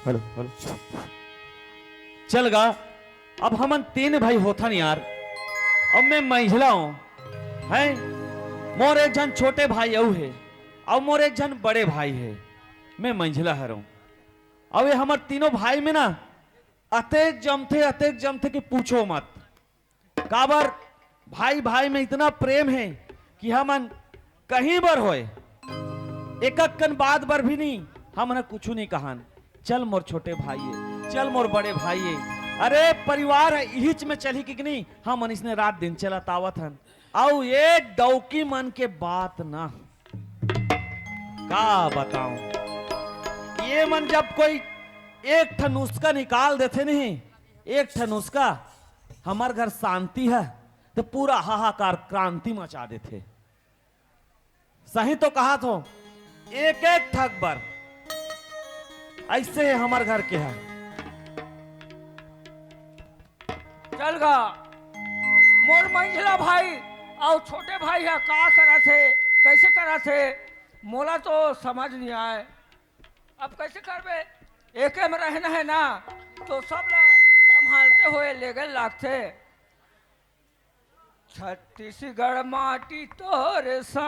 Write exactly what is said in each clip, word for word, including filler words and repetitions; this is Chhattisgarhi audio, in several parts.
Hello, hello. चल गा, अब हमन तीन भाई होथन यार। अब मैं मंझला हूँ, हैं? मोर एक झन छोटे भाई अउ हे, अउ मोर एक झन बड़े भाई हे। मैं मंझला हरौं। अब ये हमर तीनों भाई में ना अतेक जमथे, अतेक जमथे कि पूछो मत। काबर भाई भाई में इतना प्रेम हे कि हमन कहीं बर होय, एकक कन बात बर भी नहीं, हमन कुछु नहीं कहन। चल मोर छोटे भाई हे, चल मोर बड़े भाई हे। अरे परिवार हे, इहिच में चलही कि नहीं, हमन इसने रात दिन चलत आवत हन। अउ एक डौकी मन के बात ना, का बताऊं, ये मन जब कोई एक ठन नुस्खा निकाल देथे नहीं, एक ठन नुस्खा, हमर घर शांति हे तो पूरा हाहाकार क्रांति मचा देथे। सही तो कहत हों, एक एक ठक बर अइसे हे हमर घर के हे। चल गा, मोर मंझला भाई अउ छोटे भाई हे, का करत हे, कइसे करत हे, मोला तो समझ नहीं आय। अब कइसे करबे, एके में रहना हे ना, तो सब ला संभालते हुए लेगे लागथे। छत्तीसगढ़ माटी तोर सान,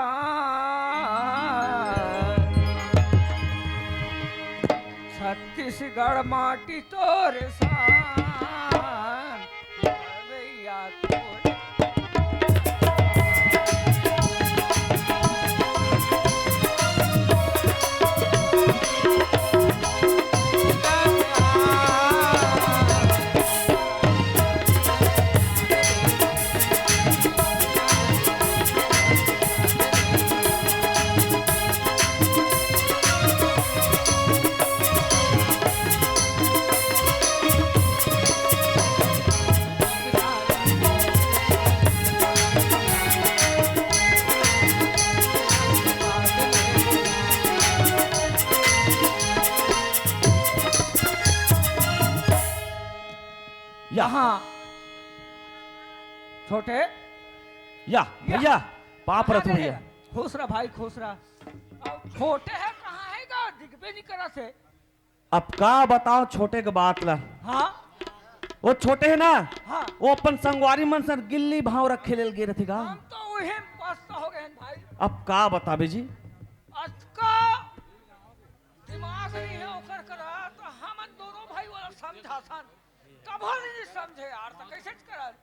छत्तीसगढ़ माटी तोर सान, भैया तोर या। हाँ। छोटे। या, या। भैया, पाँव परत हँव भैया। खुश रह भाई, खुश रह। अब छोटे हे, कहाँ हे गा? दिखबे नहीं करत हे। अब का बताओं छोटे के बात ला। हाँ? वो छोटे हे ना, हाँ। वो अपन संगवारी मन सन गिल्ली भांवरा खेले ल गे रथे गा। हम तो उही में पस्त हो गए हैं भाई। अब का बताबे जी? अतका दिमाग नहीं हे ओकर करा, तो हमन दोनों भाई वाला समझाथन, कभो नहीं समझे यार, तो कइसे करन?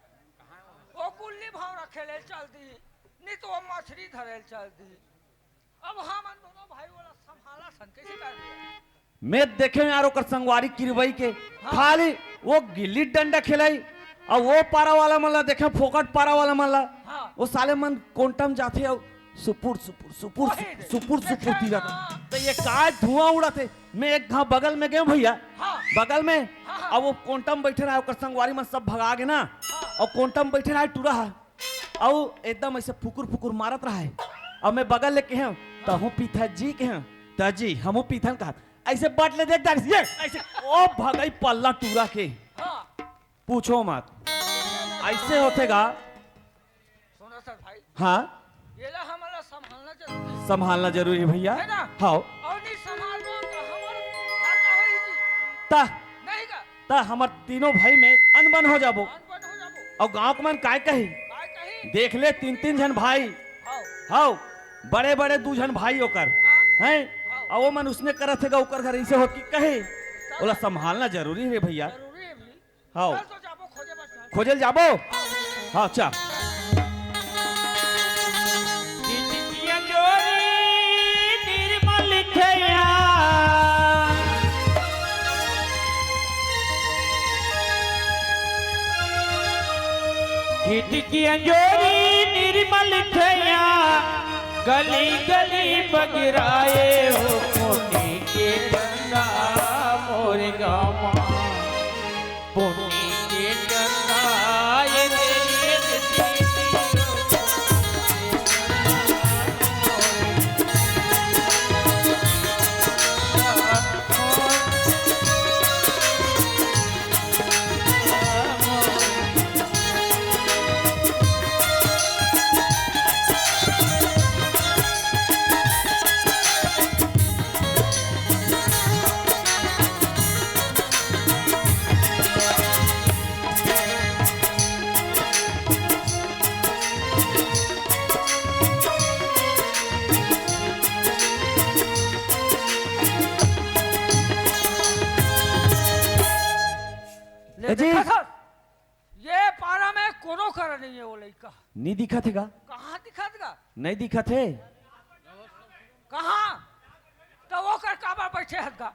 वो गुल्ली भांवरा खेले चल दी, नहीं तो वो मछरी धरे चल दी। अब हमन दोनों भाई वाला संभाला सन, कइसे कर दिया? मैं देखे हँव यार ओकर संगवारी किरवई के, हाँ। खाली वो गिल्ली डंडा खेलई, अउ वो पारा वाला मन ला देखे, फोकट पारा वाला मन ला, हाँ। वो साले मन कोंटा म जाथे अउ सुपुर, सुपुर, सुपुर, ओहे, सुपुर, सुपुर देखे तीरत। ना। तो ये काय धुआं उड़त हे? मैं एक घांव बगल में गेंव भैया, हाँ। बगल में, हाँ, हाँ। अब वो कोंटा म बइठे रहा, ओकर संगवारी मन सब भगा गे ना, हाँ। अउ कोंटा म बइठे रहा टूरा हा, अउ एकदम अइसे फुकुर फुकुर मारत रहा हे। अब मैं बगल ले केहेंव, "तहूँ पीथा जी?" केहेंव, "त जी, हमहूँ पीथन," कहत। अइसे बट ले देख डारिस, ये अइसे, ओ भगई पल्ला टूरा के। हाँ। पूछो मत। अइसे होथे गा। सुनो सर भाई। हाँ। ये ला हमन ला संभालना जरूरी हे। संभालना जरूरी हे भैया। हे ना? हाँ। अउ नहीं संभालबो तो हमर घाटा होही जी। ता। नहीं का? ता हमर तीनों भाई में अनबन हो जाबो। अनबन हो जाबो। अउ गांव के मन काय कही? काय कही? देख ले तीन तीन झन भाई। हाँ। हाँ। बड़े बड़े दू झन भाई ओकर। हाँ। हैं? हाँ। अउ वो मन उसने करत हे गा ओकर घर अइसे होत कि कही। तब ओला संभालना जरूरी हे भैया। जरूरी हे भी। हाँ। चल तो जाबो खोजे बर चल। खोजे ल जाबो? हाँ। हाँ, चल। खिड़कियाँ जोरी निर्मल खया। खिड़कियाँ जोरी निर्मल खया। गली गली बगिराए हो पुण्य के गंगा मोर गमा। पुण्य के गंगा ये देश नी दिखत हे गा? कहाँ दिखत गा? नहीं दिखत हे। कहाँ? तो वो कर काबर बैठे हत गा?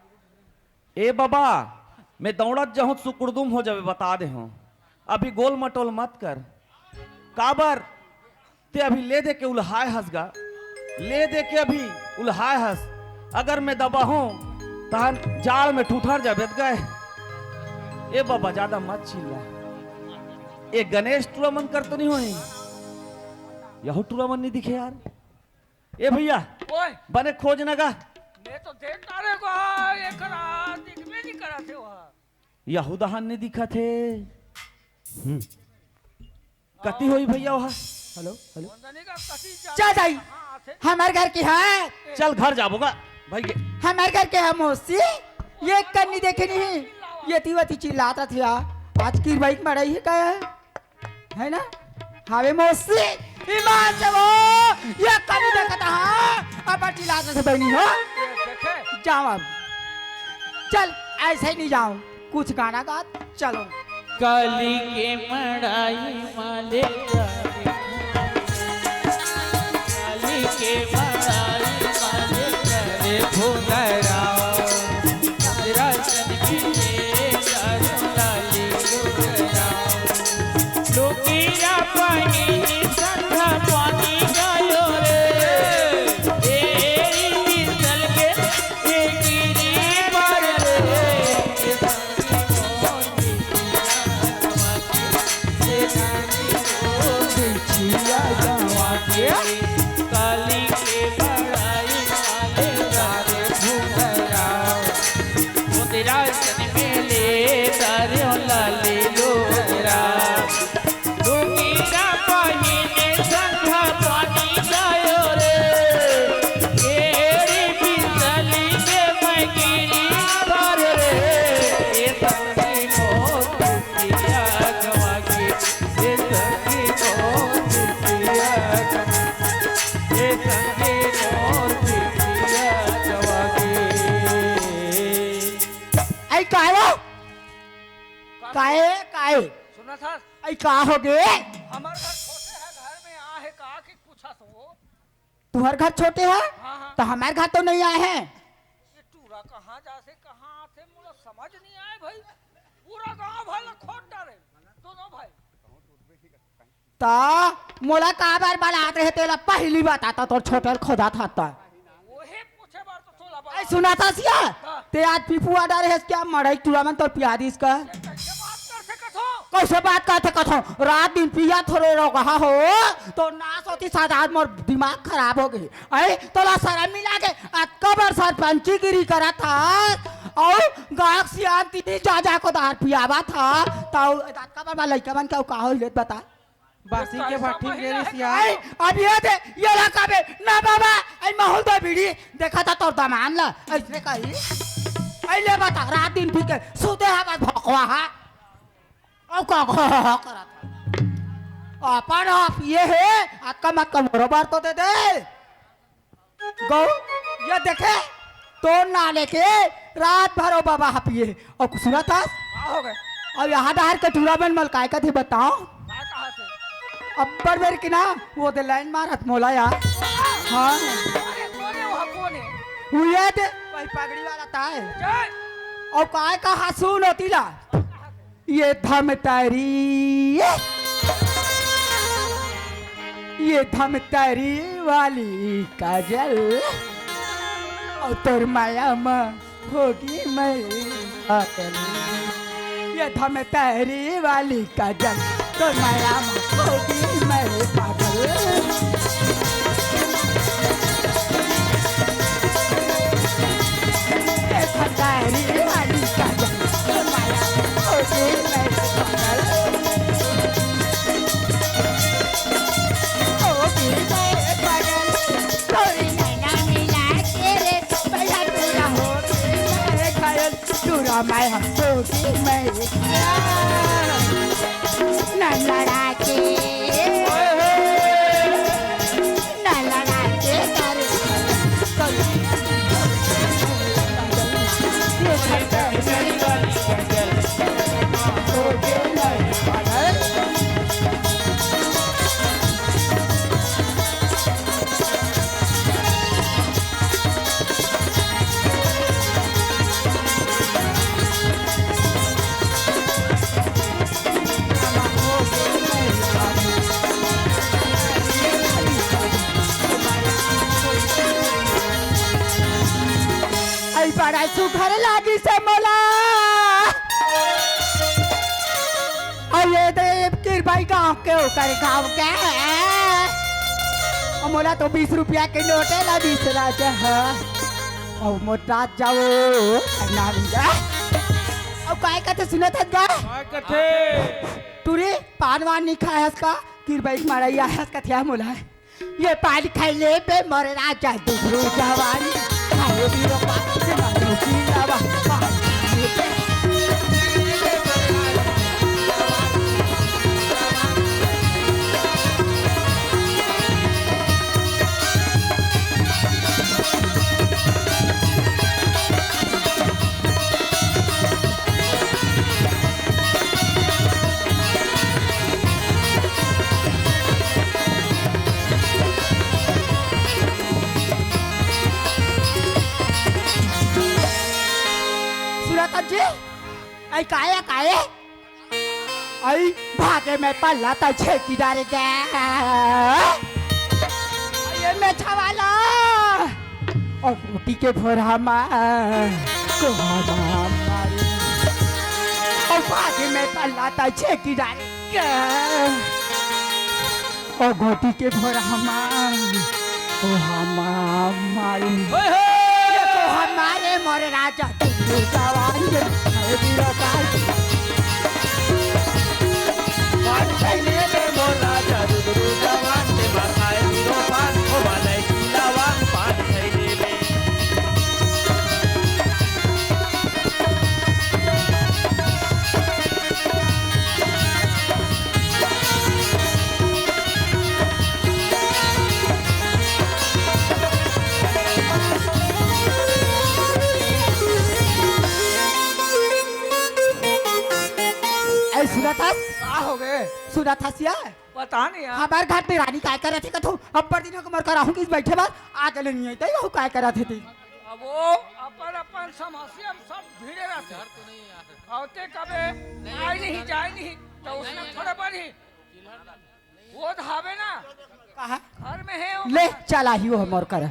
ए बाबा, मैं दौड़त जाहूं त सुकुड़दुम हो जाबे, बता दे हूं। अभी गोल मटोल मत कर। काबर? ते अभी ले दे के उलहाय हस गा। ले दे के अभी उलहाय हस। अगर मैं दबाहूं, तहन जाड़ में ठुठर जाबे त गए। ए बाबा, ज्यादा मत चिल्ला। ए गणेश टूरा मन कर तो नहीं होही? यहू टूरा मन नहीं दिखे यार। ए भैया, ओए। बने खोज न गा। मैं तो देख ना रे को, एकरा दिख में नहीं करा थे वहाँ। यहू दहन नहीं दिखत हे। हम्म। कति होई भैया वहाँ? Hello, hello. चल दाई, हमर घर के हे। चल घर जाबो गा भाई के। हमर घर के हे मौसी, ये कन्नी देखे नहीं, ये तीवती चिल्लात रथे। आज की बाइक मड़ाई हे का? है ना? हावे मौसी, ईमान से वो, ये कभी देखता हाँ, अब चिल्लात रथे बहनी हो। जाओ अब। चल, ऐसे ही नहीं जाओ, कुछ गाना गा, चलो। काली के मड़ाई माले, काली के मड़ाई माले, रे भोला राम। रासन मिले दारू लाली डोरा। लोकीरा पानी संधा पानी गायो रे। ए, ए, ए, चल के, ए, गिरी बार रे। आई काहे? काहे, काहे? सुना था? आई का हो गे? हमार घर छोटे है, घर में आ है का कि पूछा सो? तुहर घर छोटे है? हाँ, हाँ। तो हमार घर तो नहीं आए हैं। ये टूरा कहाँ जा से कहाँ आथे, मोला समझ नहीं आए भाई। पूरा गांव भर ला खोद डारे, दोनों भाई। ता मोला काबर बलात रहे, तेला पहली बताता, तोर छोटे ल खोदा था ता। ओहे पूछे बार तो तोला बला। ऐ सुना था सिया, हाँ। ते आज पीपुआ डारे हस क्या? मड़ई टूरा मन तोर पिया दिस का? कैसे बात कर सकत हो? कैसे बात करथे कथो? रात दिन पिया थोरे रोगहा हो, तो नास होती साथ आज मोर दिमाग खराब हो गई। ऐ तोला शरम मिला के अतका बार सरपंची गिरी करत हस, और गायक सियान तीनी जा जा को दार पियावा था, तो अतका बार लइका मन के का होई लेत बता? बासी के भट्ठी में गिरी सियान। आई, अब ये दे, ये ला काबे, ना बाबा, आई माहौल दो बीड़ी, देखा था तोर दमान ला, ऐसने कही। आई ले बता, रात दिन पी के, सोते हा बस भोकवा हा। औ का, का, का, का करत हा। अपन आप ये है, अतका मत का मोरो बार तो दे दे। गौ, ये देखे, तो ना लेके रात भर ओ बाबा हा पिए। और कुछ सुना था? का हो गए? अब यहाँ डहर के टूरा मन मल काय कथे बताओ? का कहा थे? अब्बर बेर की ना, वो दे लाइन मारत मोला यार। हाँ। अरे, कौन है वहाँ, कौन है? वो ये दे, वही पगड़ी वाला था है। जय। और काय कहा सुन होती ला? ये धमतरी, ये धमतरी वाली काजल, और तोर माया म होगी मैं पागल। ये धमतरी वाली काजल, तोर माया म होगी मैं पागल। ए भंडारी वाली काजल, ए माया, ओ दिल में पागल। ओ दिल में पागल, तोरी नैना मिला के रे, भैया पूरा हो दिल में घायल। टूरा मैं हम टूटी मैं क्या? न लड़ा के, न लड़ा के कर, कर। ये खतरनाक। सुघर लागिस हे मोला। अउ ये दे किरबाई गांव के, ओकर गांव के। अउ मोला तो बीस रुपया के नोटे ला दिस राजा ह। अउ मोर राजा वो नाम जा। अउ काय कथे सुनत हस गा? काय कथे? टूरी, पान वान नइ खाय हस का? किरबाई के मड़ई आय हस कथे मोला। ये पान खइले बे मोर राजा दुबरू जवान। खाए भी रो पान से मानो की लावा। पान खइले बे। सुनत हस जी? अई काय, काय? अई भागे में पल्ला त छेकी डारे गे। ये में छवाला। अउ गोटी के भोरा मा, कोहा मा मारी। अउ भागे में पल्ला त छेकी डारे गे। अउ गोटी के भोरा मा, कोहा मा मारी। ओए होए! ये कोहा मारे मोर राजा, तू जवान के, अरे वीरा का। पान खइले बे मोर राजा, दुबरू जवान के, बसाए वीरो पान, ओ वाले की लावा, पान खइले बे। ए, सुनत हस? का हो गे? सुनत हस या? पता नहीं यार। हमर घर देरानी काय करत हे कथो, अब्बड़ दिन हो गे मोर करा आहूं कहिस बइठे बर, आज ले नइ आय, तई वहू काय करत हे ते? अब वो अपन अपन समस्या में सब भिड़े रहथे। अउ ते कबे आय नहीं, जाय नहीं, त उसने थोड़ा बनी। वो तो हावे ना। कहाँ? घर में हे वो। ले, चल आही वो मोर करा।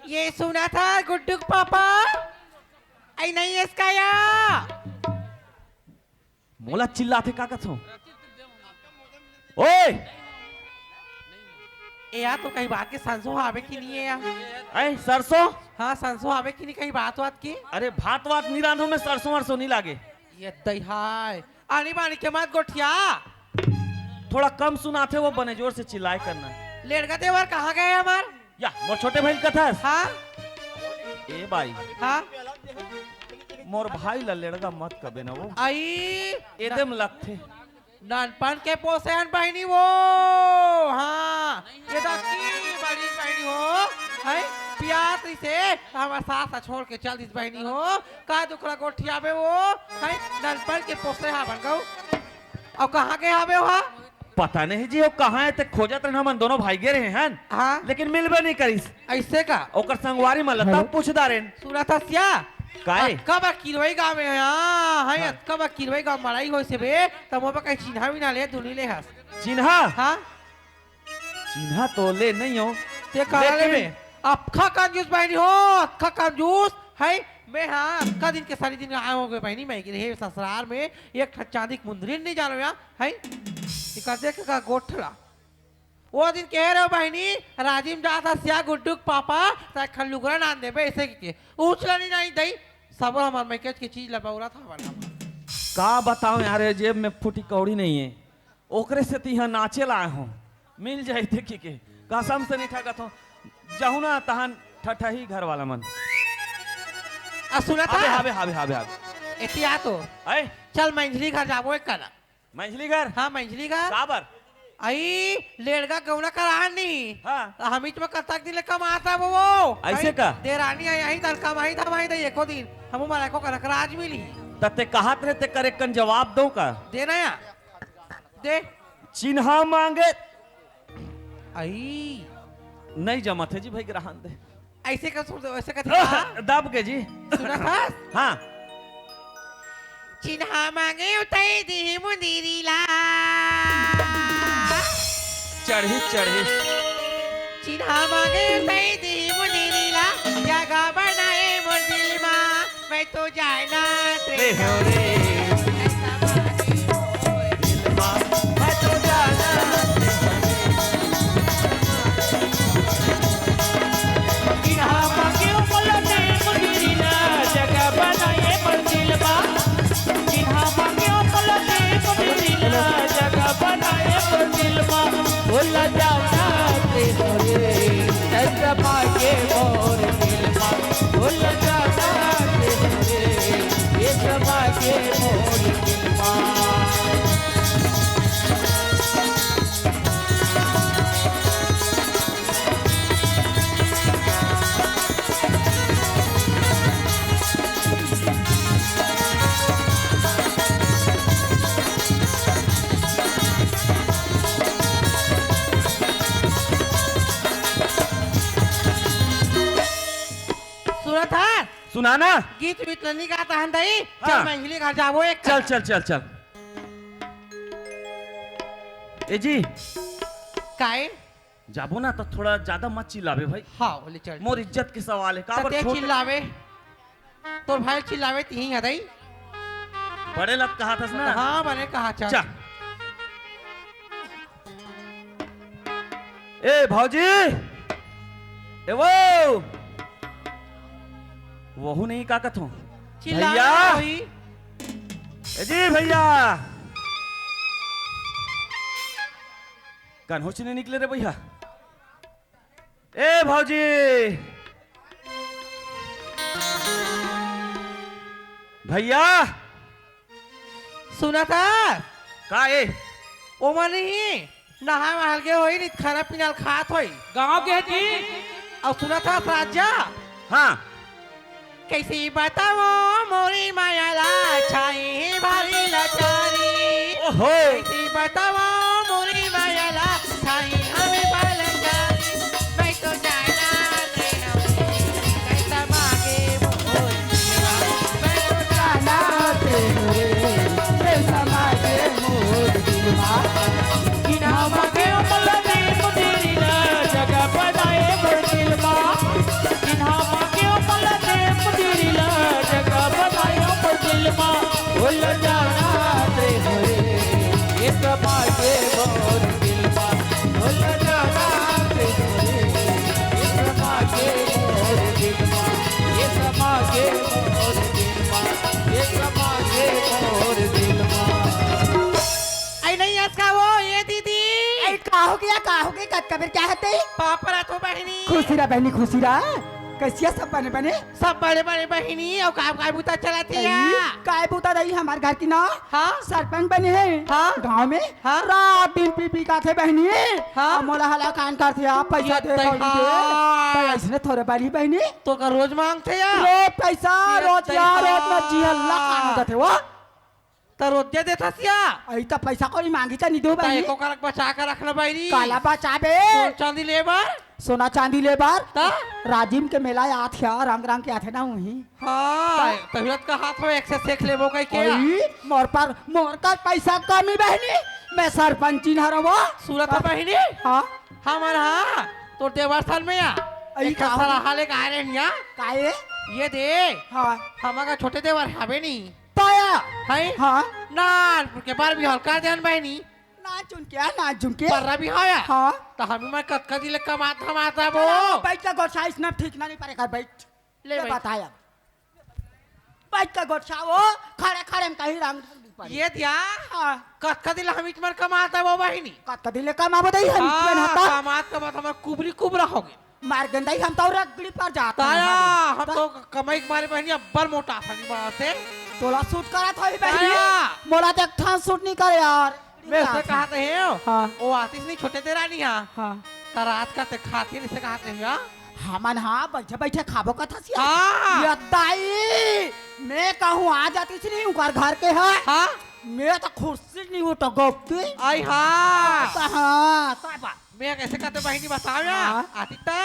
ये सुनत हस गुड्डू के पापा? अई नहीं इसका या। मोला चिल्लाथे का कथो? ओए! ए यार, तो कहीं बात के सरसों हावे कि नहीं हे यार? अई सरसों? हाँ, सरसों हावे कि नहीं कहीं बात वात के? अरे भात वात नहीं रांधों मैं, सरसों वरसों नहीं लागे। ये दई हाय। आनी बानी के मत गोठिया। थोड़ा कम सुनाथे वो, बने जोर से चिल्लाय कर ना। लेड़गा देवर कहाँ गे हमर? या, मोर छोटे भाई ल कथस? हाँ? ए बाई। हाँ? मोर भाई ल लेड़गा मत कबे ना वो। अई। एदे म लगथे। नानपन के पोसे हन बहिनी वो। हाँ। ये दस की बड़ी बहिनी हो। हैं? पियास से हमर सास ला छोड़ के चल दिस बहिनी हो। का दुखड़ा गोठियाबे वो? हैं? नानपन के पोसे हा बन गऊ। अउ कहाँ गे हावे ओहा? पता नहीं जी, वो कहाँ हे, ते खोजत रहेन हमन दोनों भाई गे रहे हन, हाँ। लेकिन मिलबे नहीं करिस। अइसे का? ओकर संगवारी मन ला हेलो। तब पूछ डारेन। सुनत हस या? काय? अतका बा किरवई गाँव में, हाँ, हाँ, हाँ। अतका बा किरवई गाँव मड़ई होइस हे बे, त मोर बर कहीं चिन्हा विन्हा ले, दुनी ले हस। चिन्हा? हाँ। चिन्हा तो ले नहीं हो, ते काला लेकिन लेबे? अतका कंजूस बहिनी हो, अतका कंजूस, हैं? मैं हाँ, अतका दिन के सरी दिन आय हों गे बहिनी, मैं गे रहें ससुरार में, एक ठन चांदी के मुंदरी नहीं जानों या, हैं? इका देख का गोठला। वो दिन कहे रहेंव बहिनी, राजिम जात हस या गुड्डू के पापा, त एक ठन लुगरा नान देबे, अइसे कहिके। उछला नहीं, नहीं दई, सबो हमर मइकेच के चीज ला बउरत हवन हमर। का बताओं यार, ये जेब में फूटी कौड़ी नहीं हे। ओकरे सेती इहाँ नाचे ला आय हों, मिल जाही ते कहिके, कसम से नहीं ठगत हों, जाहूँ ना तहान ठठही घर वाला मन। आ, सुनत हस? हावे, हावे, हावे, हावे। एती आ तो। अय? चल, मंझली घर जाबो एक करा। मंझली घर? हाँ, मंझली घर। काबर? अई, लेड़गा गौना कराहन नहीं। हाँ। त हमीच में कतक दिन ले कमात हे वो। अइसे का? देरानी आय, यहीं तन कमाही धमाही दे एको दिन। हमू मन एको कनक राज मिली। त ते कहत रहे ते करे कन जवाब दो का? दे ना या। दे। चिन्हा मांगे। अई। नहीं जमत हे जी भाई, रहन दे। अइसे का सुन दो, अइसे का था? दब के जी। सुनत हस? हाँ। चिन्हा मांगे उतई दिही मुंदरी ला। चढ़ी, चढ़ी। चिन्हा मांगे उतई दिही मुंदरी ला, जगा बनाए मोर दिल मा। मैं तो जाना रे हो रे। मैं तो जाना। चिन्हा मांगे ओ पलटे मुंदिरिला, जगह बनाए मोर दिलवा। चिन्हा मांगे ओ पलटे मुंदिरिला, जगह बनाए मोर दिलवा। भूल जाना रे हो रे, चंद्रमा के मोर दिलवा। भूल जाना रे हो रे, ये समा के मोर दिलवा। सुनत हस? सुना ना। गीत वीत ल नी गात हन दई। चल, हाँ। मैं हिली घर जाबो एक चल, चल, चल, चल। ए जी। काय? जाबो ना तो थोड़ा ज्यादा मत चिल्लाबे भाई। हाँ, बोले चल। मोर इज्जत के सवाल है। त काबर ते छोटे चिल्लाबे? तोर भाई चिल्लावे तिही हदई। बड़े लत कहा थस ना? हाँ, बने कहा चल। चल। ए भौजी, ए वो, वहू नहीं का कथों? चिल्ला भैया। रहा वही। ए जी भैया, कन्होच नहीं निकले रे भैया। ए भौजी, भैया। सुनत हस? का ए? ओमन ही नहा वहा गे होई, नहीं खाना पीना ल खात होई। गाँव के जी। अउ सुनत हस राजा? हाँ। कैसे बतावों मोरी माया ला, छाई हे भारी लाचारी। ओहो। कैसे बतावों मोरी माया ला, छाई हमें भारी लाचारी। मैं तो जाना रे हूँ, कैसा मांगे मोर दिलवा। मैं तो जाना रे हूँ, कैसा मांगे मोर दिलवा। चिन्हा मांगे ओ पलटे मुंदिरिला, जगह बनाए मोर दिलवा। चिन्हा मांगे ओ पलटे मुंदिरिला, जगह बनाए मोर दिलवा। भूल जाना रे हो रे, ये समा के मोर दिलवा। भूल जाना रे हो रे, ये समा के मोर दिलवा। ये समा के मोर दिलवा, ये समा के मोर दिलवा। अई नहीं अस का वो, ए दीदी। अई का हो गया, का हो गया, कतका बेर क्या हते? पापा रा तो बहिनी। खुशी रह बहिनी, खुशी रह। कैसिया सब बने बने? सब बने बने बहिनी, अउ काय काय बूता चलत हे या? अई, काय बूता रही हमार घर की ना? हाँ? सरपंच बने हे। हाँ? गाँव में? हाँ? रात दिन पी पी का थे बहिनी। हाँ? अउ मोला हला कान करथे, आप पैसा ये दे, तै कौड़ी दे। हाँ। तो ऐसने थोरे बारी बहिनी। तो का रोज मांगथे या? रोज पैसा, ये रोज तै या, रोज हाँ। मर्जी हल्ला कान करथे वो। त रोज दे देथस या? अई त पैसा कौड़ी मांगी त नी देहूं त बहिनी। एको करक बचा के रखना बहिनी। काला बचाबे? सोना चांदी ले बर? सोना चांदी ले बर? त? राजिम के मेला आत हे, रंग रंग के आथे ना उही। हाँ, त? तभी त कहात हों एक से सेख लेबो कहिके। अई, मोर पर, मोर कर पैसा कमी बहिनी, मैं सरपंचिन हरवों। सुनत हस बहिनी? हाँ। हमर हाँ, तोर देवर सन में या। अई एक का हो? सलाह लेके आए रहेन या। काहे? ये दे। हाँ। हमर का छोटे देवर हवे नी। ताया। हैं? हाँ। नानपुर के बर बिहाव कर देन बहिनी। नानचुन के, नानचुन के। पर्रा बिहाव या? हाँ। त हमी मैं कतका दिन ले कमात धमात हबो। बैठ के गोठियाइस ना, ठीक ना नहीं परे कर, बैठ। ले ले बैठ। बताया। बैठ के गोठियाओ, खड़े खड़े में कहीं रंग ढंग नहीं पड़े। ये दिया। हाँ। कतका दिन ले हमी तुमन कमात हबो बहिनी। कतका दिन ले कमाबो दई हम हाँ, तुमन हता। कमात कमात हमर कुबरी कुबरा हो गे। मार गंदई हम तो रगड़ी पर जात ताया, हन। हम तो कमाई के मारे बहिनी अब्बड़ मोटा फनी मारते। तोला सूट करत होही बहिनी। ताया। मोला तो एक ठन सूट नहीं करे यार। मैं उससे कहा थे हो। हाँ। वो आतिस नहीं छोटे देरानी हा। हाँ। त रात का ते खाती नहीं से कहा थे हो। हमन हाँ बैठे बैठे खाबो कथस या। हाँ। ये दाई, मैं कहूँ आ जातिस नहीं उकर घर के है। हाँ। मैं तो खुर्सी नहीं उठ गपती। आई हाँ। हाँ, हाँ, हाँ। मैं कैसे कहते बहिनी बताओ या। हाँ। आतिता।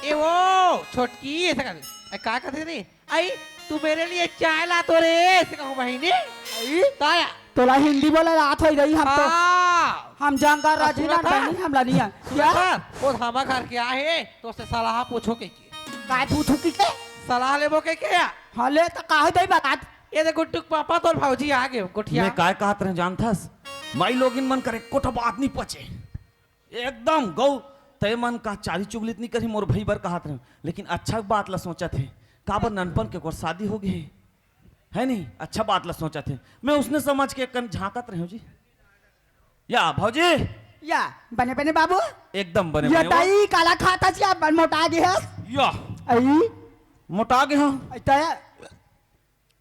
ए वो छोटकी ऐसे कहते। ए, का कहते रे? आई, तू मेरे लिए चाय ला तो रे, ऐसे कहूँ बहिनी। आई? ताया। तोला हिंदी बोले ला आत होई रही हम तो। हाँ। हम जंगल राजी ना सुनत हा? बहिनी, हमला नहीं है। सुनत हा? वो धामा घर के आहे, तो से सलाह पूछो के के। काय पूछो के के? सलाह लेबो के, के या? हाँ, ले त काहे दई बता। ये दे गुड्डू के पापा, तोर भौजी आ गे गोठिया। मैं काय कहत रहे जानथस? माई लोगिन मन कर एको ठा बात नहीं पचे। एकदम गौ, तय मन का चारी चुगली त नहीं करही, मोर भाई बर कहत रहे, लेकिन अच्छा बात ला सोचत हे। काबर ननपन के ओकर शादी हो गे हे, है नहीं? अच्छा बात ला सोचत हे। मैं उसने समझ के कन झांकत रहे हूँ जी। या भौजी, या बने बने बाबू। एकदम बने या बने हो। दाई काला खाथस या बन मोटा गे हस। या अई मोटा गे हूँ। अई तय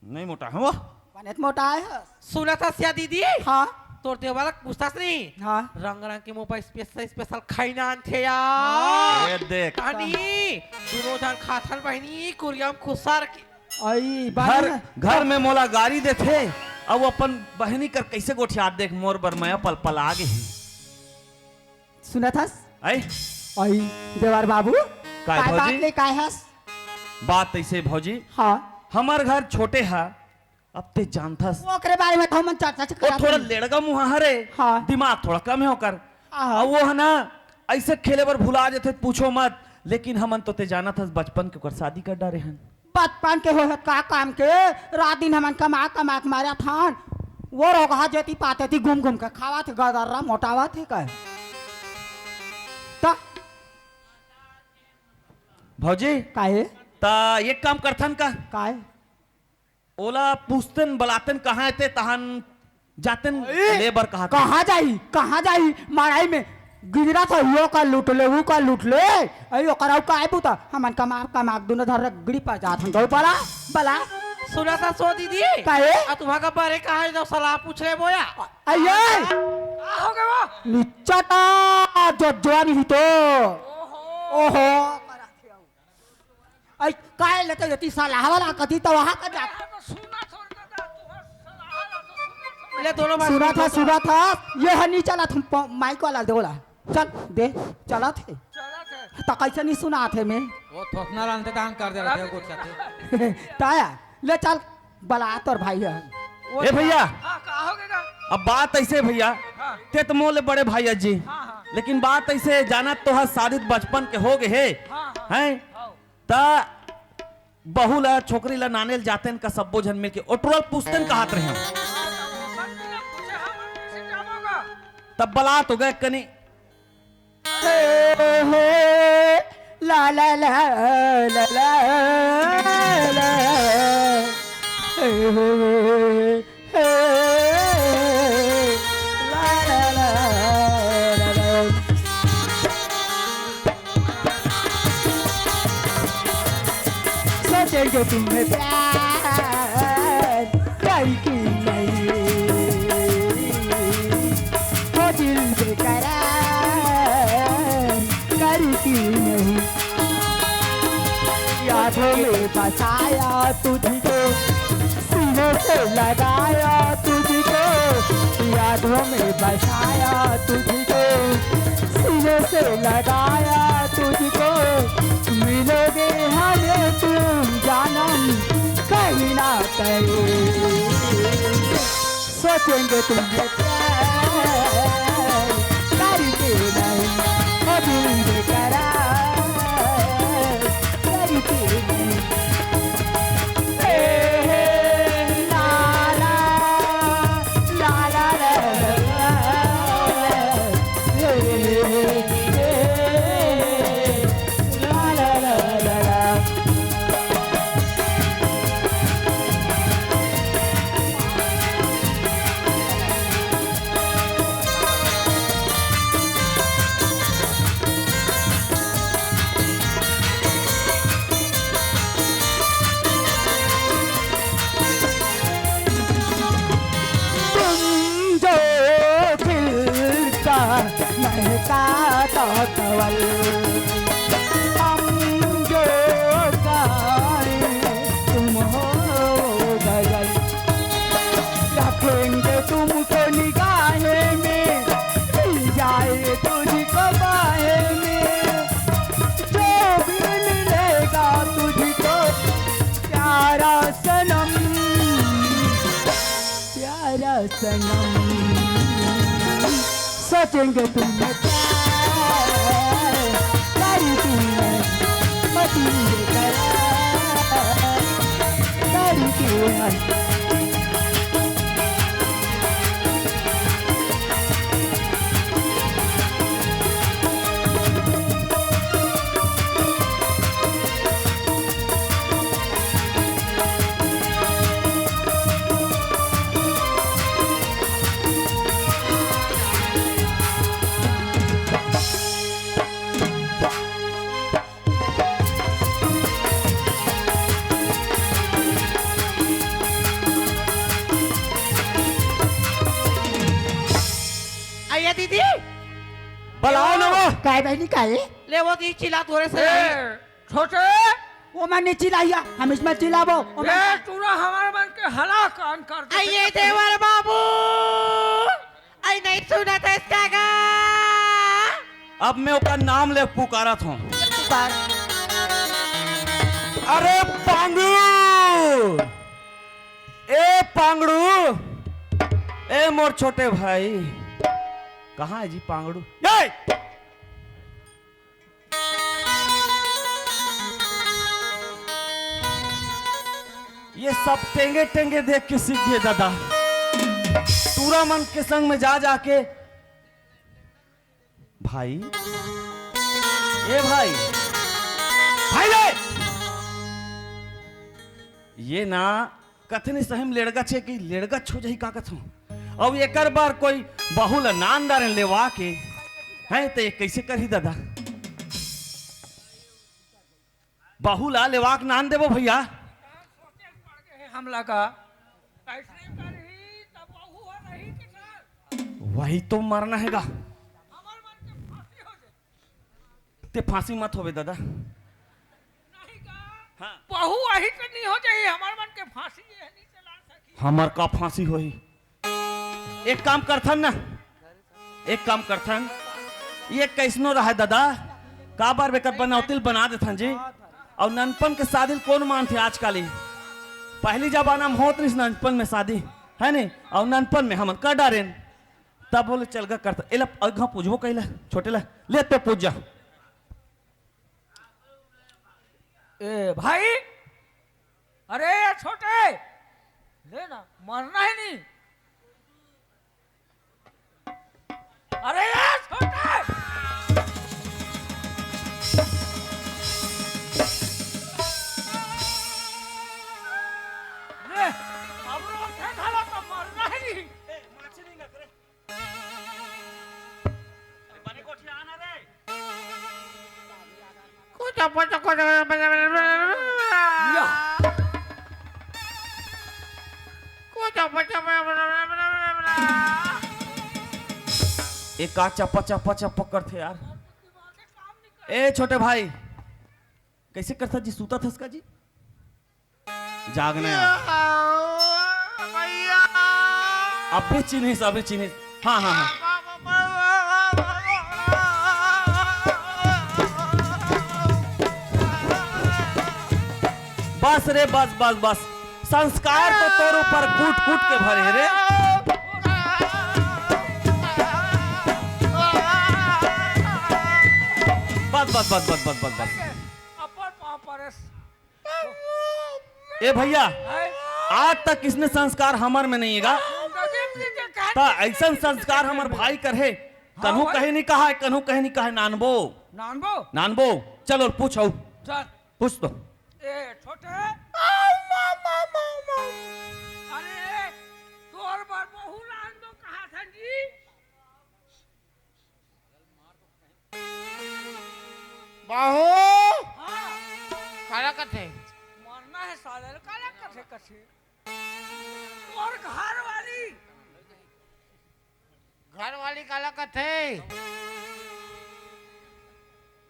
नहीं मोटा हूँ वो। बने त मोटा आय हस। सुनत हस या दीदी? हाँ। तोर देवर ला पूछथस नहीं? हाँ। रंग रंग के मोबाइल स्पेशल स्पेशल खाई ना आनथे यार। ये देख। कहानी दोनों झन खाथन बहिनी कुरिया म खुसर के। अई घर, बाबू। घर में मोला गारी देथे, अउ अपन बहिनी कर कैसे गोठियात देख, मोर बर मया पल पल आ गे हे। सुनत हस? आई? अई देवर बाबू। काय काय भौजी? बात ले काय हस? बात ऐसे भौजी। हाँ। हमर घर छोटे हा, अब ते जानथस। ओकरे बारे में तो हमन चर्चा च वो करत थोड़ा हन। लेड़गा मुहा हरे, हाँ। दिमाग थोड़ा कम है ओकर। हाँ। अब वो है ना, ऐसे खेले बर भुला जाथे, पूछो मत। लेकिन हमन तो ते जानत हस, बचपन के ओकर शादी कर डारे हन। बचपन के होय हस का काम के, रात दिन हमन कमा कमा के मारत हन। वो रोगहा जेती पाते ती घूम घूम के खावत हे, गदर्रा मोटावत हे कहे। त भौजी, काहे? त एक काम करथन का? काय? ओला पूछतेन, बलातेन, कहाँ हे ते, तहन जातेन ए, ले बर कहा। कहाँ जाही? कहाँ जाही? माराई में गिजरा था, यो का लूट ले, वो का लूट ले। अई ओकर अउ काय बूता? हमन कमा, कमा के दुनो धर गड़ी पर जात हन। गौ बला, बला। सुनत हस ओ दीदी? काहे? आ तुम्हारा बारे कहाँ है, जब सलाह पूछ रहे बोया? अये! का हो गया वो? निच्चा ता, जो जवानी ही तो। ओहो। ओहो। अई, काय लेते जती सलाह वाला कती तो वहाँ का जा। ले दोनों बात सुना था, सुना था, ये ह नहीं चला, तुम प-, माइक वाला दे बोला। चल, दे, चला थे। तो कैसे नहीं सुना थे मैं? वो थोथना लानते दान कर दे रहे थे, कुछ कहते। ताया, ले चल, बला तोर भाई है। ए भैया, हाँ, का हो गया? अब बात ऐसे भैया, हाँ। ते तो मोले बड़े भाई अजी, हाँ, हाँ। लेकिन बात ऐसे जाना तो हर शादी बचपन के हो गए है, हाँ, हाँ। हैं? हाँ। त बहू ला, छोकरी ला नाने ल जातेन का सब्बो झन मिलके ओटरल पूछतेन कहत रहे। तब बला तो गए कनी। हे, हे, ला, ला, ला, ला, ला, ला। हे, हे, हे, हे। सोचेंगे तुम्हें प्यार करी कि नहीं, हो दिल बेकरार करी कि नहीं। यादों में बसाया तुझको, सीने से लगाया तुझको, यादों में बसाया तुझको, सीने से लगाया तुझको। मिलोगे हमें तुम जानम कहीं ना कहीं। सोचेंगे तुम्हें प्यार करके नहीं, ओ दिल बेकरार करके नहीं। हे, हे, ला, ला, ला, ला, ला, ला, ला, हे, हे, हे, हे, ला, ला, ला, ला, ला। तुम जो खिलता महकाता कंवल, हम जो गाएं तुम हो गजल। रखेंगे तुमको निगाहें में, मिल जाए तुझको बाहें में। जो भी मिलेगा तुझको प्यारा सनम, प्यारा सनम, सोचेंगे तुम्हें प्यार, करी तुम्हें मत ये करार, काय बहिनी काय? ले वो दी चिल्ला तोरे से ए, नहीं। छोटे, वो मन नहीं चिल्लाइया, हम इसमें चिल्लाबो, वो मन ए, तूरा हमार मन के हलाकान कर दे। आइए देवर बाबू, आई नहीं सुना था इसका गा। अब मैं ओकर नाम ले पुकारत हूँ। अरे पांगड़ू, ए पांगड़ू, ए मोर छोटे भाई, कहाँ है जी पांगड़ू? ए! ये सब टेंगे टेंगे देख के सीख गए दादा। टूरा मन के संग में जा जाके भाई, ए भाई, भाई रे, ये ना कथनी सही में लेड़गच हे कि लेड़गच हो जाही का कथों। अउ एकर बर कोई बहू ल नान डारेन लेवा के, हैं त ये कइसे करही दादा? बहू ला लेवा के नान देबो भइया। हम लगा ऐसे करही तब बहू हो रही के सर। वही तो मरना हे गा। हमार मन के फांसी हो जाए। ते फांसी मत होवे दादा। नहीं का? हाँ। बहू वही तो नहीं हो जाए, हमार मन के फांसी ये नहीं चला सकी। हमर का फांसी होही? एक काम करथन ना, एक काम करथन, ये कइसनो रहय दादा, काबर बेकर बनौतिल बना देथन जी। अउ ननपन के शादी ल कोन मानथे आजकाल ही? पहली जमाना में होत रहिस ननपन में शादी, है नी? अउ ननपन में हमन कर डारेन, तब बोले चल गा करथन। एला अघा पूजबो कइला, छोटे ला, ले तो पूज जा। ए भाई, अरे ये छोटे, ले ना, मरना ही नहीं। अरे ये छोटे, ले, अब लोग थे घाला तो मरना ही नहीं। कुछ, कुछ, कुछ, या। कुछ, कुछ, ए का चप्पा, चप्पा, चप्पा करथे यार? ए छोटे भाई, कइसे करथा जी? सूता थस का जी? जागना यार। भैया। अभी चिन्हिस, अभी चिन्हिस। हाँ, हाँ, हाँ। बस रे, बस, बस, बस। संस्कार तो तोर ऊपर कूट कूट के भरे हे रे। बस, बस, बस। अपर पाँव परस। ए भैया, हैं? आज तक इसने संस्कार हमर में नहीं हे गा। त अइसन संस्कार हमर भाई कर हे, कन्हू हाँ भाई। कहीं नहीं कहा है, कन्हू कहीं नहीं कहा है, नानबो। नानबो? नानबो। चलो, पूछो। चल। पूछ तो। ए, छोटे। अरे, तोर बर बहू लान दो कहा था जी? बहू। हाँ। काला कथे? मरना है साले, काला कथे कथे। तोर घर वाली। घर वाली काला कथे?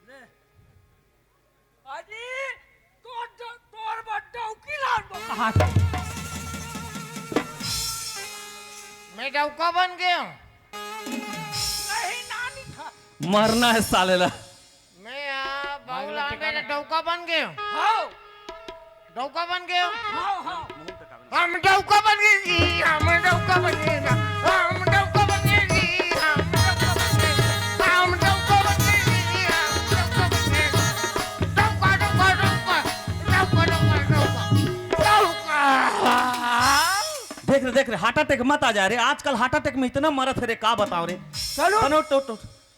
ले। अजी, तोर ड-, तोर बर डौकी लान दो कहा था। मैं डौका बन गया हूँ। नहीं, नानी था। मरना है साले ला। मैं, आ, भाई, बाबूलाल, मेरा डौका बन गया हूँ। हाँ। डौका बन गया हूँ। हाँ, हाँ। हम डौका बन गए जी, हम डौका बन गए ना, हम डौका बन गए जी, हम डौका बन गए, हम डौका बन गए जी, हम डौका बन गए। डौका, डौका, डौका, डौका, डौका, डौका, डौका। देख रे, देख रे, heart attack मत आ जाए रे, आजकल heart attack में इतना मरत हे रे, का बताओ रे। चलो। बनो, टो, टो।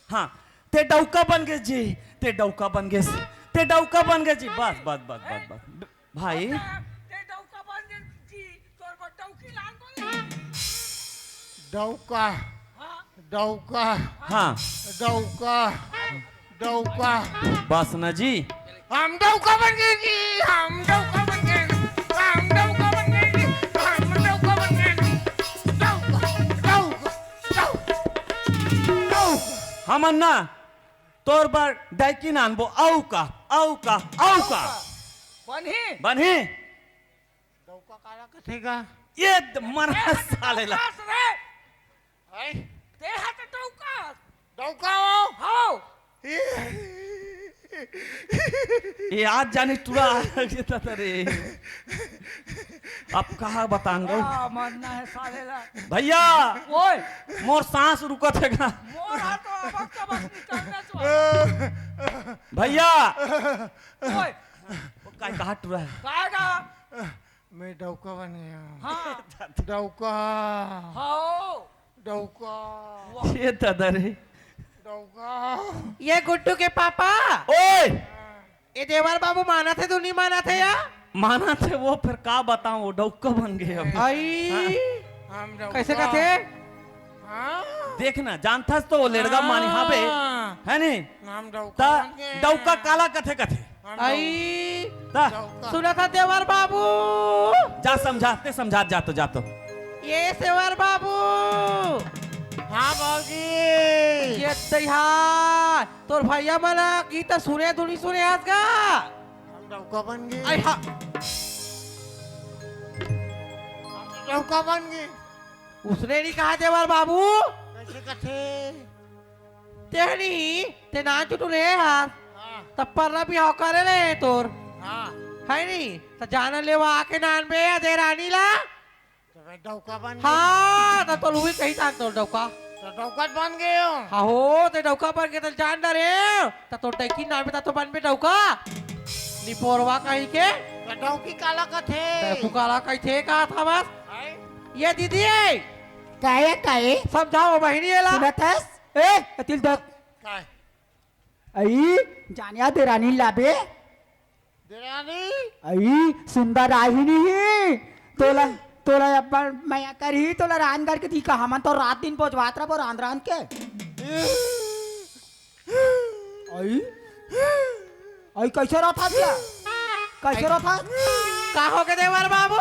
हाँ, ते डौका बन गेस जी, ते डौका बन गेस, ते डौका बन गेस जी। बस, बस, बस, बस, बस। भाई। ते डौका बन गेस जी, तोर बर डौकी लान दो। डौका, हाँ। डौका, हाँ। डौका, डौका। बस ना जी। हम डौका बन गेस जी, हम डौका बन गेस, हम डौका बन गेस जी, हम डौका बन गेस। डौका, डौका, डौका, डौका। हमन ना तोर बर डौकी नानबो, अउ का, अउ का, अउ का। बनही? बनही? डौका काला कथे गा? ये द-, मरा साले ला। बस रे। हैं? ते हा तो डौका। डौका हो? हो। ये। ये आज जानी टुरा आ गया था रे। अब कहाँ बताऊंगा? आ, मरना है साले ला। भैया, ओए। मोर सांस रुकत हे गा। मोर हा तो अबक तबक निकलना चाही। भैया। ओए। वो काय कहाँ टुरा है? काय गा? मैं डौका बन गया। हाँ। डौका। हाँ। डौका। ये दादा रे। डौका। ये गुड्डू के पापा। ओए। ये देवर बाबू मानत हे, तू नहीं मानत हे या? मानत हे वो, फिर का बताऊं, वो डौका बन गए अब। आई। हाँ। हम डौका। कैसे कहते? हाँ। देख ना, जानथस तो वो लेड़गा मानी हाबे, हाँ। है नी? हम डौका ता बन गए। डौका काला कथे कथे। हम आई। डौ-, ता। डौका। सुनत हा देवर बाबू। जा समझा, ते समझा, जा तो, जा तो। ये सेवर बाबू। हाँ बाबूजी। ये तैहार। तोर भैया मन ह गीत सुने, दुनी सुने हस गा? हम डौका बन गे। आई हा। हम डौका बन गे। उसने नहीं कहा देवर बाबू। कैसे कथे? ते नहीं, ते नान चुटू रहे हस। हाँ। तब पर्रा बिहाव करे रहे तोर। हाँ। है नहीं? त जान लेवा आके नानबे या देरानी ला। त मैं डौका बन गे। हाँ, त तो लुई कही तान तोर डौका। त डौका बन गे हो। हाँ हो, ते डौका बन गे त जान डरे। त तोर टैकी नाम बता तो बनबे डौका। निपोरवा कहीं के। त डौकी काला कथे? डौकी काला कथे का था बस? हैं? ये दीदी। काहे, काहे? समझाओ बहिनी एला। सुनत हस? ए, अतिल दक। काय? अई, जानिया देरानी लाबे? देरानी? अई, सुंदर आही नहीं। तोला, तोला अपन मया करही, तोला रांध करके दी का, हमन तो रात दिन बोझवात रहो रांध रांध के। अई, अई, कैसे रहा था क्या? कैसे रहा था? का हो गए देवर बाबू?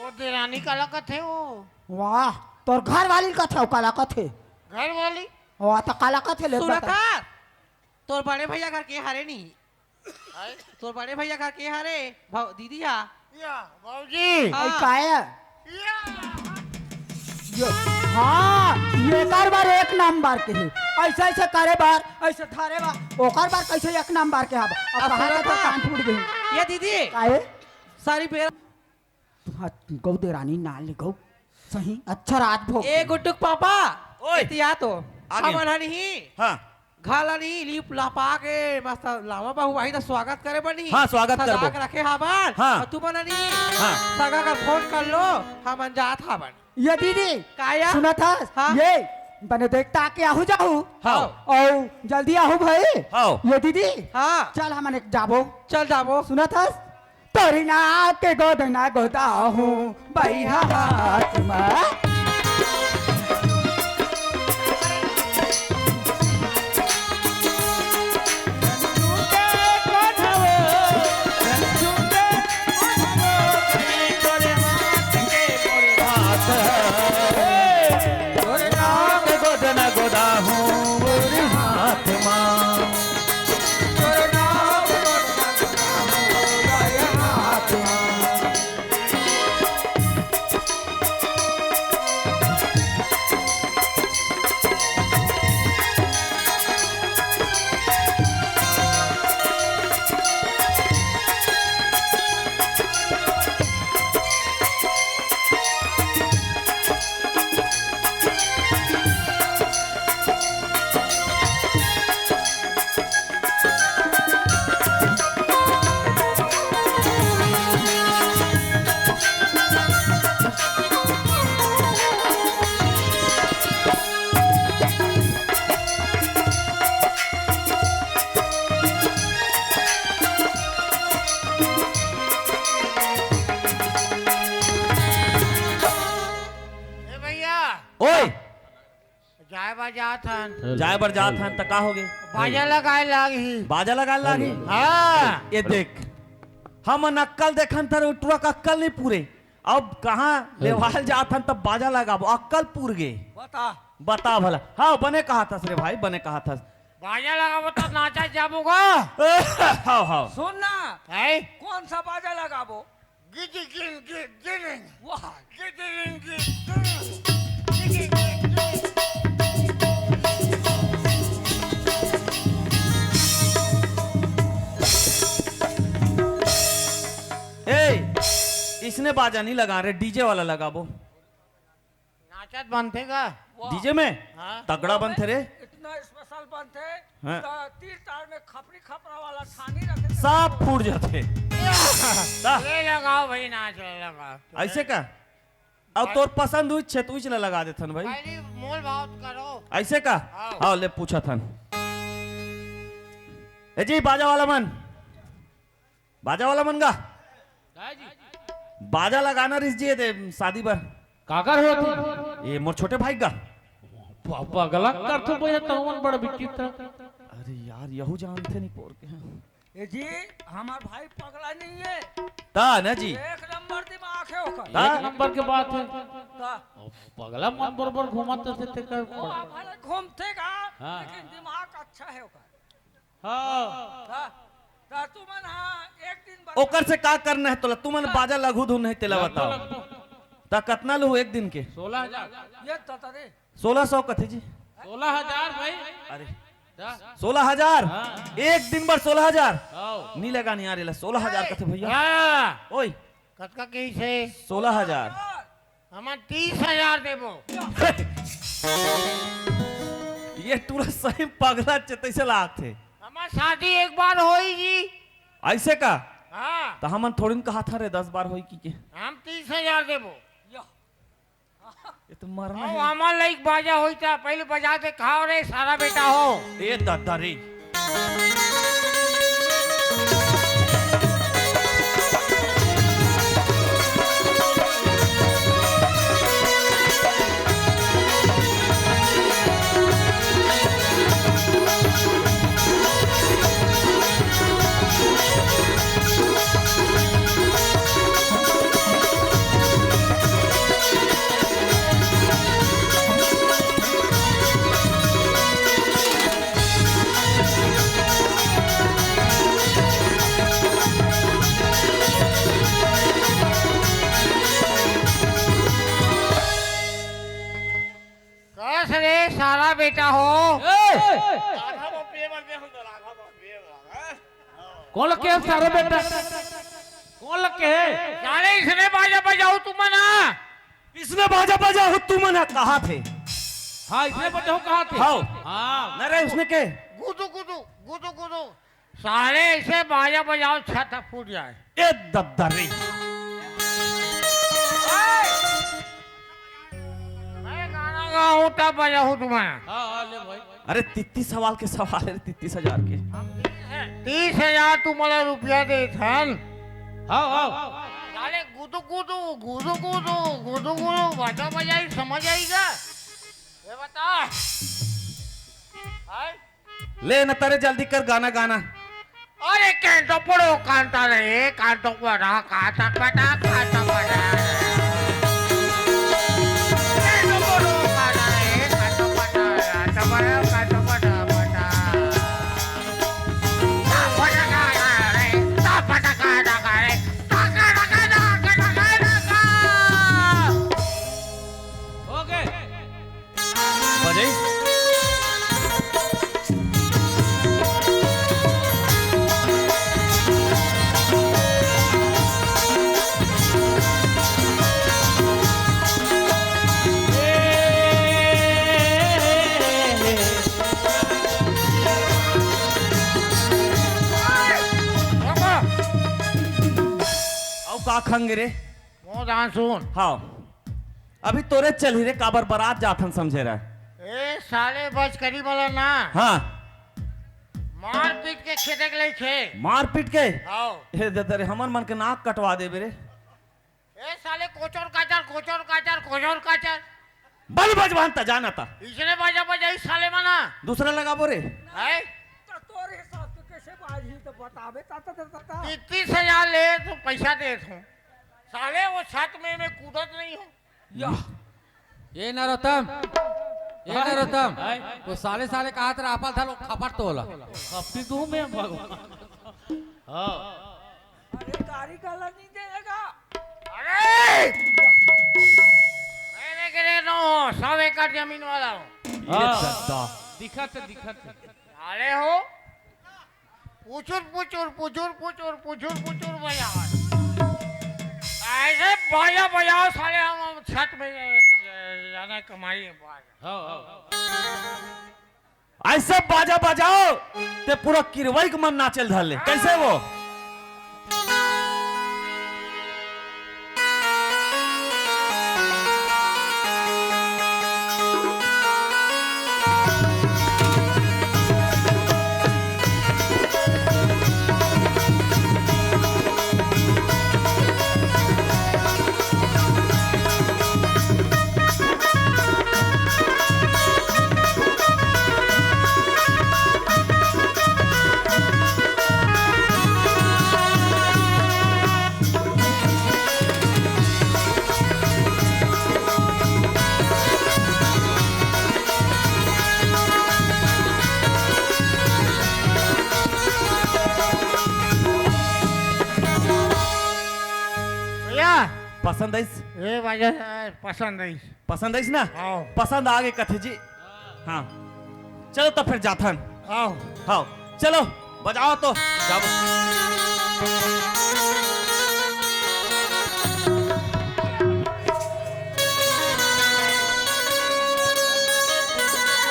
ओ देरानी काला कथे हो? वाह, तोर घर वाली कथे हो, काला कथे? घर वाली? वाह, तो काला कथे ले सुनत बता। हस? तोर बड़े भैया घर के हरे नहीं। आय? तोर बड़े भैया घर के हरे, भौ-, दीदी हा। या, बाबूजी। हाँ। अई काय? या। यो, हाँ, ये कर बार एक नंबर के है। ऐसे, ऐसे करे बार, ऐसे धरे बार, ओकर बार कैसे एक नंबर के हब? अब अब कहाँ सुनत का हा? कान फूट गई? ये दीदी। काय? सारी बेरा हाँ, गौ देरानी ना ले गौ। सही, अच्छा रात भोग। ए गुड्डुक पापा, ओए। एतिया तो। आगे। हमन हन ही। हाँ। घर ला नहीं, लीप लापा के, मस्त लावा बहू आई तो स्वागत करे बनी। हाँ, स्वागत सजा करबो। के रखे हावन। हाँ। और तू बना नहीं। हाँ। सगा कर फोन कर लो, हमन जात हावन। ये दीदी, काया? सुनत हस? हाँ। ये, बने देखता के आहू जाहू। हाँ। और जल्दी आहू भाई। हाँ। ये दीदी, हाँ। चल हमन एक जाबो। चल जाबो। सुनत हस? तोरी नाक के गोदना गोदा हूँ, बइहा हाथ मा। तोरे नाक गोदना गोदा हूँ, मोर हाथ मा। ए भैया। ओए। जाए बर जात हन। जाए बर जात हन, त का होगे? बाजा लगाए लागही। बाजा लगाए लागही? हाँ। ये देख, हमन अक्कल देखन त रे, टुरा का अक्कल नहीं पूरे। अब कहाँ लेवाल जात हन, तब बाजा लगाबो, अक्कल पूर गे। बता। बता भला। हाँ, बने कहा थस रे भाई, बने कहा थस। बाजा लगाबो त नाचा जाबो गा। हाव, हाव। सुन ना, है? कौन सा बाजा लगाबो? गिजिगिन गिजिगिन। वाह। गिजिगिन गिजिगिन। गिजिगिन गिजिगिन। ए, इसने बाजा नहीं लगा रे, डीजे वाला लगाबो। नाचत बनथे का? वाह। डीजे में? हाँ। तगड़ा बनथे रे। इतना स्पेशल बनथे, हाँ। त तीर तार में खपरी खपरा वाला छानी रखे थे। सब फूट जाथे। ता। ले लगाओ भाई, नाच ले लगाओ। ऐसे का? अब तोर पसंद हुई छे, तू ही चला लगा देथन भाई। पहली मोल भाव करो। ऐसे का? आओ। आओ, ले पूछा थन। ए जी, बाजा वाला मन। बाजा वाला मन गा। काय जी? बाजा लगाना रिस जी, दे शादी बर। काकर होत हे? ये मोर छोटे भाई गा। प-, पगला करथो भैया, तहुमन बड़ विचित्र। अरे यार, यहू जानथे नहीं पोर के हैं। ए जी, हमार भाई पगला नहीं है। ता ना जी। एक नंबर दिमाग है ओकर। ता? एक नंबर के बात है। ता? पगला मन बरोबर घूमत थे, ते कर वो आप भले घूमते का, हाँ। लेकिन दिमाग अच्छा है ओकर। हाँ। हाँ, त तुमन, हाँ, एक दिन बता। ओकर से का करना है तोला? तुमन हाँ। बाजा लघु धुन है, तेला लगो, बताओ। लगो। त कतना लू एक दिन के? सोलह हजार। ये त, त रे। सोलह सौ कथे जी। सोलह हजार भाई। अरे। जा। सोलह हजार? हाँ। एक दिन बर सोलह हजार? आओ। नी लगा, नी आ रेला, सोलह हजार कथे भैया। हाँ। ओए। कतका कही से? सोलह हजार। हमन तीस हजार देबो। ये टूरा सही पगला चे, तैसे लागथे। हमर शादी एक बार होई जी। ऐसे का? हाँ। त हमन थोड़ी न कहा था रे, दस बार होई की के। हम तीस हजार देबो। ये तो मरना अउ है। हमर लाइक बाजा होई त पहले बजा के खाओ रे सारा बेटा हो। ए दद्दा रे। कस रे सारा बेटा हो। ए! कोन ल केहे सारा बेटा? कोन ल केहे? साले इसने बाजा बजाओ तुमन हा। इसने बाजा बजाओ तुमन हा, कहा थे? हाँ, इसने बजाओ कहा थे? हाँ। हाँ। न रे, उसने के? गुदू, गुदू, गुदू, गुदू। साले ऐसे बाजा बजाओ, छत फूट जाए। ए दद्दा रे। मैं गाना गाऊं तब बजाऊं तुम्हें। हाँ, हाँ, ले भाई। अरे, तीस सवाल के सवाल है, तीस हजार के। तीस हजार तुम्हारा रुपया दे थन। हाँ, हाँ। साले गुदु गुदु, गुदु गुदु, गुदु गुदु, बाजा बजाई, समझ आएगा? ये बता। हाय? ले न तरे, जल्दी कर, गाना, गाना। अरे, कैंटो पड़ो, कांता रे, कांटो पड़ा, कांता पड़ा, कांता पड़ा। कैंटो पड़ो, कांता रे, कांटो पड़ा, कांता पड़ा, कांता पड़ा, पड़ा। ता पड़ा, कांता रे, ता पड़ा, कांता रे, ता का, ता का, ता का, ता का, ता का। OK। बजाई। अउ का खंगे रे? मोर जान सुन। हाँ। अभी तोरे चलही रे, काबर बरात जाथन समझे रह। ए साले बचकरी वाला ना। हाँ। मारपीट के खेदे के लइक हे। मारपीट के? हाँ। हे दे, दे रे, हमर मन के नाक कटवा देबे रे। ए साले कोचर काचर, कोचर काचर, कोचर काचर। बल बजवान त जाना ता। इसने बाजा बजाई साले मना। दूसरा लगाबो रे। हैं? त तोरे हिसाब से कैसे बाजी त बताबे, ता, ता, ता, ता, ता। तीस हजार ले तो पैसा दे तू। साले वो छत में मैं कूदत नहीं हूँ। या। ये नरोत्तम, ए नरोत्तम, आय। वो साले साले कहा तेरा आपल था लोग खपट तो होला। खपटी तू में भगवान। हाँ। अरे गाड़ी काला नहीं देगा। अरे! मैं नहीं करे नो, सौ एकड़ जमीन वाला हूँ। ये हाँ। चद्दा। दिखत है, दिखत है। साले हो, पुचुर पुचुर पुचुर पुचुर पुचुर पुचुर बजाओ। ऐसे बाजा बजाओ साले, हम, हम छत में जाना कमाई है बाहर। हाँ, हाँ। ऐसे बाजा बजाओ ते पूरा किरवई के मन नाचेल धर ले। कैसे वो? भैया। पसंद आइस? ए भैया, पसंद आइस। पसंद आइस ना? हाँ। पसंद आ गे कथे जी। हाँ। चलो तो फिर जाथन। आओ। हाँ। चलो, बजाओ तो। जाओ।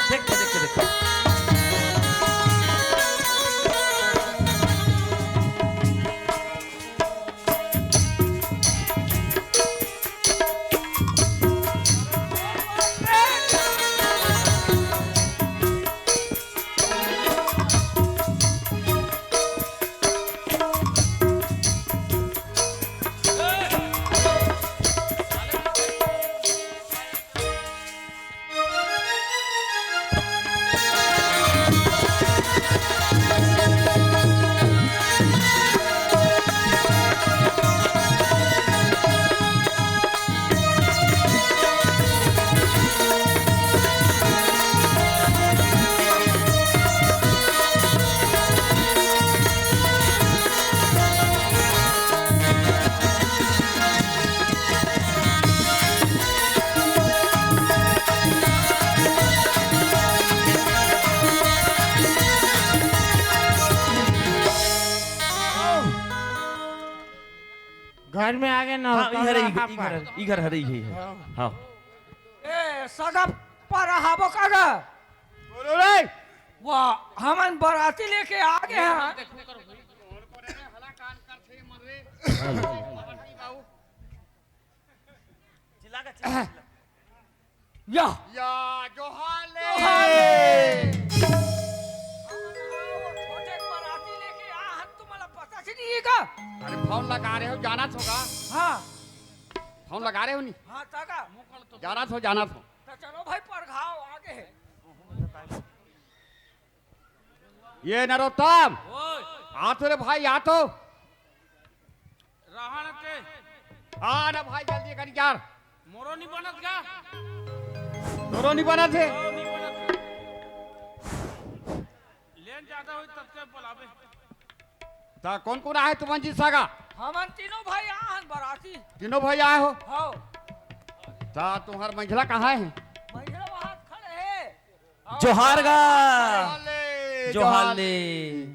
देख के, देख के, देख के। घर में आगे ना हाँ, होता इधर है, ना इधर, आपका। इधर, इधर हरे ही है। हाँ। हाँ। ए, सगा पर हाबो कागा? बोलो रे। वाह, हमन बराती लेके आ गए हैं। चिल्ला के, चिल्ला, चिल्ला। या। या, जोहार ले। जोहार ले। हमन छोटे बराती लेके आ हन, तुम्हारा पता से नहीं है का? अरे, फोन लगा रहे हो, जाना होगा। हाँ। फोन लगा रहे हो नहीं? हाँ, तागा। जाना हो, जाना हो। तो चलो भाई, परघाव आगे है। ये नरोत्तम, ओए। आ तो रे भाई, आ तो। रहन के। आ ना भाई, जल्दी कर यार। मोरो नहीं बनत गा। मोरो नहीं बनत है। मोरो नहीं बनत। लेन ज्यादा होई तब के बुलावे। ता कौन कौन आए तुमन जी सगा? हमन तीनों भाई आए हन बराती। तीनों भाई आए हो? हाँ। ता तुम्हार मंझला कहाँ है? मंझला वहाँ खड़े है। जोहार गा। जोहार ले, जोहार जोहार ले। ले।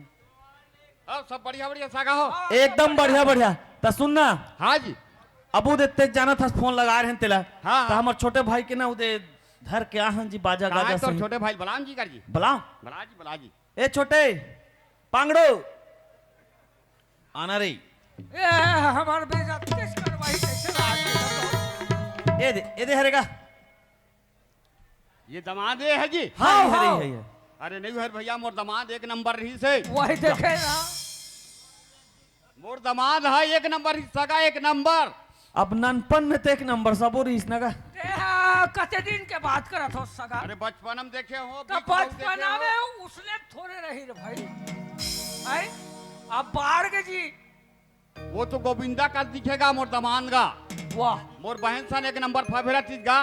और सब बढ़िया, बढ़िया सागा हो? एकदम बढ़िया, बढ़िया। त सुन ना। हाँ जी। अब उदे तेज जाना था, फोन लगा रहे हैं तेला। हाँ, त हाँ। हमर छोटे भाई के ना उदे धर के आहन जी बाजा कहाँ गाजा है तोर सही। छोटे भाई? बलाम जी कर जी। बलाम। बला जी, बला जी। ए छोटे, पांगड़ो। आना रे। ए, हमार बेइज्जती कैसे करवाई, कैसे राज में तो? ए दे, ए दे हरेगा। ये दमाद ये है जी? हाँ, हाँ, ये हरे हाँ। है, ये। अरे नहीं हर भैया, मोर दमाद एक नंबर रही से। वही देखे ना। मोर दमाद है एक नंबर, सगा एक नंबर। अब ननपन में तो एक नंबर सबो रहीस न गा। ते, आ, कते दिन के बात करत हो सगा? अरे बचपन में देखे हो, तो बीच में देखे बचपना हो। में उसने थोड़े रही रे भाई। आई? अब बाढ़ के जी। वो तो गोविंदा का दिखेगा, मोर दमाद गा। वाह। मोर बहन सन एक नंबर फबेरा चीज गा।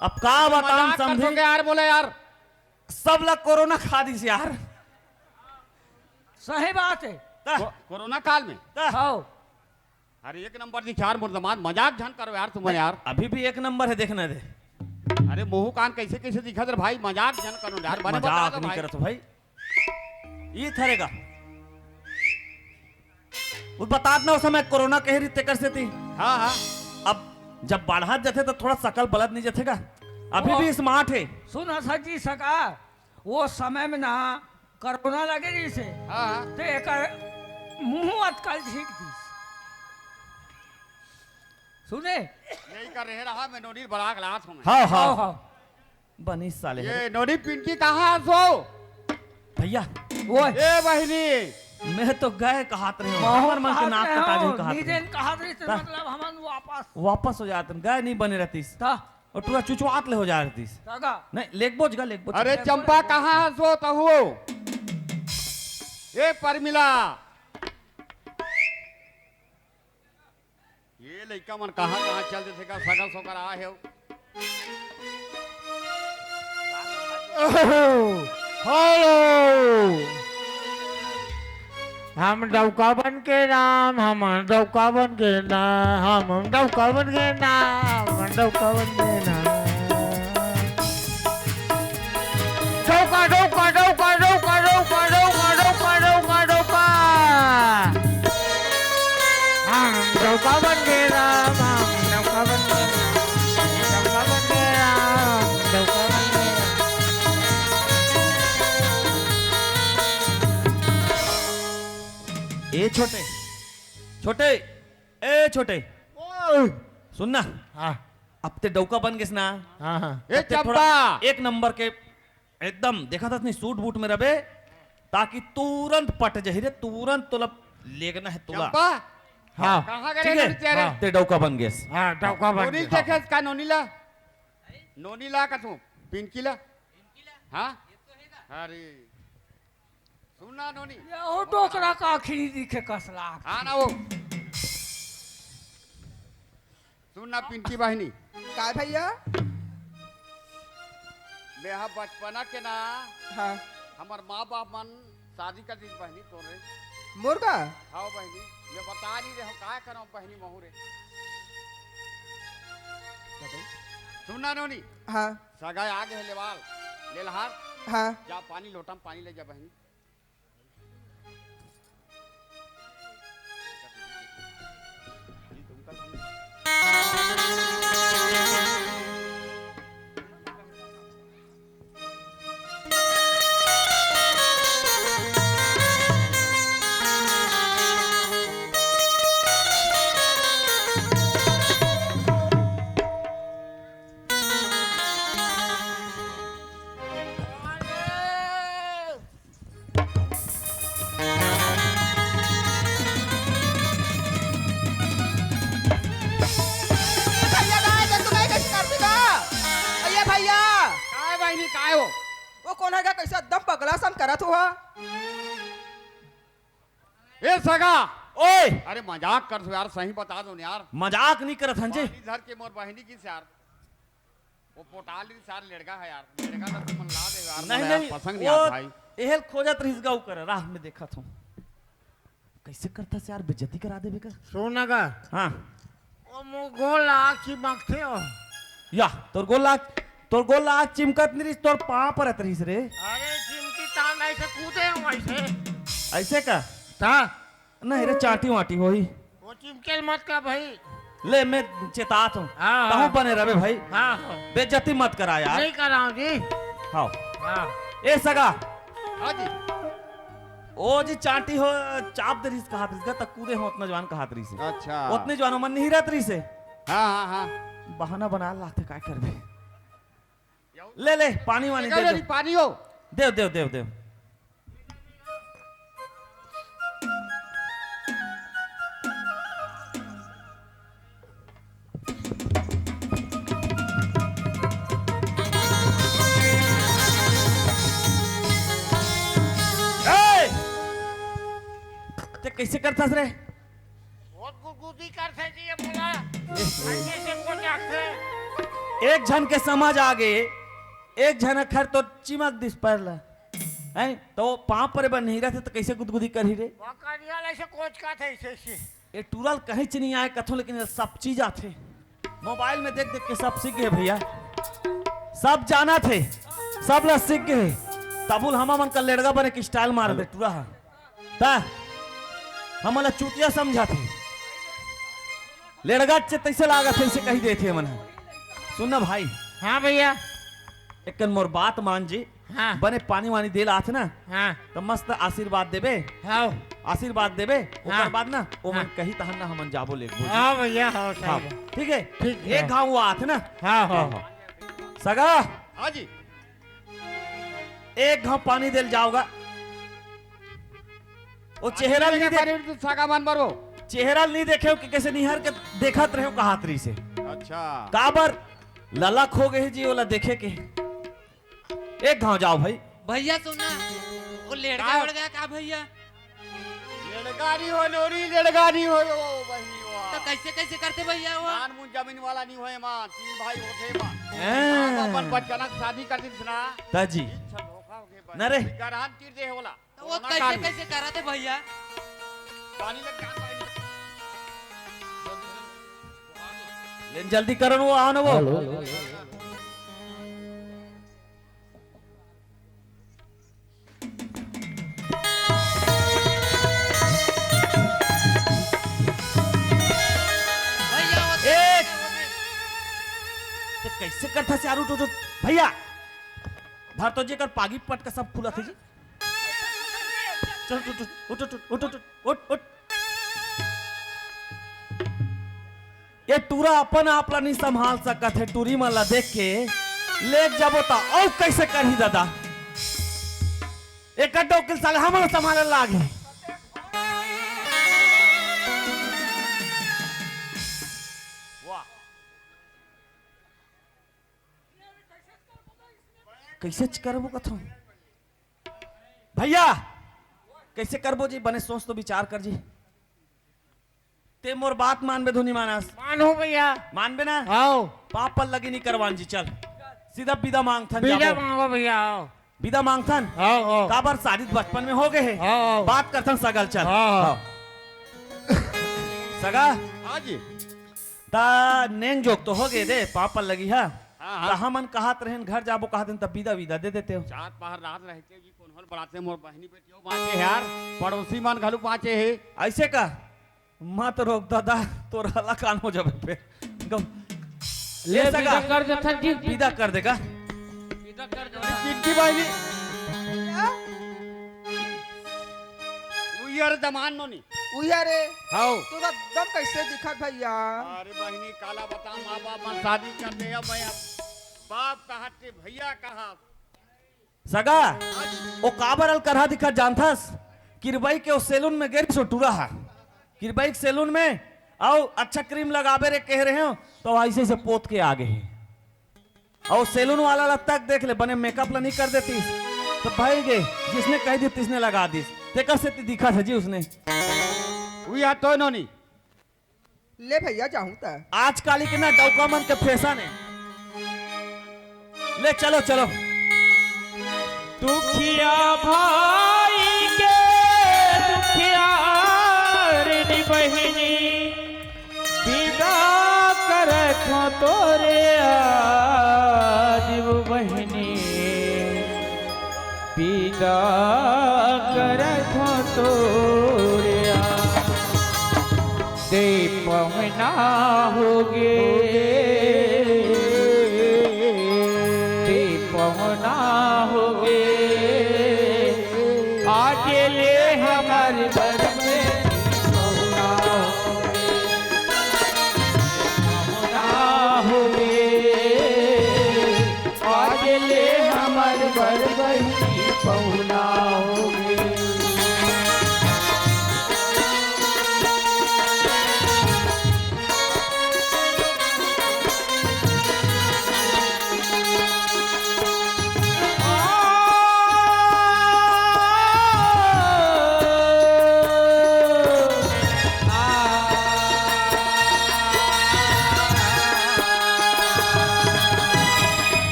अब का बताऊं मजाक कर समधी? सके यार, बोले यार। सब ला कोरोना खा दिस यार। सही बात है। त, को-, कोरोना काल में? त, हाँ। अरे एक नंबर दिख यार, मुर्दाबाद, मजाक झन करो यार तुमन यार। अभी भी एक नंबर है, देखना दे। अरे मुंह कान कैसे कैसे दिखत रे भाई, मजाक झन करो यार, बने बता मजाक दो नहीं भाई। करत भाई। ये थरेगा। वो बतात ना, उस समय कोरोना कहे रही तेकर सेती। हाँ, हाँ। अब जब बाढ़त जाथे तो थोड़ा सकल बलद नहीं जाथे का? अभी ओ, भी स्मार्ट है। सुन सची सका, वो समय में ना कोरोना लगे रहिसे, हाँ, हाँ। तो एकर मुंह अतकल छींक दिस। सुने? यही कर रहे रहा, मैं नोनी बड़ा क्लास हूँ मैं। हाँ, हाँ। हाँ, हाँ। बनी साले ये हरे। नोनी पिंकी कहाँ हस हो? भैया। ओए। ए बहिनी। मैं तो गए कहात रहे हूँ। बहुत हमर मन के कहात नाक रहे कटा हो। जाही कहात रहे। नींदेन कहात रहे, त ता। मतलब हमन वापस। वापस हो जात, गए नहीं बने रहतीस। ता। और टूरा चुचवात ले हो जा रहतीस। काका। नहीं, लेगबोच गा, लेगबोच। अरे लेगबोच। चंपा कहाँ हस हो तहु? ए परमिला। ये लइका मन कहाँ कहाँ चल देथे का, सगा सोकर आ हे। हेलो, हम डौका बन के नाम, हम डौका बन के नाम, हम डौका बन के नाम, हम डौका बन के नाम। डौका, डौका, डौका। हम डौका बन गे राम, हम डौका बन गे राम, डौका बन गे राम, डौका बन गे राम। ए छोटे, छोटे, ए छोटे। ओए। सुन ना। हाँ। अब ते डौका बन गेस ना। हाँ, हाँ। ए अब ते थोड़ा चंपा। एक नंबर के एकदम देखत हस नहीं, सूट बूट में रबे, ताकि तुरंत पट जही रे, तुरंत तोला लेगना है तोला। चंपा? हाँ। कहाँ गए ठीक रे है? नोनी तेरे? हाँ। ते डौका बन गेस। हाँ, डौका बन नोनी गेस। देखे का नोनी ला? नोनी ला का तू? पिंकी ला? हाँ? अरे। सुन ना नोनी। ये ओ डोकरा का आखिरी दिखे कसला। हाँ ना वो। सुन ना पिंकी बहिनी। काय भैया? मैं हा बचपना के ना, हाँ। हमर माँ बाप मन शादी कर दीस बहिनी तोरे। मोर का? हाँ बहिनी, मैं बता नहीं रहे हूँ, काय करम बहिनी महू रे। सुन ना नोनी। हाँ। सगाई आ गे हे लेवाल, लेलहार। हाँ। जा पानी लोटा में पानी ले जा बहिनी। भैया, गाय जंतु गाय कैसे करती बा? अये भैया। काय बहिनी, काय हो? वो कोन हे गा, कैसे एकदम पगला सन करत हुआ? ए सगा। ओए। अरे मजाक करत हो यार, सही बता दो न यार। मजाक नहीं करत हन जी। पानी धर के मोर बहिनी की यार। वो पोटाल रही सार लड़का है यार, लड़का तो तुमन ला दे यार, नहीं, मोला यार, नहीं, पसंद नहीं वो आता भाई। एहल खोजत रहिस गा ओकर, राह में देखत हूँ। कैसे करता से यार, बेइज्जती करा देबे का? सोना का? हाँ। ओ मो गोल आग चिमकथे हो। या, तोर गोल आग, तोर गोल आग चिमकत नहीं रहिस, तोर पाँव परत रहिस रे। अरे चिमकी तान ऐसे कूदे हो ऐसे। ऐसे का? ता? नहीं रे, चाटी वाटी होही। वो चिमकेल मत का भाई। ले, मैं चेतात हूँ। हाँ, तहूँ हाँ। बने रहे भाई। हाँ, हाँ। बेइज्जती मत करा यार। नहीं कराओ जी। हाँ। हाँ। ए सगा। हाँ जी। ओ जी चाटी हो, चाप दे रहिस कहात रहिस गा, त कूदे हो उतना जवान कहात रहिस हे। अच्छा। उतने जवान मन नहीं रहत रहिस हे। हाँ, हाँ, हाँ। बहाना बना लागथे, काय करबे। ले, ले, पानी वानी दे दे। पानी हो। देव, देव, देव, देव। ए! ते कैसे करथस रे? बहुत गुदगुदी करथे जी ये मोला। ए। ऐसे से को जाथे। एक झन के समझ आ गे, एक झन अखर तो चिमक दिस पर ला, हैं? तो पाँव परे बर नहीं रहते तो कैसे गुदगुदी करही रे? वो करिया ले से कोच का थे ऐसे, ऐसे। ये टूरा ल कहीं च नहीं आए कथों, लेकिन ये सब चीज आथे। मोबाइल में देख देख के सब सीख गए भैया, सब जाना थे, सब ला सीख गए। तबुल हमा मन का लेड़गा बने के स्टाइल मार दे टूरा हा। ता हमन ला चूतिया समझा थे, लेड़गा च तैसे लागत है, इसे कही देथे मन। सुन ना भाई। हाँ भैया। एकन मोर बात मान जी। हाँ। बने पानी वानी दे ला आथे ना, हाँ। तो मस्त आशीर्वाद देबे। हाँ। आशीर्वाद देबे, ओकर हाँ। बाद ना ओमन हाँ। कही तहन ना हमन जाबो लेगबो जी। हाँ भैया, हाँ, सही हाँ, है। ठीक है। ठीक है। एक घाव वो आथे ना। हाँ, हाँ। हाँ, हाँ। सगा। हाँ जी। एक घाव पानी देल जाओगा। वो चेहरा नहीं देख, सगा मन बर वो। चेहरा नहीं देखे हो कि कैसे निहर के देखत रहे हो, कहात रही से। अच्छा। काबर ललक हो गए जी, ओला देखे के। एक घाव जाओ भाई। भैया सुन ना, वो लेड़गा का? वेड़गा का भैया? लेड़गा नहीं हो नोरी, लेड़गा नहीं हो वो बहिनी वा। तो कैसे, कैसे करते भैया वो? नान मुन जमीन वाला नहीं होए मान, तीन भाई होथे मान। हैं। आप अपन बचकना के शादी कर दिन ना। ता जी। इच्छा धोखा हो गए बहिनी। ना रे। गरहन तीर दे होला। तो वो कोरोना कैसे, काल में। कैसे करते भैया? पानी लग गया, पानी। लेन जल्दी करो ना, वो आओ ना वो। हेलो। भैया, वो ए! तो कैसे करता से आरू टूटू? भैया, धर तो जेकर पागी पटका सब खुला थे जी। चल, उठ, उठ, उठ। ये टूरा अपन आप ला नहीं संभाल सकत हे, टूरी मन ला देख के लेग जाबो त अउ कैसे करही दादा? एक डौकिल साले हमन ला संभाले लाग हे। वाह। कैसे करबो कथो? भैया, कैसे करबो जी? बने सोच तो विचार कर जी। ते मोर बात मानबे धुनी मानस? मानहूं भैया। मानबे ना? हाव। पाँव पल्ला लगी नहीं करवान जी, चल। सीधा बिदा मांगथन बिदा जाबो। मांगो भैया, हाव। बिदा मांगथन? हाव, हाव। काबर शादी बचपन में हो गए हे। हाव, हाव। बात करथन सगा ल चल। हाव, हाव। हाव। सगा? हाँ जी। ता नेंग जोग तो हो गए दे, पाँव पल्ला लगी हा। हाँ, हाँ। ता हमन कहत रहेन घर जाबो कहत रहेन, तब बिदा, बिदा दे देते हो। चार पहर रात रहते जी, कोन होल बड़ाते मोर बहिनी बेटी हो बाँचे हे यार, पड़ोसी मन घलू बाँचे हे। ऐसे का? मत रोक दादा, तोर हला कान हो जाबे फेर। गम-, ले, ए सगा, बिदा कर देथन जी। बिदा कर देगा। बिदा कर देथन। पिंकी बहिनी। उइया रे दमान नोनी। उइया रे। हाव। तू एकदम कैसे दिखत भैया? अरे बहिनी, काला बता, माँ बाप मन शादी कर दे, अब मैं अब बाप कहा ते भैया कहा। सगा, ओ काबर अलकरहा दिखत जानथस? किरबई के ओ सैलून में गे रिहिस ओ टूरा हा। किरबई के सैलून में, अउ अच्छा क्रीम लगाबे रे कह रहे हो, तो ऐसे से पोत के आ गए हे। अउ सैलून वाला ला तक देख ले, बने मेकअप ला नहीं कर देतिस, तो भाई गे, जिसने कह दी तिसने लगा दिस। तेकर सेती दिखत हे जी उसने। उइया तो नोनी। ले भैया, जाहूं त। आजकाल के ना डौका मन के फैशन हे। ले चलो, चलो। दुखिया भाई के दुखियारिन बहिनी, बिदा करत हों तोरे आज वो बहिनी। बिदा करत हों तोरे आज, ते पहुना होगे, ते पहुना होगे, आज ले हमर बर में पहुना होगे। पहुना होगे, आज ले हमर बर बहिनी पहुना होगे।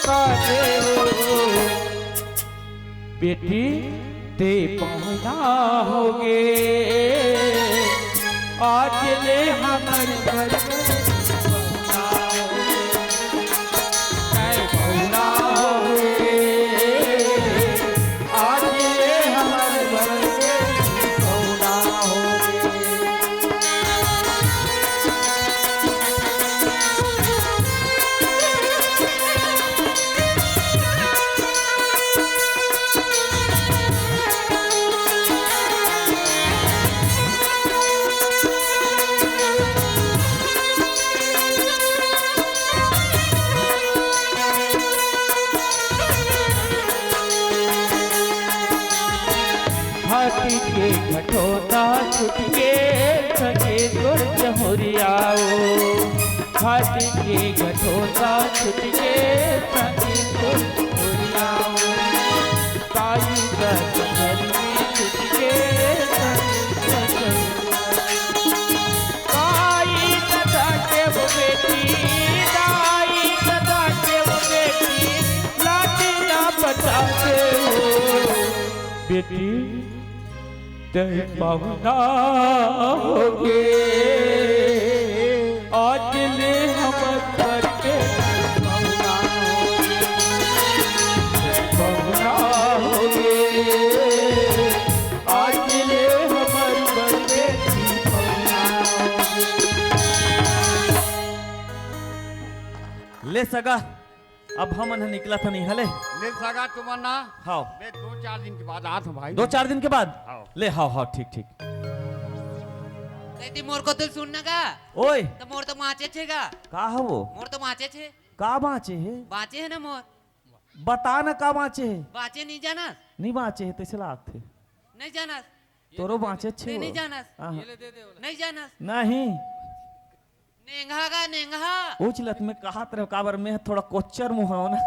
का देवो। बेटी, ते पहुना होगे, आज ले हमर घर में पहुना होगे। तैं पहुना होगे, आज ले हमर घर में पहुना होगे। हाथी के घटोना छुट के, संगे तोर जहुरियाओ। हाथी के घटोना छुट के, संगे तोर जहुरियाओ। ताई का चंदन में छुट के, संगे तोर जहुरियाओ। दाई ददा के वो बेटी, दाई ददा के वो बेटी, लाठी ना बचा के वो बेटी, तैं पहुना होगे, आज ले हमर घर के पहुना होगे, पहुना होगे। आज ले हमर घर के पहुना होगे। ले सगा, अब हमन ह निकलत हन इहाँ ले। ले सगा तुमन ना। हाँ। मैं दो चार दिन के बाद आत हूँ भाई। दो चार दिन के बाद? हाँ। ले, हाँ, हाँ, ठीक, ठीक। कहिथे मोर कथो ल सुन ना गा। ओए। त मोर तो बाँचे हे गा। का हवो? मोर तो बाँचे हे। का बाँचे हे? बाँचे हे ना मोर। बता ना का बाँचे हे? बाँचे नइ जानस? नइ बाँचे हे, तइसे लागथे। नइ जानस? तोरो बाँचे हे। नइ जानस? हाँ, हाँ। नइ जानस? नहीं। नेंगहा गा, नेंगहा। उचलत में कहत रहे, काबर मैं थोड़ा कोच्चर मुँह हवँ ना।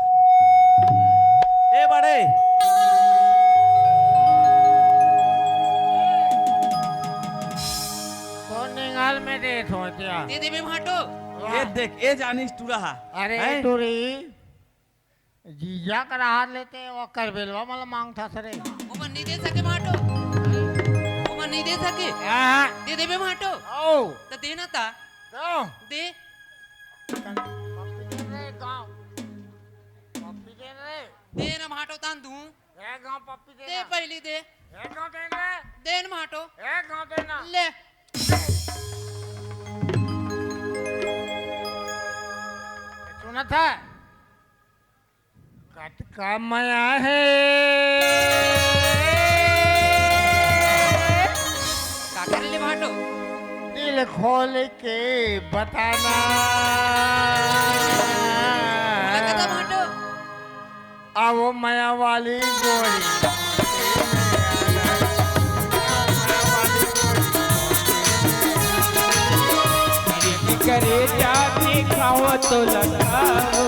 ए बड़े। तो नेंगल में दे थोड़ा। दे देबे भाटो। ए देख, ए जानिस टूरा हा। अरे हैं? टूरी। जीजा करा हाथ लेते, वो करबेलवा मला मांगथस रे। ओमन नइ दे सके भाटो। ओमन नइ दे सके। हाँ। दे देबे भाटो। आओ। त दे ना ता। दो। दे। पप्पी दे रे, गाँव। पप्पी दे रे। दे ना भाटो तान दूँ। ए गाँव पप्पी दे दे ना। पहली दे। ए गाँव दे ना। दे ना भाटो। ए गाँव दे ना। ले। सुनत हे? कतका मया हे। का करे ले भाटो? दिल खोल के बताना। बोला कथा भाटो? आवो मया वाली गोरी। करे जाती खाओ तो लगाओ।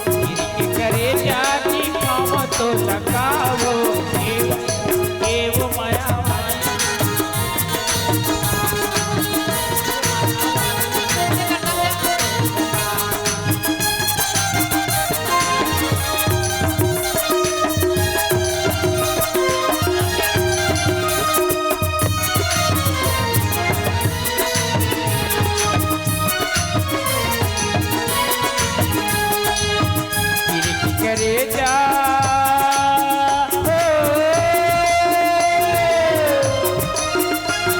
गिर के करे जाती काम तो लगाओ, ए, ए वो माया वाली। गिर के करे जा, ओ,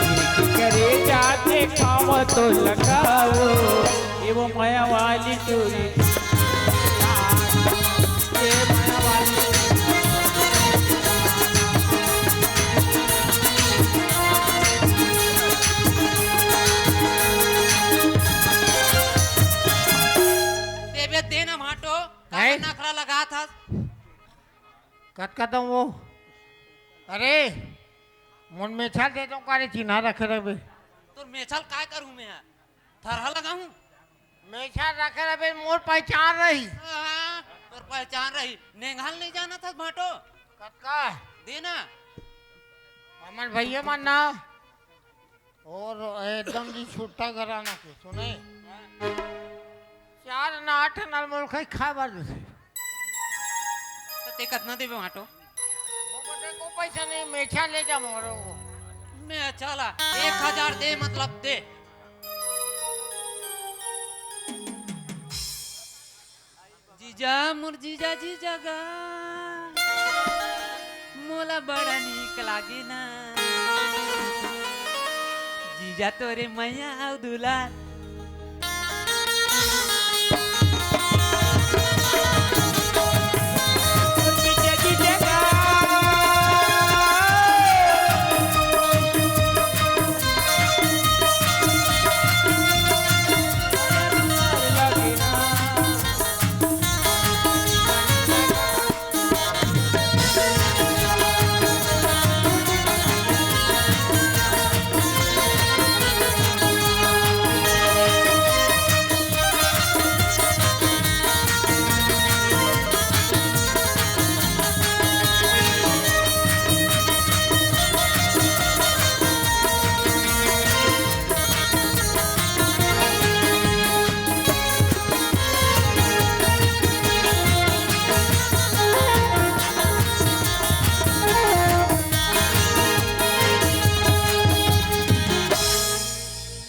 गिर के करे जाते काम तो लगाओ, ये वो माया वाली टूरी। देबे दे ना भाटो, काबर हैं? नखरा लगात हस? कतका दऊं वो? अरे, मोर मेछा दे दऊं का रे, चिन्हा रखे रहिबे। तोर मेछा ल काय करूं मैं? थरहा लगाहूं? मेछा रखे रहिबे, मोर पहचान रही। हाँ, तोर पहचान रही। नेंगहा ल नइ जानत हस भाटो? कतका? दे ना। हमर भइया मन ना। और एकदम जी छुट्टा घराना के, सुने? चार ना आठ ना मोर खाई खाए बर देथे। ते कतना देबे भांटो? वो को पैसा नहीं, मेछा ले जा मोरो। मैं चला, एक हजार दे, मतलब दे। जीजा, मोर जीजा, जीजा गा, मोला बड़ा नीक लागे ना। जीजा तोरे मया अउ दुलार।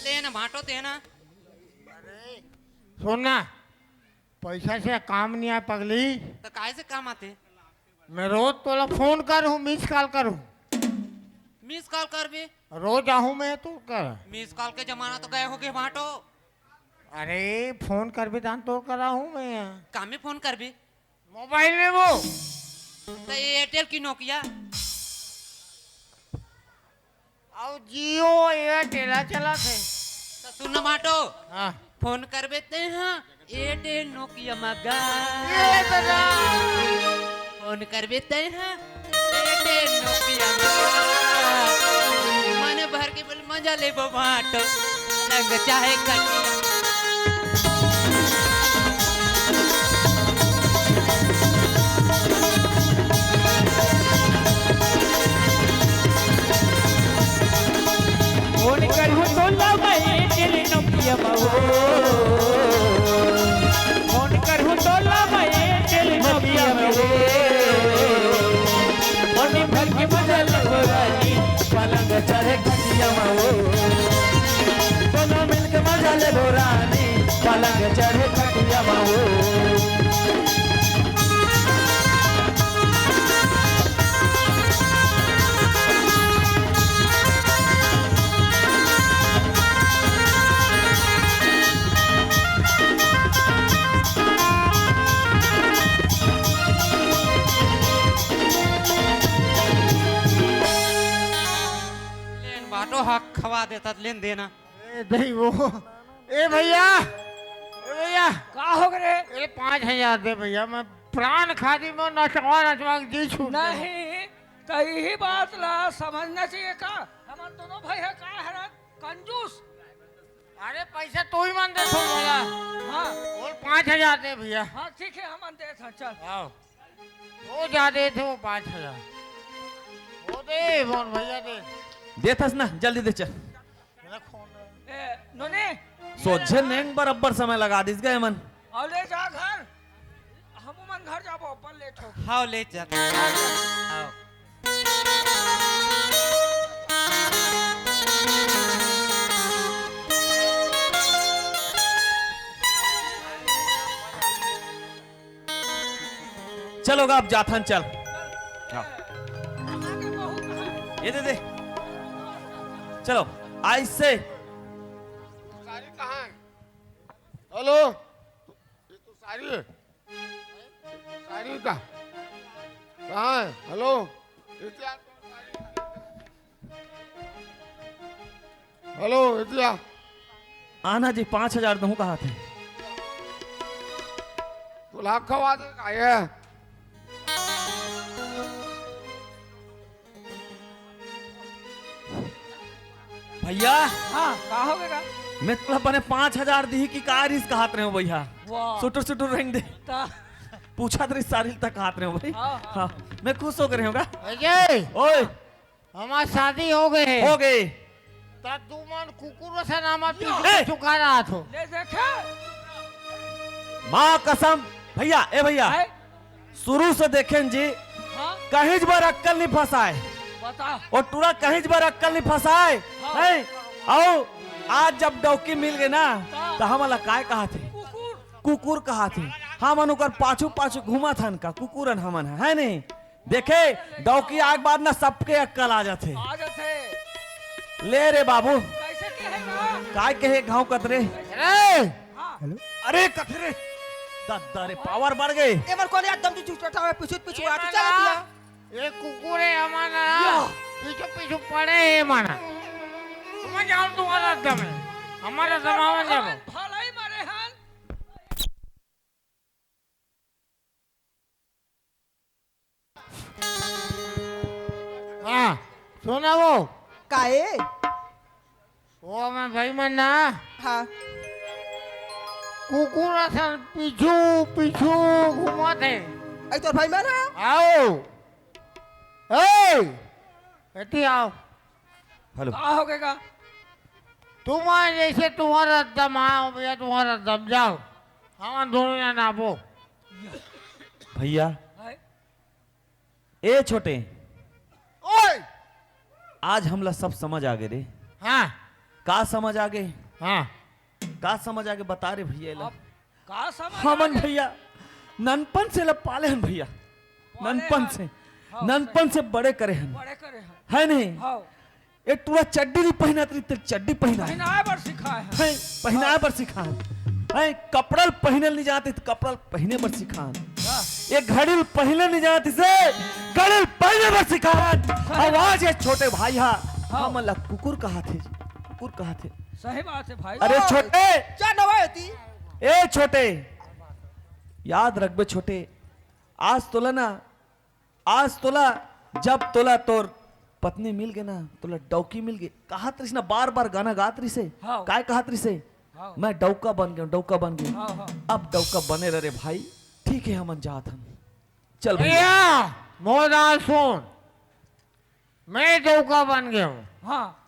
ले ना भांटो, दे ना। सुन ना, पैसा से काम नहीं आय पगली। तो काय से काम आथे? मैं रोज तोला फोन करूँ, मिस कॉल करूँ। मिस कॉल करबे? रोज आहूँ मैं तो कर। मिस कॉल के जमाना तो गए होगे भांटो। अरे फोन करबे दान तो कराहूँ मैं। का में फोन करबे? मोबाइल में वो। तो एयरटेल की नोकिया? अउ जियो एयरटेल चलत हे। तो सुन ना भांटो। हाँ। फोन करबे ते हाँ, एयरटेल नोकिया मगा। ये दादा। फोन करबे ते हाँ, एयरटेल नोकिया मगा। मन भर के बोल मजा लेबो भांटो, रंग चाहे खटिया। फोन करहूँ तोला मैं एयरटेल नोकिया मा वो। फोन करहूँ तोला मैं एयरटेल नोकिया मा वो। फोन भर के मजा लेबो रानी, पलंग चढ़े खटिया मा वो। दोनों मिलके मजा लेबो रानी, पलंग चढ़े खटिया मा वो। लेन भांटो, हक खवा देथस, लेन देना। ए दई वो। ए भैया, ए भैया। का होगे रे? ए पाँच हजार दे भैया, मैं प्राण खादी में नचवा नचवा के जी छूट गया। नहीं, त इही बात ला समझना चाहिए का? हमन दोनों भाई ह का हरन? कंजूस। अरे पैसा तू ही मन देथो भैया। हाँ। बोल पाँच हजार दे भैया। हाँ ठीक है, हमन देथन, चल। आओ। वो जा देथे वो पाँच हजार। वो दे, मोर भैया दे। देथस ना, जल्दी दे चल। मेरा फोन है। ए, नोनी। सोझे नेंग बराबर समय लगा दिस गए मन। अउ ले जा घर। हमू मन घर जाबो, अपन लेट हो। हाँ, ले जा। हाँ। चलो गा, अब जाथन, चल। हाँ। ये दे दे। चलो, आइसे। सारी कहाँ है? हेलो, ये तो सारी है। सारी का? कहाँ है? हेलो, ये क्या? हेलो, इतिया। आना जी, पाँच हजार दूँ कहा थे। तोला खवा दे का ये? भैया। हाँ, का होगे गा? मैं तोला बने पाँच हजार दिही कि का रिस कहत रहे हो भैया। वाह। सुटुर सुटुर रहेंगे दे। ता। पूछत रहिस सारी तक कहत रहे हो भाई। हाँ, हाँ। हाँ, मैं खुश हो गए हूँ गा। अजय। ओए। हमार शादी हो गए हे। हो गए। त तुमन कुकुर असन हमार पीछू ए! चुका रहा थो। ले देखे। माँ कसम, भैया, ए भैया। हैं? शुरू से देखेन जी, हाँ? कहीं बर अक्कल नहीं फंसाए। बता। वो टूरा कहीं बर अक्कल नहीं फंसाए, हाँ। हैं? अउ आज जब डौकी मिल गए ना, हाँ। तो हमन ला काय कहा थे? कुकुर। कुकुर कहा थे। हमन ओकर पाछू पाछू घूमत हन का? कुकुरन हमन ह, है नहीं? देखे, डौकी आए के बाद ना सबके अक्कल आ जाथे। आ जाथे। ले रे बाबू। कैसे कहे ना? काय कहे घाव कत रे? अरे! हाँ। हेलो। अरे कथे रे। दद्दा रे, पावर बढ़ गए। एमन कोन यार दम जी चुटटा हुआ, पीछू पीछू ए आ, तू माना, चल दिया। ये कुकुर है हमारा। या। पीछू पीछू पड़े है हमारा। तुम जाओ तुम्हारा दम है। हमारा दम आवा जाओ। भलाई मारे हन। हाँ, सुना वो। काए? वो मैं भाई मन ना। हाँ। कुकुर असन पीछू, पीछू घूमत है। ऐ तोर भाई मन है? आओ। ए, एती आओ। हेलो। का हो गएगा? तुम्हारे जैसे तुम्हारा दम आओ भैया, तुम्हारा दम जाओ। हम दोनों ना नापो। भैया। हाय। ए छोटे। ओए! आज हमला सब समझ आ गे रे। हाँ। का समझ आ गे? हाँ। का समझ आ गे बता रे भैया एला। अब का समझ हमन आ गे? भैया ननपन से ल पाले हन भैया। पाले ननपन हन। से। हाँ, ननपन सही। से बड़े करे हन। बड़े करे हन। है नहीं? हाँ। ए टूरा चड्डी नहीं पहिनत रही, ते चड्डी पहिना। पहिनाए बर सिखाए हन। हैं, पहिनाए बर सिखाए हन। हैं, कपड़ा ल पहिने ल नहीं जानत रही, ते कपड़ा ल पहिने बर सिखाए हन। हाँ। ए घड़ी ल पहिने ल नहीं जानत रही से, घड़ी ल पहिने बर सिखाए हन। सही। अब आज ए छोटे भाई हा, हाँ। हमन ला कुकुर कहा थे, कुकुर कहा थे। सही बात है भाई। अरे ओए, छोटे। क्या नवा है ती? ए छोटे, याद रखबे छोटे, आज तोला ना, आज तोला, जब तोला तोर पत्नी मिल गे ना, तोला डौकी मिल गे, कहत रहिस ना, बार बार गाना गात रहिस हे। हाँ। काय कहत रहिस हे? हाँ। मैं डौका बन गेंव, डौका बन गेंव। हाँ, हाँ। अब डौका बने रह रे भाई, ठीक है, हमन जात हन, चल भैया। भैया, मोर बात सुन, मैं डौका बन गेंव। हाँ।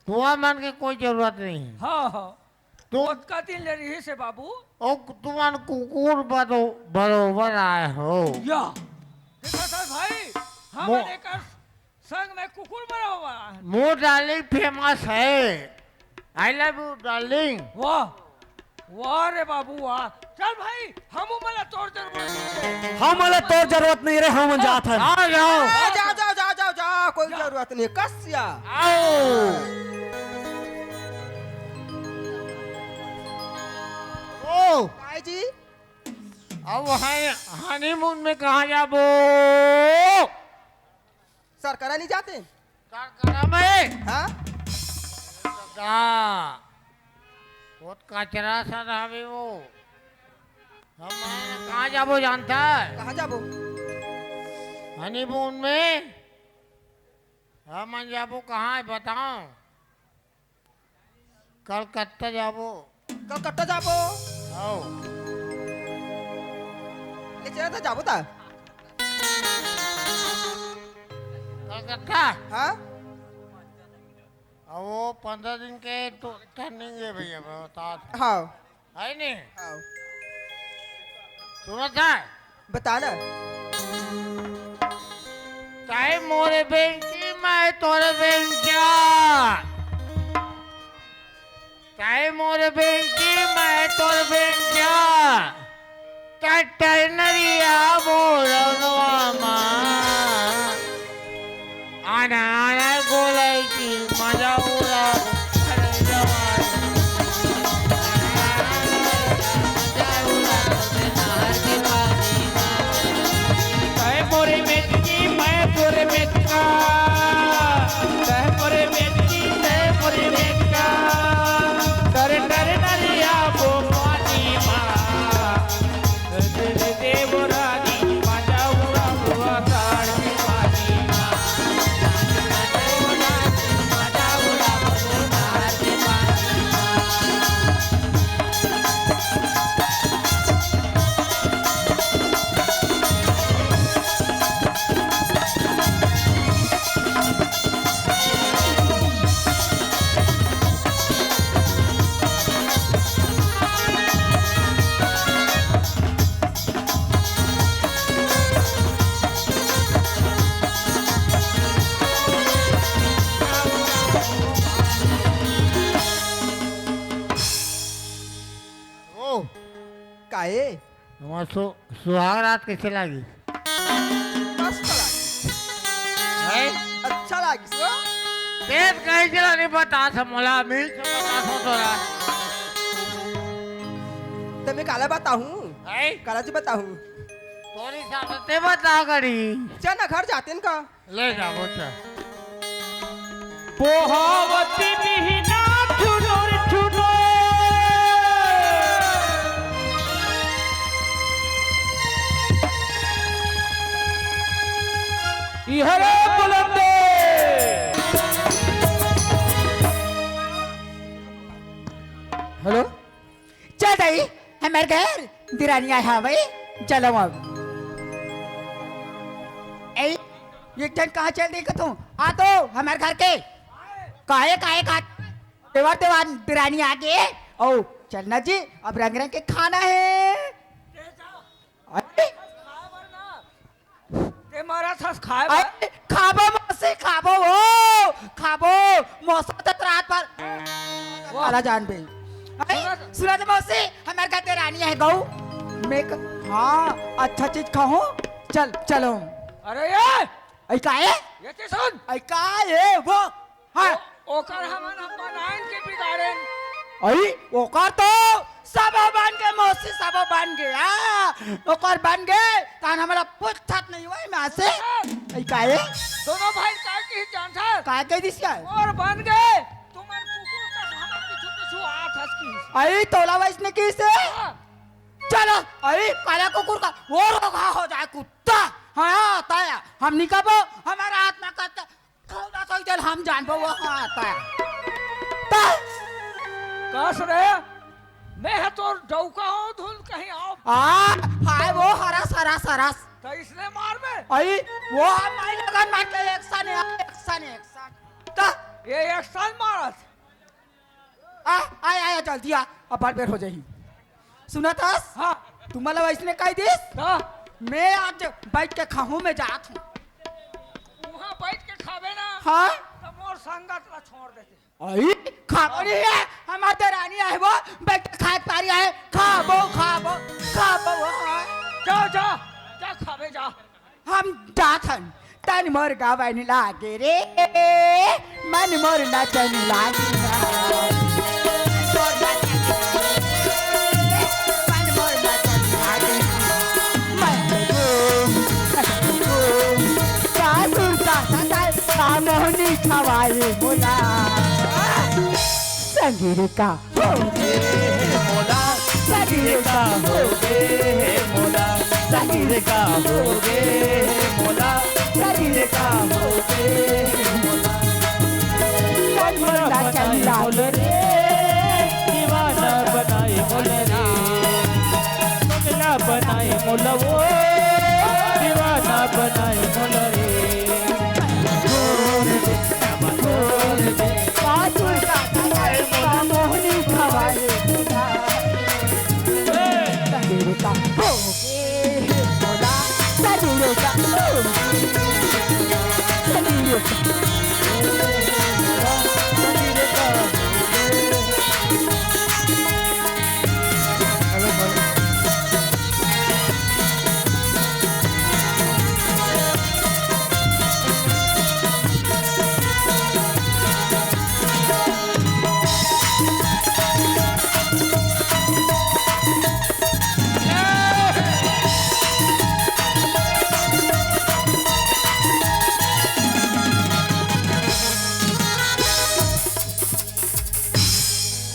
तुमन मन के कोई जरूरत नहीं है। हाँ, हाँ। तुम ओतका दिन ले रहिस हे बाबू। ओ, तुमन कुकुर बरो-, बरोबर आए हो। या। देखा सर भाई, हम मो-, एकर संग में कुकुर बरोबर आए हैं। मोर darling famous है। I love you, darling। वाह। वाह रे बाबू, वाह। चल भाई, हमू मन ला तोर जरूरत नहीं है। हमन ला तोर जरूरत नहीं रे, हमन जात हन। आ जाओ। आ, जा, जा, जा, जा, जा, कोई जा। जरूरत नहीं है। कस या। आओ। ओ। भाई जी। अब हाय, honeymoon में कहाँ जाबो? सरकरा नहीं जाते? सरकरा में? हाँ? का? बहुत कचरा सा रहा बे वो। हम कहाँ जाबो जानता है? कहाँ जाबो? Honeymoon में। हमन जाबो कहाँ है बताओ? कलकत्ता जाबो। कलकत्ता जाबो? आओ। ले चला था जाबो ता। कलकत्ता? हाँ? अब वो पंद्रह दिन के तो training है भैया, मैं बता दूं। हाँ। है नहीं? हाँ। सुनत है? बता ना। तय मोरे बेंची, मैं तोरे बेंचा। तय मोरे बेंची, मैं तोरे बेंचा। टटनरिया बोलनवा मा। आना आना गोलाई की मजा उड़ा, अरे जवान। तय मोरे मेतकी, मैं तोरे मेतका। तय मोरे मेतकी, तय मोरे मेतका। डर डर नरिया वो पानी मा। ए, तुम्हार सु-, सुहाग रात कइसे लागिस? मस्त लागिस। हैं? अच्छा लागिस वो। तें कइसे ला नइ बतास मोला, मैं तो बताहूँ तोला। त मैं काला बताहूँ? हैं? काला जी बताहूँ? तोर हिसाब से तें बता करी। चल ना, घर जातेन का। ले जाबो, चल। बोहावती बिहनिया ठुनुर ठुनुर। इहरे बुलंदे। हेलो। चल दाई, हमर घर दिरानी आय हवय, चलो अब। ए, एक ठन कहाँ चल दे कथों? आ तो हमर घर के। काहे, काहे का? देवर, देवर, दिरानी आगे। ओ, चलना जी, अब रंग रंग के खाना हे। अरे, तें मरत हस खाए बर? अरे, खाबो मौसी, खाबो हो, खाबो। मौसा तो रात भर वाह। काला जानबे। अरे, सुना तो। सुना तो मौसी, हमर घर दिरानी आय गऊ। मैं क-, हाँ, अच्छा चीज खाहूँ। चल, चलो। अरे ये! अई का ए? ये चीज सुन। अई का ए वो? हाँ। ओ-, ओकर हमन ह बनाएन के बिगाड़ेन। अई, ओकर तो सबो बन गे मौसी, सबो बन गे। हाँ, ओकर बन गे, तहन हमला पूछत नइ होय मैं से। अई का ए? दोनों भाई का की जानथस? का कहि दिस यार? और बन गे, तुमन कुकुर कस हमर पीछू पीछू आत हस किहिस। अई, तोला वइसने किहिस हे? हाँ। चलो, अई, काला कुकुर का, वो रोगहा हो जाए कुत्ता। हाँ, ताया, हम निकलबो, हमर आत्मा का त-, थोड़ा तो इधर हम जानबो वो कहाँ आता है। ता- कस रे, मैं ह तोर डौका हो धुन कहीं आओ। आ, हाय वो हरस, हरस, हरस। त इसने मार बे। अई, वो हम माई लगन मार के एक सन, एक सन, एक सन। ता- ये एक सन मारत। आ, आ, आ, आ, जल्दी आ, अब बड़ बेर हो जाही। सुनत हस? हाँ। तुमन ला वइसने कहि दिस? हाँ। मैं आज बइठ के खाहूँ, मैं जात हूँ। उहाँ बइठ के खाबे ना, हाँ। त मोर संगत ला छोड़ देते। अई, खाबो नहीं हे, हमर देरानी आय वो, बइठ के खाए पारी आय, खाबो, खाबो, खाबो, हाँ। जा, जा, जा खाबे जा। हम जाथन, तन मोर गावन लागे रे, मन मोर नचन लागे ना। मन मोर नचन लागे ना। मन घूम, घूम, का सुरता सताए, का मोहनी खवाए मोला। संगीत का होगे मोला, सगीरे का होगे मोला, सगीरे का होगे मोला, सगीरे का होगे मोला। मन मोला चंदा मोल रे, दीवाना बनाए मोल रे, पगला बनाए मोल वो, दीवाना बनाए मोल रे। बातुल का मोहनी खवाए। सगीर का होगे मोला, सगीर का होगे। सगीर का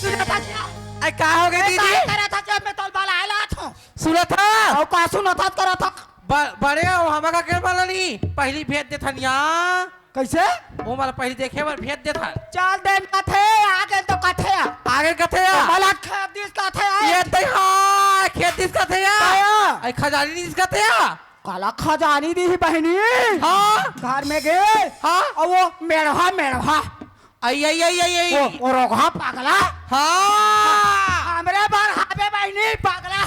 सुनत हस? अरे, का हो गए ए, दीदी? काय करत हस? जब मैं तोल बाल आए लात हूँ। सुनत हस? अउ का सुनत हस करत हस? ब-, बड़े हो, हमका के माला नहीं? पहली भेज दे थनिया। कैसे? वो माला पहली देखे बर भेज दे था। चल दे कथे, आगे तो कथे। आगे कथे आ? माला खेत दिस कथे आ। ये ते हाँ, खेत दिस कथे आ। काया? आई खजानी दिस कथे आ। काला खजानी दी ही बहनी। हाँ। घर में गए। हाँ। और वो मेढ़वा, मेढ़वा। आई, आई, आई, आई, आई। वो, वो रोगहा पगला। हाँ। हमरे बर हावे बहनी पगला।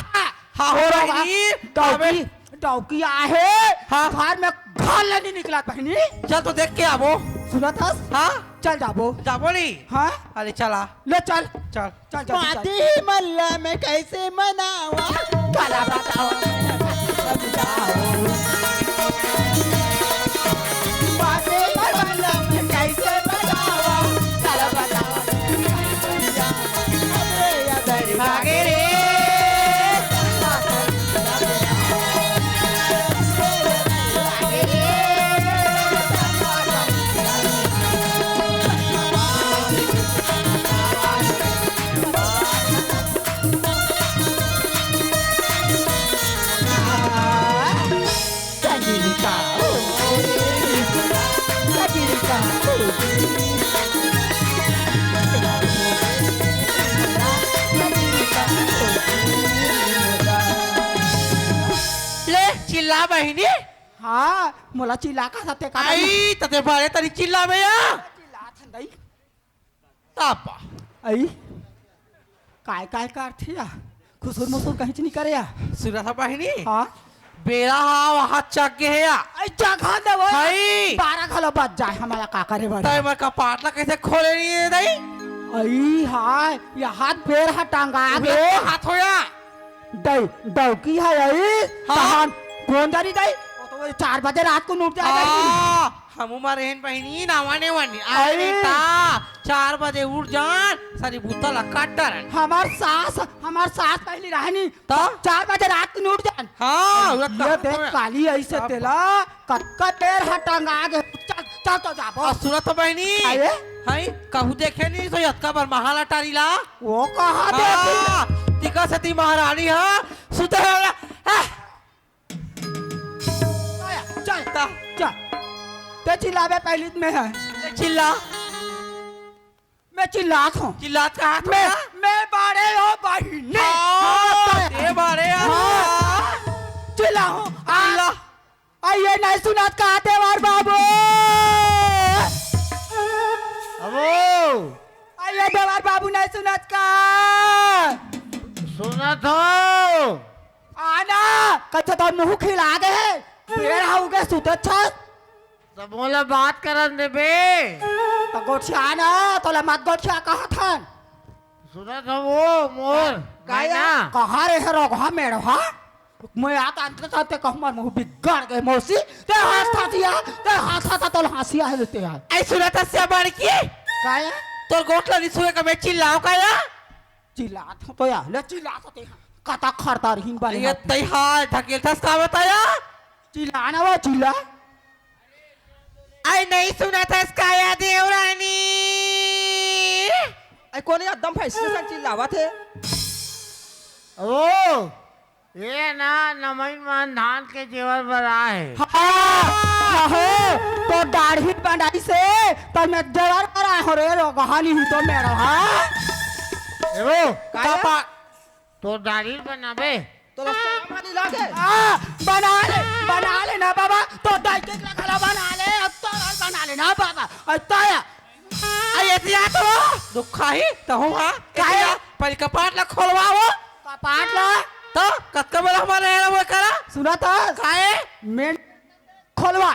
हाँ, हो वो रोगहा बहनी, डौकी, हमें डौकी आहे। हाँ। घर में घर ले नहीं निकला बहनी। चल तो देख के आबो। सुनत हस? हाँ। चल जाबो। जाबो नहीं? हाँ। अरे चला। ले चल। चल। चल, चल, चल। माटी मल्ला मैं कैसे मनावा? चला बतावा, बातें कर मतलब कैसे बतावा, चला बतावा, अरे या दरी भागे रे। ले, चिल्ला बहिनी। हाँ, मोला चिल्ला का साथे का आई, तते बड़े तनी चिल्ला बे या। चिल्ला थन दई। तापा। आई, काय, काय करथे या? खुसुर मुसुर कहीं नहीं करे या? सुना था बहिनी? हाँ? बेरा हा वहाँ चक गे हे या। आई, जगह दे वो। हई। बारह घलो बज जाए, हमला का करे बड़े। तय मर कपाट ला कैसे खोले नहीं दे दई? आई, हाय, यहाँ बेर हा टंगा गे। हाथ होया। दई, दौकी है आई। हाँ। तहान कौन जानी दई? वो तो वही चार बजे रात को उठ जाए दई। हाँ, हमू मारे हन बहिनी, नावा ने वानी। अरे अरे। ता, चार बजे उठ जान, सारी बूता ला काट डरन। हमार सास, हमार सास पहली रहनी। तो? चार बजे रात को उठ जान। हाँ, उलट ये का देख हुआ। काली ऐसे तब। तेला, कतका देर हा टंगा गे। चल, चल तो जाबो। आ, सुना तो बहिनी। अरे? हई, कहू देखे नहीं तो यतका बार महाल अटारी ला। वो कहाँ हाँ, देखी? तिका से ती महारानी हा, सुते हो या। हाँ। चल, ता। चल। ते चिल्लावे पहली में है। चिल्ला। मैं चिल्लात हूँ। चिल्लात का हाथ मैं, में? मैं बारे ओ बहिनी। हाँ, हाँ, ते बारे आ। हाँ। चिल्ला हूँ। आ, चिल्ला। आ, ये नहीं सुनात का देवर बाबू। अबो। आ, ये देवर बाबू नहीं सुनात का। सुनत हो। आना, कच्चा तो मुंह खिला गे हे। बेर हा उगे सुतत छस। त मोला बात करन देबे। त गोठिया ना, तोला मत गोठिया कहत हन। सुनत हो वो मोर, काय? ना? कहाँ रे हे रोगहा मेड़हा? मैं आ कान के साथ ते कहूँ, मार मुंह बिगड़ गे मौसी। ते हंसत हंसिया, ते हंसत हंसत तोला हंसिया हे ते यार। ऐ सुनत हंसिया बड़की? काय? तोर गोठ ला नहीं सुए का मैं चिल्लाओ का या? चिल्लात हूँ तो या, ले चिल्लात हूँ ते। कता खरता रहीन बने ये हाथ। तई हाल ढकेल थस का बताया? चिल्ला ना वो चिल्ला। आई नहीं सुनत हस का या देवरानी? आई कोन एकदम फैसले से चिल्लावत हे? ओ, ये ना नमई मन धान के जेवर बर आए। हाँ, हाँ, हो, तो दाढ़ी बनाई से, तो मैं जेवर बर आए हो रे, रो कहानी ही तो मेरा, हाँ? एगो, काया? पापा, तो दाढ़ी बनाबे? तो रस्ता पानी लागे? आ, बना ले, बना ले ना बाबा, तो दाई के लगला बना ले, अब तो बना ले ना बाबा, अब तो या। आ, ये दिया तो दुखा ही, तो हूँ, हाँ? काहे? ये दिया, पहले कपाट ला खोलवाओ। कपाट ला? तो कतका बेला हमारे यहाँ वो करा? सुना था? काहे? मैं खोलवा।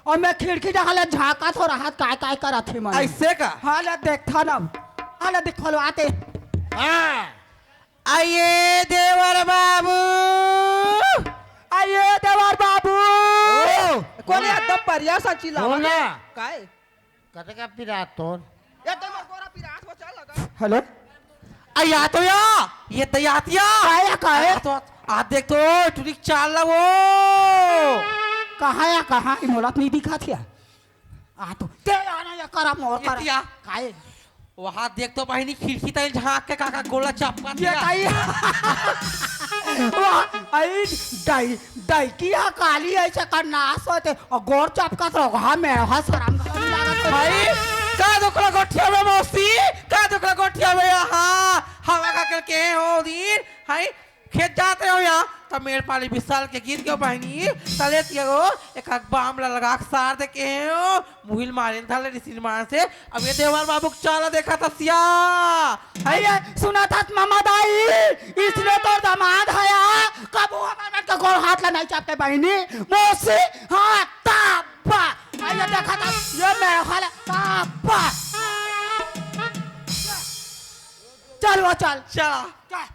और मैं खिड़की जहाँ ले झाँका थो रहा, काय, काय करत हे मन। ऐसे का? हाँ, ले देखता ना। हाँ, ले देख, खोलवाते। हाँ। आइए देवर बाबू, आइए देवर बाबू। ओ, कोने एकदम परिया सा चिल्लावत हो ना। हे? काय? कते का पिरात तोर? या तो मोर गोरा पिरात हो, चल लगा। हेलो। आ, या तो या, ये तो या आतिया। काय, काय? आ, तो, आ देख तो, टुरी चाल ला वो। कहाँ या, कहाँ? ये मोला तो नहीं दिखा थिया। आ तो, ते आना या करा मोर ये करा। तिया। काय? वहाँ देख तो बहिनी खिड़की तई झाँक के काका गोला चपका ये दिया। ताई। वाह, आई दाई, दाई की हा काली ऐसे कर नाश होते और गोर चपका तो हा मेरा हा शरम का नहीं लागत है। भाई, का दुखला गोठिया में मौसी, का दुखला गोठिया में यहाँ, हवा का के हो दिन, हाय, खेत जात रहे हो यहाँ, त मेड़ पाली बिसाल के गिर गयो बहिनी, तले तिया गो, एक आग बाम ला लगा के सार दे के हो, मुहिल मारे न थाले रिसिन मार से, अब ये देवर बाबू के चाला देखा था सिया। अरे, सुना था मामा दाई, इसलिए तो दामाद हया, कबू हमारे मन का गोड़ हाथ ला नहीं चापते बहिनी, मौसी, हाँ, ताबा। अरे, देखा था, ये मेरा हाल है, ताबा। चल वो चल। चला। चल।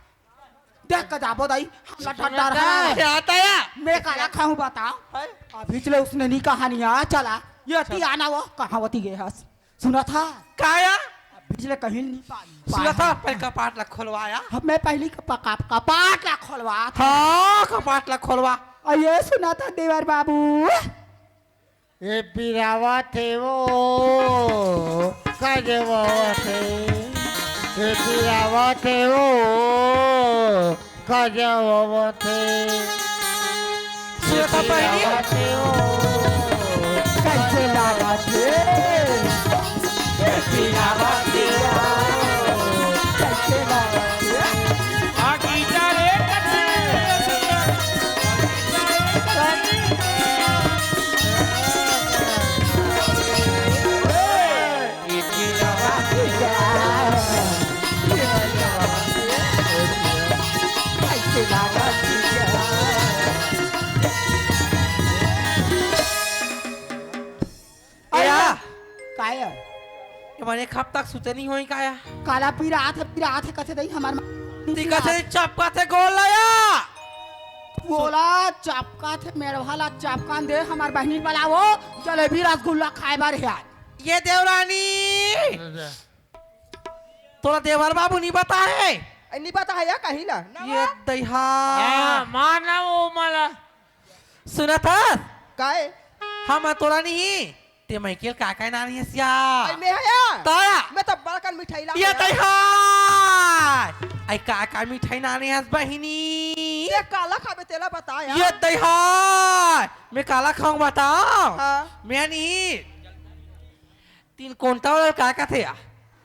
देख के जाबो दाई, लटक डर है। क्या आता है? मैं काला खाऊं बताओ? है? अभी चले उसने नहीं कहानियां चला। ये ती आना वो कहां होती गए हस? सुना था? का या? अभी चले कहीं नहीं पाई। सुना था? पहले कपाट ला खोलवाया। अब मैं पहली कपा-, कप-, कपाट ला खोलवा। हाँ, कपाट ला खोलवा। और ये सुना था देवर बाबू? ए पिरावत हे वो, कजवत हे। ए पिरावत हे वो, कजवत हे। सुरता पहली। ए पिरावत हे वो, कइसे लागत हे? ए पिरावत हे वो, कइसे लागत हे? आ गीता रे कथे। अरे या। काय? ये मन एक हफ्ता के सुते नहीं होई का या? काला पिरात हे, पिरात हे, कथे दई हमार मा-, ती कथे चपका थे गोल ला या? बोला, चपका थे, मेड़वा ला चपकान दे, हमार बहिनी बुलावो, जलेबी रसगुल्ला खाए बर हे आज। ये देवरानी, तोला देवर बाबू नहीं बताए? ए, नहीं बताए या कहीं ला? ना ये बा। दइहा। हाँ, मार ना वो मला। सुनत हस? काय? हम तोला नहीं, ते मइके ल का का नानी हस या? अरे मैं हया। ताया। मैं तो बड़कन मिठाई ला ये हया। दइहा। आई का का मिठाई नानी हस बहिनी? ये काला खाबे तेला बताया। ये दइहा। मैं काला खाऊं बताओ? हाँ। मैं नहीं। तीन कोंटा वाला का का थे या?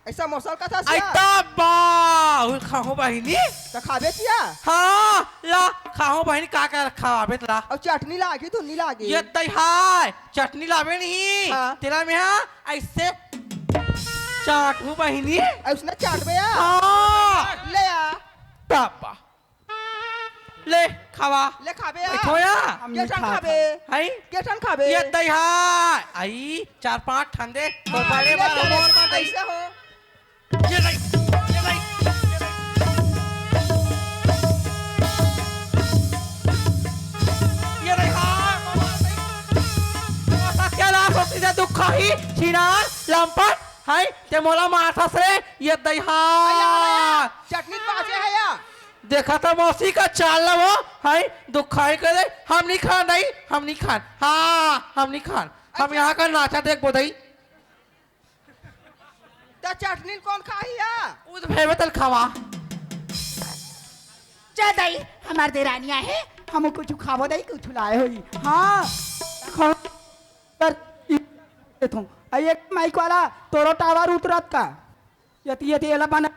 ऐसा मौसम का था आई सिया? तब बा, उन खाहूं बहिनी। त खाबे सिया? हाँ, ला, खाहूं बहिनी, का का खाबे त ला। और चटनी लागी, धुन्नी लागी। ये दइहाय, चटनी लाबे नहीं। हाँ। तेला में हाँ, ऐसे चाटू बहिनी। और उसने चाटबे या? हाँ। ले आ। तब बा। ले, खावा। ले खाबे आ। बैठो या। हम के नहीं ठन खात खाबे? हन। हई? के ठन खाबे? ये दइहा। आई, चार पांच ठन दे। तो हाँ, बड़े ये बार चले। मोर बार दई। ऐसे हो। ये दई, ये दई, ये दई। ये दई, हाँ, मोर बार दई। मोर बार क्या लाभ होती है, दुख खाही, छिनार, लंपट, हई, ते मोला मारथस रे, ये दइहा। आया, आया, चटनी बाजे है या? देखा था मौसी का चाल ना वो, हाय, दुखाई करे, हम नहीं खान, नहीं, हम नहीं खान। हाँ, हम नहीं खान। हम अच्छा। यहाँ का नाचा देख बोदई। त चटनी कौन खाही या? उद भेवे तल खावा। चल दई, हमार देरानिया है, हम कुछ खाबो दई, कुछ लाए होई। हाँ, खा-, कर, ई, देथों। आ, ये माइक वाला, तोरो टावर उतरत का? यति, यति, एला बना।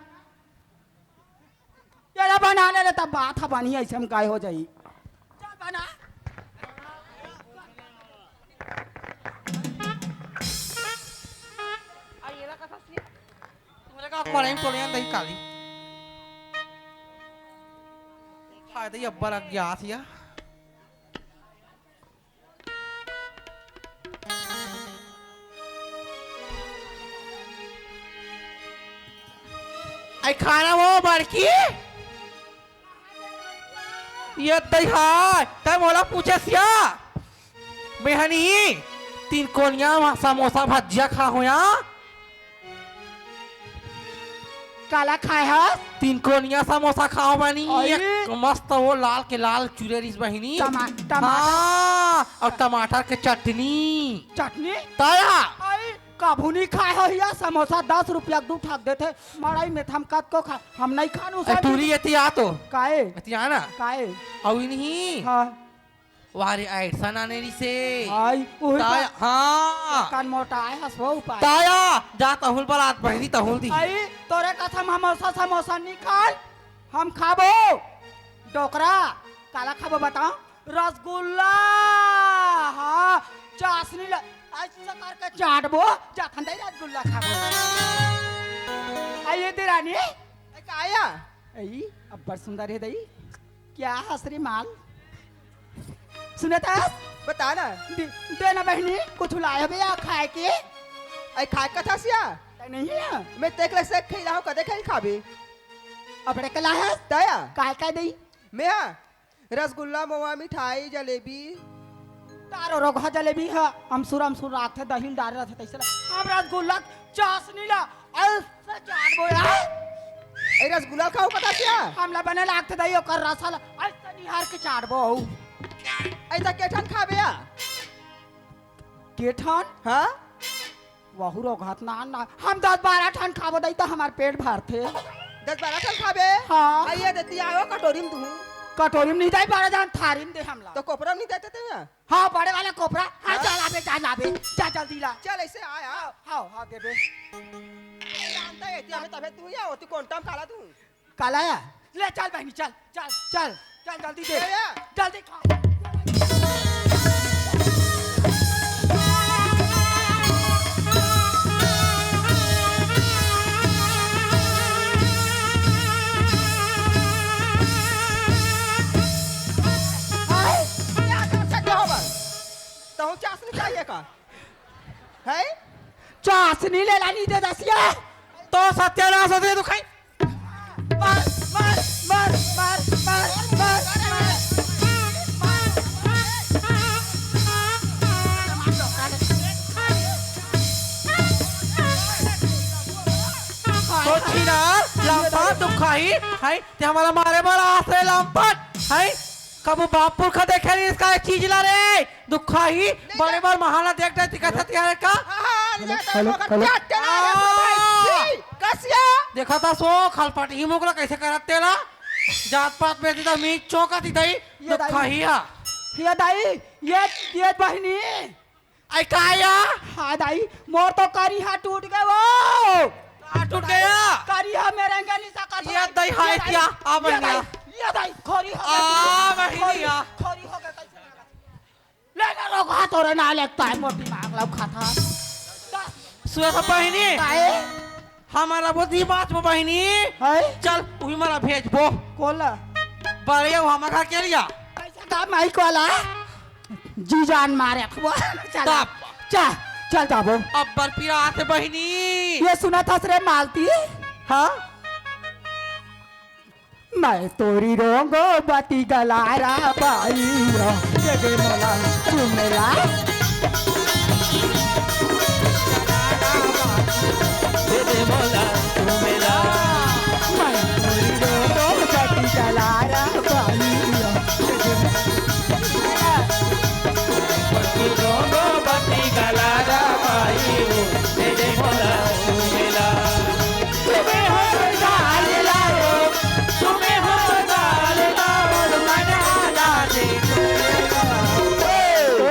एला बना ले, ले, तब बात ह बनी, ऐसे हम काय हो जाई। चल बना। आ, एला कथा सी-, तुम्हारे का कोने में तोड़िया दही काली। हाय, दही अब्बल अज्ञात या। आई खाना वो बड़की? ये दइहा, तै मोला पूछे सिया? मेहनी, तीन कोनिया मा समोसा भजिया खा होया। काला खाए हस? तीन कोनिया समोसा खाओ बनी, अरे। एक मस्त वो लाल के लाल चुरे रिस बहिनी। टमा-, टमाटर। हाँ, और टमाटर के चटनी। चटनी? ताया। अरे, कभू नहीं खाए हो या समोसा, दस रुपया के दू ठाक देथे। मड़ई में थम कत को खा, हम नहीं खान उसे। टूरी एती आ तो। काए? एती आ ना। काए? अउ नहीं। हाँ। वारे ऐसा नाने रिसे। आई, ओही ताया, का-, हाँ। कान मोटा आए हस वो उपाय। ताया, जा तहुल बलात बहिनी तहुल दी। आई, तोरे कथा हम समोसा, समोसा निकाल, हम खाबो। डोकरा, काला खाबो बताओ? रसगुल्ला, हाँ, चाशनी ल-, ऐसा करके चाटबो, जाथन दई रसगुल्ला खाबो। आई ये देरानी, ए, का आया? ए, अब्बड़ सुंदर हे दई। क्या हस रे माल? सुनत हस? बता ना। दे, दे ना बहिनी, कुछ लाए हबे या खाए के? ए, खाए का था सिया? ए, नहीं है। मैं तेक ले से खिला हूँ, कदे खिला खाबे? अबड़े के लाए हस? दया। काय काय दई? मैं हाँ, रसगुल्ला, मोवा, मिठाई, जलेबी। तारो रोगहा जलेबी ह, अमसुर, अमसुर राखथे, दही ल डारे रथे, तइसे ला। हम रसगुल्ला, चासनी ला, अइसे चाटबो यार। ए, रसगुल्ला खाओ कता सिया? हमला बने लागथे दही, ओकर रसा ला, अइसे निहार के चाटबो। अइसा के ठन खाबे या? के ठन? हाँ? वहू रोगहत ना, ना। हम दस बारह ठन खाबो दई त हमार पेट भरथे। दस बारह ठन खाबे? हाँ। आइए देती आओ कटोरी में तू। कटोरी में नहीं दई, बड़े जान थारी में दे हमला। तो कोपरा में नहीं देते थे ना? हाँ, बड़े वाला कोपरा। हाँ, हाँ? जा लाबे, जा लाबे। जा जल्दी ला। चल ऐसे आया। हाँ, हाँ, हाँ, देबे। जानता है, इतिया में तबे तू या होती कौन टाइम काला तू? काला या? ले चल बहिनी, चल, चल, चल, चल जल्दी दे। ए, ए। जल्दी खा। आए, क्या कर सकते हो बस? तहूँ चासनी चाहिए का? है? चासनी ले लानी दे दसिया। तो सत्यानाश होथे तू खाई। मार, मार, मार। तो छिनार, लंपट, दुखाही, है, ते हमला मारे बर आथे लंपट, है, कभू बाप पुरखा देखे नहीं इसका चीज ला रे। दुखाही, बड़े बर महाना देख डरथे, कइसे तिहार का? हाँ, हाँ, हेलो, ले तो हेलो, ओकर हेलो। चाट के ला रे, आ! भाई। जी, कसिया। देखा था सो, खलपट ही मुगला कइसे करत तेला? जात पात में दीदा मीच चौंका थी दई, ये दाई। दुखाही हा। ये दाई, ये, ये बहिनी। आई का या? हाँ दाई, मोर तो करिहा टूट गे वो। का टूट गया? करिहा मेरे अंगे निशा का ये दाई, हाय ये दाई, क्या? आ ये बहिनी, दाई, आ। ये दाई, खोरी हो आ, गया। बहिनी, खोरी, आ। खोरी हो गया, कैसे लगा? ले ना रोगहा तोरे ना लगता है, मोर दिमाग लौखा था। सुना था बहिनी? काहे? हमारा वो दिमाग में बहिनी। है? चल, उही मला भेजबो। कोला? बड़े हो हमारा घर के लिया। कैसे का माइक वाला? जी जान मारे। चल, तब। चल, चल जाबो। अब्बर पीरा आथे बहिनी। ये सुना था सरे मालती? हाँ? मैं तोरी रोंगो बती गलारा बाई, दे दे मोला चुमेला। दे दे मोला चुमेला। मैं तोरी रोंगो बती गलारा बाई, दे दे मोला। तोरी रोंगो बती गलारा बाई, दे दे मोला चुमेला। तुम्हें हो डाल लाओ, तुम्हें हो डाल लाओ, मना ना दे। ए,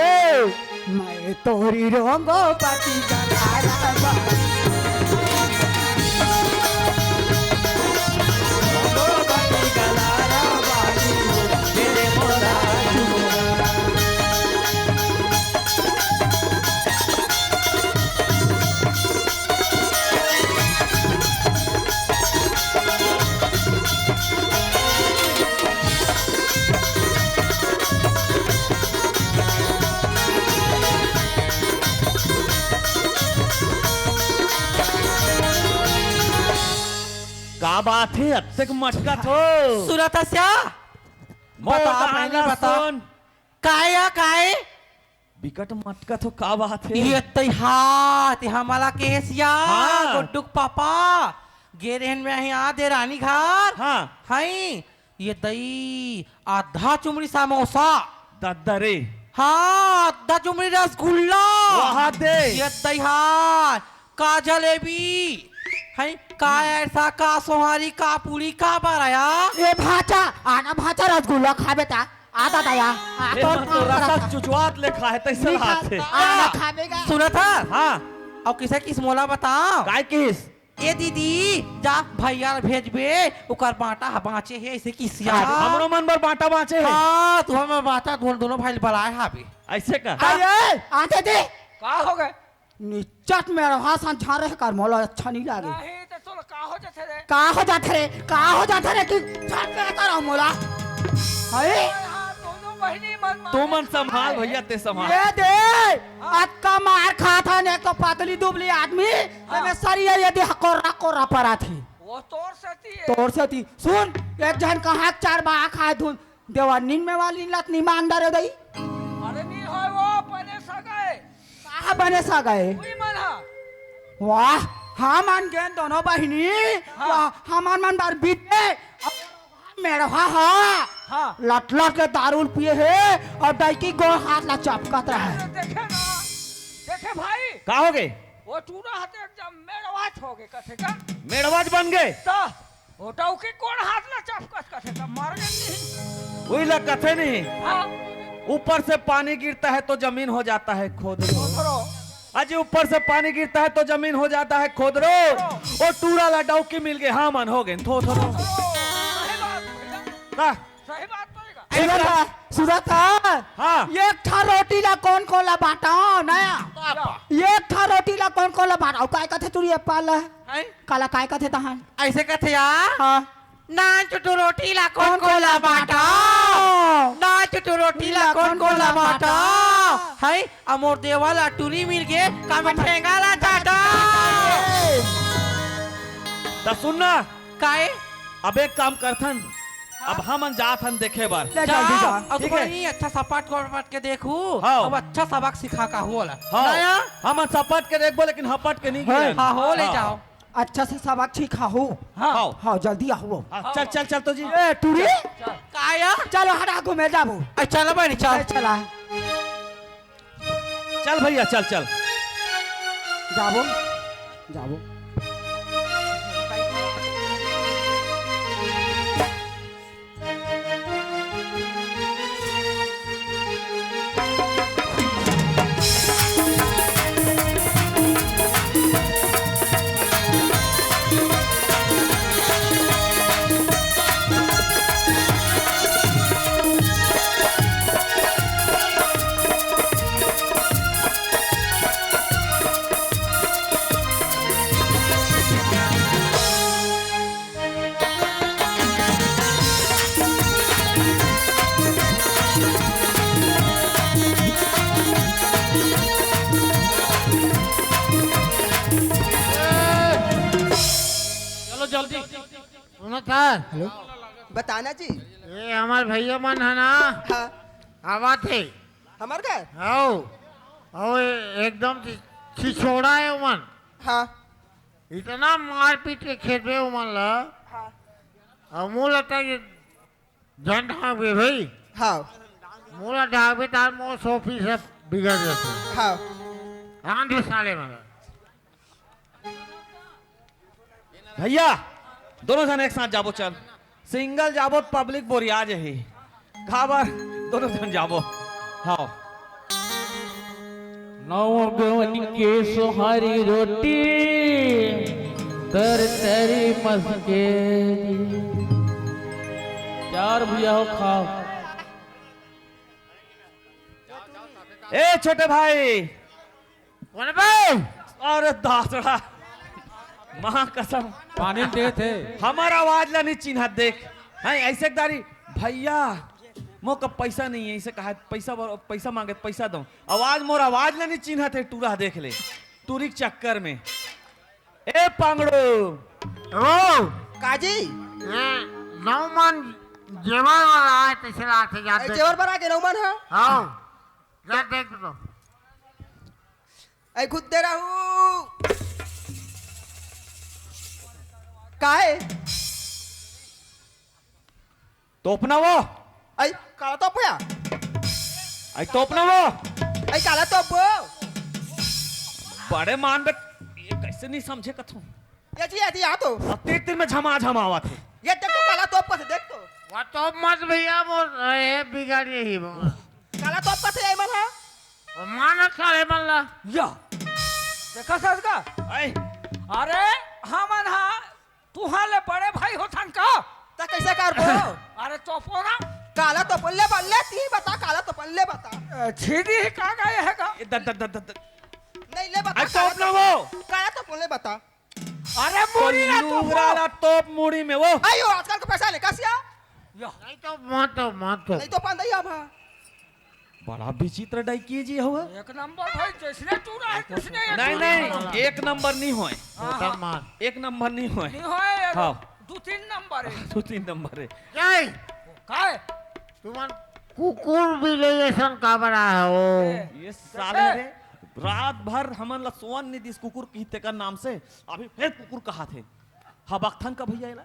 ए, मैं तोरी रोंगो पति गलारा बाई। रोंगो पति गलारा बाई, तेरे मोरा। का बात हे, अतेक मटकत हो? सुरत हस या? मोर बता, गाना पहले ला बता। सुन। काय या, काय? बिकट मटकत हो, का बात हे? ये तैहा, ते हमला केस या, हाँ। गुड्डू के पापा, गे रहेन में ही आ दे रानी घर। हाँ। हई, ये दई, आधा चुमड़ी समोसा। दद्दा रे। हाँ, आधा चुमड़ी रसगुल्ला। वाह दे। ये तैहा, का जलेबी? हैं, का ऐसा, का सोहारी, का पूरी, का बराया? ए भाचा, आना भाचा रसगुल्ला खाबे ता। आधा दया। आ, ए, तोर मन तो काम रसा करत हा। चुचवात ले खाए, तैसे निकाल, हाथ हे। आना खाबे गा। सुनत हा? हाँ। अउ किसे किस मोला बता। काय किस? ए दीदी, जा भैया ल भेजबे, ओकर बांटा ह बांचे हे, ऐसे किसिया। हाँ, हमरो मन बर बांटा बांचे हे। हाँ, तू हमर बांटा दोनों, दोनों भाई ल बलाए हाबे। ऐसे का? हाँ। अरे, आते दे। का हो गए? निचट में रहा सन झारे कर मोला अच्छा नहीं लागे। नहीं, तो तोला का हो जाथे रे? का हो जाथे रे? का हो जाथे रे कि झट में आता रहो मोला? अरे? हाँ, दोनों बहिनी मन तू मन संभाल भैया, ते संभाल। ये दे, हाँ। अतका मार खात हन, एक तो पतली दुबली आदमी, हाँ। एमे सरिया ये दे कोर्रा कोर्रा पराथे। वो तोर सेती हे। तोर सेती। सुन, एक झन कहा चार बा खाए धुन, देवानिन में वाली लत नी मान डारे दई। अरे नी होय वो बने सगे। कहाँ बने सगे? उही मन हा। वाह, हमन गेन दोनों बहिनी। हाँ। वाह, हमन मन बर बीते। मेड़वा हा। हाँ। लटला के दारू पिए हे अउ डौकी गोड़ हाथ ला चपकत रहे। अरे देखे ना, देखे भाई। का हो गे? वो टूरा हते एकदम मेड़वाच हो गे कथे का। मेड़वाच बन गे? त वो डौकी गोड़ हाथ ला चपकत कथे का, मर गे नहीं। उही ला कथे नहीं। हाँ। ऊपर से पानी गिरता है तो जमीन हो जाता है खोदरो। खोदरो। अजी, ऊपर से पानी गिरता है तो जमीन हो जाता है खोदरो। ओ टूरा ला डौकी मिल गे, हमन हो गे थोथरो। सही बात भैया। का? सही बात तो है का? सुनत हा, सुनत हा। हाँ। एक ठा रोटी ला कोन कोन ला बांटव ना? पापा। एक ठा रोटी ला कोन कोन ला बांटव? काय कथे टूरी अप्पा ला? हैं? काला काय कथे तहां? ऐसे कथे या? हाँ। नान चुटू रोटी ला कोन कोन ला बांटव? नान चुटू रोटी ला कोन कोन ला बांटव? हैं? अ मोर देवर ला टूरी मिल गे, का मैं ठेंगा ला चाटव? त सुन ना। काय? अब एक काम करथन, हाँ? अब हमन जाथन देखे बर। ले जा, जल्दी जा। अब ठीक है? कोई नहीं, अच्छा सपाट वपाट के देखहू, हाँ। अब अच्छा सबक सिखा का होला। हाँ। नया? हमन सपाट के देखबो, लेकिन हपट के नहीं हाँ। गिरन। हाँ, हो, ले हाँ। जाओ। अच्छा से सबक सिखाहू। हाँ। हाँ। हाँ, जल्दी आहू। हाँ, चल, चल, चल तो जी। ए, टूरी? चल। काय? चलो, हटा घूमे जाबो। ए, चल बहिनी, चल। ए, चला। चल भैया, चल, चल। जाबो, जाबो। चलो जल्दी। सुनो सर। हेलो। बताना जी। ये हमार भैया मन है ना? हाँ। आवा थे। हमार घर? आओ। आओ, ए-, एकदम छि-, छिछोड़ा है उमन। हाँ। इतना मारपीट के खेदबे उमन ला। हाँ। अउ मोला लगता है कि झन ढांकबे भाई। हाँ। मोला ढांकबे तार मोर सौ फीसद बिगड़ जाथे। हाँ। आंधी साले मन। भैया, दोनों झन एक साथ जाबो, चल। सिंगल जाबो त पब्लिक बोरिया जही। काबर, दोनों झन जाबो। हाँ। नौ गवन के सोहारी रोटी, तर तरी मस्के। चार भैया हो खाओ। ए छोटे भाई, कोन बे? अरे दासड़ा, माँ कसम। पानी दे थे। हमार आवाज ला नहीं चिन्हत, देख। हैं, ऐसे एक दारी, "भैया, मोर करा पैसा नहीं है," ऐसे कहा, "पैसा बर-, पैसा मांगे, पैसा दो।" आवाज, मोर आवाज ला नहीं चिन्हत है, टूरा देख ले, टूरी के चक्कर में। ए पांगड़ू। ओ। काजी? ए, नौ मन जेवर वाला आए, तैसे लागथे, जा ए, देख। जेवर बर आगे नौ मन है? हाँ। जा देख तो। ऐ खुद दे रहू। काहे? तोपना वो। ऐ काला तोप या। ऐ तोपना वो। ऐ काला तोप वो। बड़े मान बे, ये कैसे नहीं समझे कथू? ये जी, ये जी, आ तो। अब तीर तीर में झमा झमा आवत है। ये देख तो काला तोप कथे, देख तो। वो तोप मत भैया, वो, ए, बिगाड़ यही वो। काला तोप कथे, ये मन हा। वो मानत साले मन ला। या। देखा सर का? ऐ। अरे, हमन हा, तुहां ले बड़े भाई होथन का? त कैसे करबो? अरे, तोपो ना। काला तोप ले, बल्ले, ती बता, काला तोप ले बता। अ, छीनी ही का गए है का? ए, द, द, द, द, द। नहीं, ले बता, अरे, काला तोप ना तोप। वो। काला तोप ले बता। अरे, मुड़ी ला तो लुगरा ला तोप मुड़ी में वो। आयो, आजकल के पैसा ले, कसिया? यो। नहीं तो, मत तो, मत तो। नहीं तो, पान दई आभा। बड़ा विचित्र डाइकी जी हवा। एक नंबर भाई, जैसने तू रहे, तैसने ये नहीं, तू नहीं, रहे। एक नंबर नहीं होए। हाँ, छोटा हाँ। मान। एक नंबर नहीं होए। नहीं होए, हाँ। दो तीन नंबर है। दो तीन नंबर है। क्या है? काय? तुमन कुकुर बिलई असन काबर आए हो? ए, ये साले रे, रात भर हमन ला सोन नइ दिस कुकुर की तेकर नाम से, अभी फेर कुकुर कहाथे। हबकथन का भैया एला?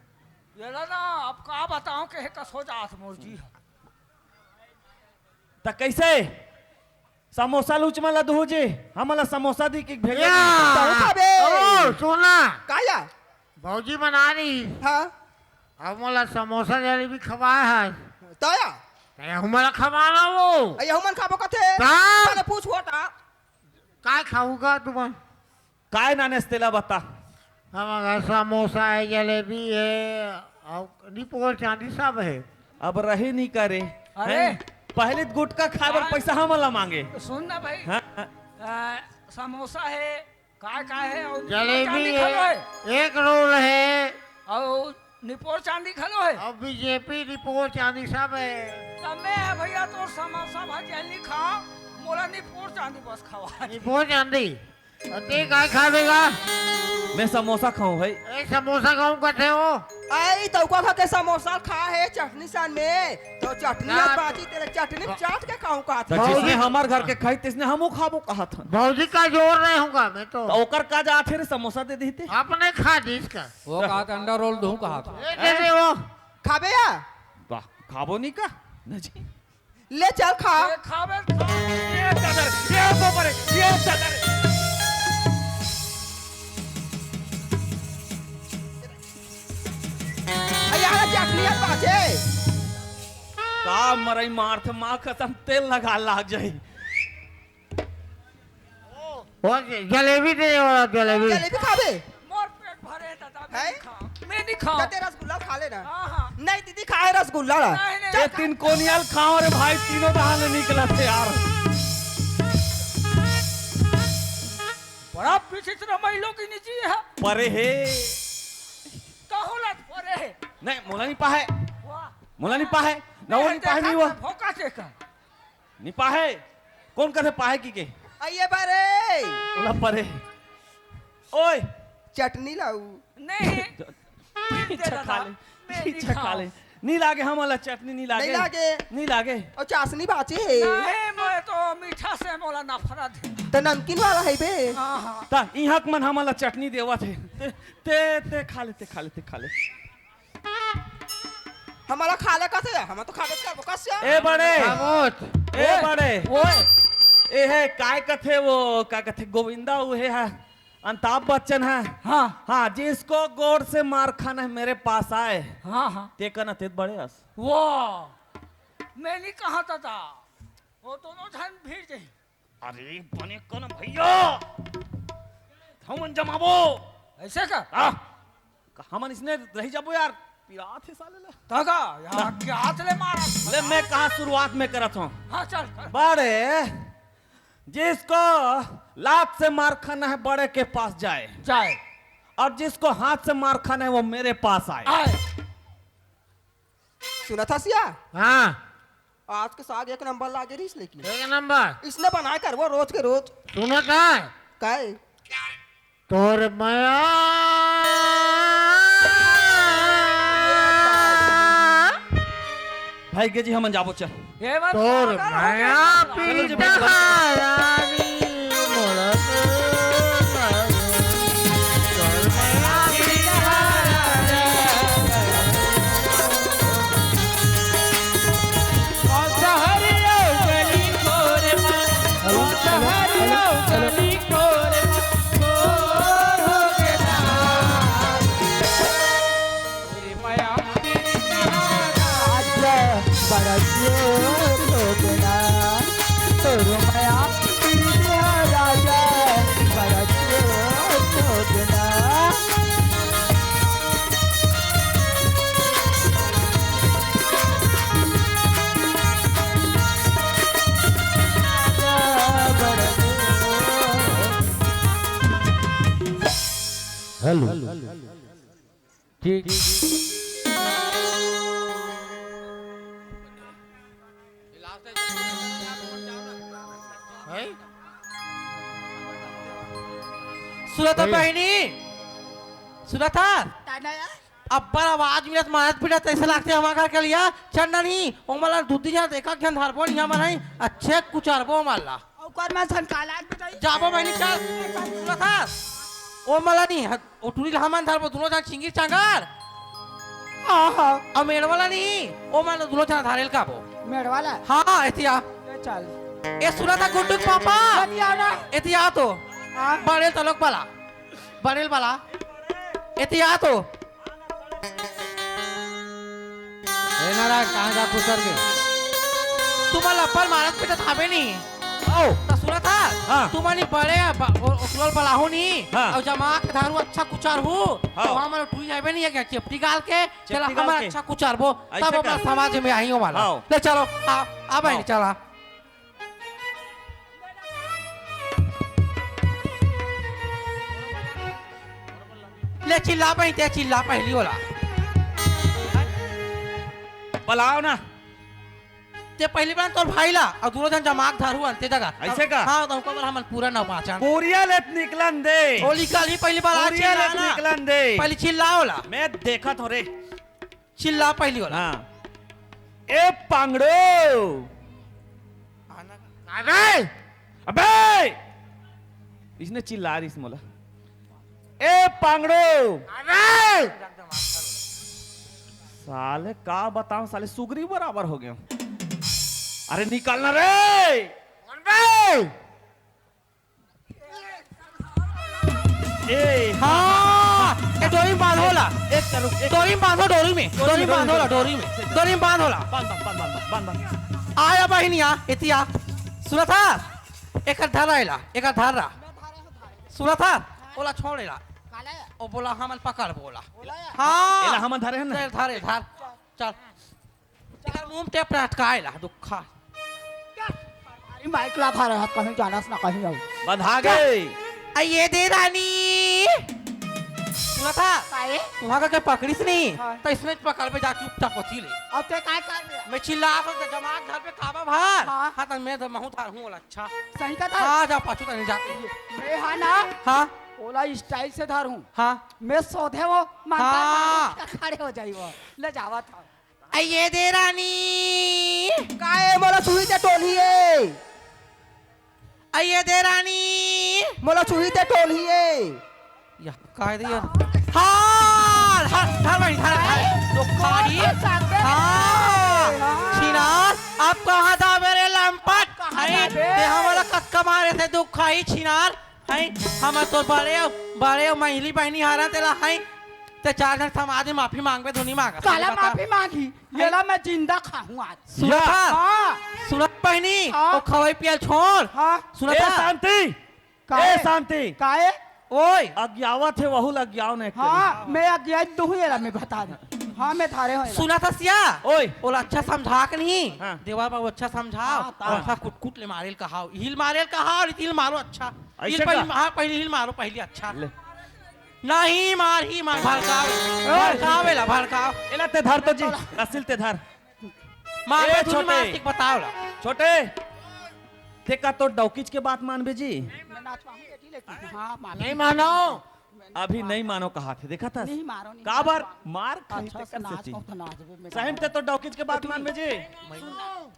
एला ना, अब का बताओं, के कस हो जात मोर जी। त कैसे? समोसा लूच मन ला दुहू जी, हमन ला समोसा दी कि भेजा या! दी? तहूँ खाबे। ओ, सुन ना। का या? भौजी बना रही। हाँ। अब मोला समोसा जलेबी खवाए है। त या? त यहू मोला खवाना वो। अ, यहू मन खाबो कथे? का? पहले पूछ वो ता। काय खाऊंगा तुमन? काय नाने तेला बता। हमर घर समोसा है, जलेबी है, और निपोर चांदी सब है। अब रही नहीं करे। अरे। हैं? पहले गुटखा खाए बर हाँ। पैसा हमन ला मांगे। सुन ना भाई। हाँ। आ, समोसा है, काय काय है, और जलेबी चांदी है, खलो है। एग रोल है। और निपोर चांदी खलो है। और बीजेपी निपोर चांदी सब है। तब मैं है भैया, तोर समोसा भाजी नहीं खा, मोला निपोर चांदी बस खवा। निपोर चांदी। अते काय खाबे गा? मैं समोसा खाऊं भाई। ए, समोसा खाऊं कथे हो? आई तौका खा के समोसा खा है चटनी सान में। तो चटनी ना। आज बाची तेरे चटनी चाट के खाऊं कहा त था। जिसने भौजी हमर घर के खाई, तिसने हमू खाबो कहा था। भौजी का जोर नहीं होगा मैं तो। तो ओकर का जात है रे, समोसा दे देते। आपने खा दी इसका। वो कहा था अंडा रोल दूं कहा था। ले दे दे वो। खाबे या? वाह, खाबो नहीं का? नहीं जी। ले चल खा। ए, खाबे, खा। ये दादा रे, ये बाबा रे, ये दादा रे। अरे यार, चटनी है पाछे। का मरई मारथे, माँ कसम, तेल लगा लाग जाई। वो जलेबी दे, वो जलेबी। जलेबी खाबे? मोर पेट भरे दादा, मैं हैं? नहीं खाऊं। मैं नहीं खाऊं। कते रसगुल्ला खा लेना। हाँ, हाँ। नहीं दीदी, खाए रसगुल्ला ला। नहीं, नहीं, ये नहीं। तीन कोनियाल खाओ रे भाई, तीनों दहाने निकला थे यार। बड़ा विचित्र महिलो की निजी है। परे हे। कहूँ लत परे हे। नहीं, मोला नहीं पाहे। वाह। मोला नहीं पाहे। ना वो नहीं पाहे, नहीं वो। देखा, फोकस देखा। नि पाहे? कोन कथे पाहे कि के? आइए बारे। ओला परे। ओए। चटनी लाऊ। नहीं। पीछे खा ले। मैं नहीं पीछे खा खाऊं। ले। नी लागे हमला चटनी, नी लागे। नहीं लागे। नी लागे। और चाशनी बाचे हे। नहीं, मैं तो मीठा से मोला नफरत हे। तो नमकीन वाला है बे। हाँ, हाँ। ता इहाँ के मन हमला चटनी देवत हे। ते, ते, ते खा ले, ते खा ले, ते खा ले। हमला खा ले कथे, हम तो खाबे करबो कस या। ए बड़े। खामोश। ए ओए, बड़े। ओए। ए हे, काय कथे वो, का कथे गोविंदा, वो हे, हा, अमिताभ बच्चन हे। हाँ। हाँ, जिसको गोड़ से मार खाना है मेरे पास आए। हाँ, हाँ। ते कना तेत बड़े अस। वो, मैं नहीं कहा था, था। वो दोनों झन भिड़ जाए। अरे बने कन भैया, हमन जमाबो। ऐसे का? आ, हमन इसने रही जाबो यार, पिरात हे साले ला। तगा, यहाँ ना। के हाथ ले मारा। ले, मैं कहाँ शुरुआत में करत हूँ। हाँ, चल, चल। बड़े, जिसको लात से मार खाना है, बड़े के पास जाए। जाए। और जिसको हाथ से मार खाना है, वो मेरे पास आए। आए। सुनत हस या? हाँ। आज के साग एक नंबर लागे रहिस, लेकिन एक नंबर। इसने बनाए करबो रोज के रोज। सुनत हे? काय? तोर मया। भाई के जी, हमन जाबो, चल। ए बात तोर मया पीता रानी मोला। हेलो। ठीक। सुनत हस बहिनी? सुनत हस? ताना या? अब्बड़ आवाज मिलत, मारत पीटत तइसे लागथे हमर घर के लिया। चल ना नहीं, ओमन ला दू तीन झन, एक एक झन धरबो नहीं हमन हई, अच्छे कुचरबो ओमन ला। ओकर मन सन काला के जाई। जाबो बहिनी, चल। सुनत हस? ओमन ला नहीं, ह-, ओ टूरी ला हमन धरबो, दूनों झन चिंगी चांगर। हाँ, हाँ। अउ मेड़वा ला नहीं, ओमन दूनों झन धरे ल काबो। मेड़वा ला? हाँ, एती आ। ले चल। ए, सुनत हस गुड्डू के पापा? बतिया ना। एती आ तो। हाँ। बड़े तलोक वाला। बड़े वाला। एती आ तो। ए नारायण, कहाँ जा कुतर के? तुमन ला अब्बड़ मारत पीटत हावे नी। आओ। त सुनत हस? हाँ। तुमन ही बड़े ब-, ओ-, ओकलोल बलाहू नी। हाँ। अउ जमा के धरहू अच्छा कुचरहू। हाँ। त हमन टूरी जाबे नी, चेपटी गाल के, चेपटी गाल के। हमन अच्छा कुचरबो। अइसे तब ओमन कर। समझ में आही ओमन ला। हाँ। ले चलो, आ, आ बहिनी, हाँ। चला। ले चिल्ला बहिनी, ते चिल्ला पहिली ओला। बलाव ना। ते पहिली बला तोर भाई ला, अउ दूनों झन जमा के धरहू अंते जगह। अइसे का? हाँ, त ओकर बर हमन पूरा नव पाचन। कुरिया ले त निकलन दे। ओ निकलही पहिली बला, कुरिया ले चिल्ला त ना। निकलन दे। पहिली चिल्ला ओला। मैं देखत हों रे। चिल्ला पहिली ओला। हाँ। ए पांगड़ो। अबे! अबे! इसने चिल्ला रही मोला। ए पांगड़ो। अबे! साले का बताऊं, साले सुगरी बराबर हो गए। अरे निकल ना रे। कौन बे? ए, हाँ, ए, डोरी में बांधो ला। एक, एक, रुक, एक। डोरी में बांधो, डोरी में। डोरी में, डोरी में बांधो ला, डोरी में। डोरी में बांधो ला। बांध, बांध, बांध, बांध, बांध, बांध। आया बहिनिया, एती आ। सुनत हस? एकर धर एला, एकर धर ला। सुनत हस? ओला छोड़ एला। ओ बोला, हमन पकड़ बोला। हाँ। एला हमन धरे हन ना। चल, धर, धर। चल। एकर मुंह में टेप लटकाए ला, दुखा। अरे माइक ला खा रहा, कहीं जानस ना कहीं अउ। बंधा गए। अइए दे रानी। सुनत हस? काहे? तुहां का के पकड़िस नहीं, हाँ। त इसने पकड़ पे जा चुपचाप होती ले। अब ते काय कर रहे? मैं चिल्ला तो जमात घर पे काबा भार। हाँ। हाँ, त मैं तो महू थार हूँ, बोला अच्छा। सही कहा था? हाँ, जा पाछू तनी जा। मैं हाँ ना? हाँ। ओला स्टाइल से धर हूँ। हाँ। मैं सोधे वो मांगा, हाँ। मांगा खड़े हो जाई वो। ले जावा था। अइए दे रानी। काए मोला सुई दे टोली ए। अइए दे रानी। मोला सुई दे टोली ए। या, काए दे यार। हार, हार, हार भाई, हार, हार। तो खाई। हाँ। छिनार, अब कहाँ जाबे रे लंपट? कहाँ जाबे? ते हमला कक्का मारे से दुख खाई छिनार। हैं? हमन तोर बड़े अउ, बड़े अउ महिली बहिनी हरन तेला, हैं? ते चार झन समाज में माफी मांगबे, धुनी मांग। काला बता। माफी मांगी? हैं? येला मैं जिंदा खाहूं आज। सुनत हस? हाँ। सुनत बहिनी? हाँ। ओ खवई पियल छोड़। हाँ। सुनत हस? ए शांति! काहे? ए शांति! काहे? ओए! अगियावत हे, वहू ल अगियाव नहीं हाँ, करी। मैं अगियाई तो हूँ, येला मैं बता दे। हाँ, मैं धारे हूँ येला। सुनत हस या? ओए! ओला अच्छा समझा के नहीं? हाँ। देवर बाबू अच्छा समझाव, हाँ, ता- और अच्छा कुटकुट ले मारेल कहाव। हिल मारेल कहाव, हिल मारो अच्छा। अइसे हिल पहिली, का? हाँ, पहिली हिल मारो, पहिली अच्छा। ले। नहीं मार, ही मार, भड़कावे। ओए। भड़कावे ला, भड़काव। एला ते धर तो जी, रसिल ते धर। मार ए, बे, तू छोटे। मार के बताव ला। छोटे, ते का तोर डौकीच के बात मानबे जी? हाँ, मानो। नहीं मानो। अभी नहीं मानो कहा थे, देखा था? नहीं मारो, नहीं काबर? मानो। मार खाई अच्छा ते से कर नाच सेती। को तो नाच बे, मैं सही में ते तो डौकीच के बात मानबे जी?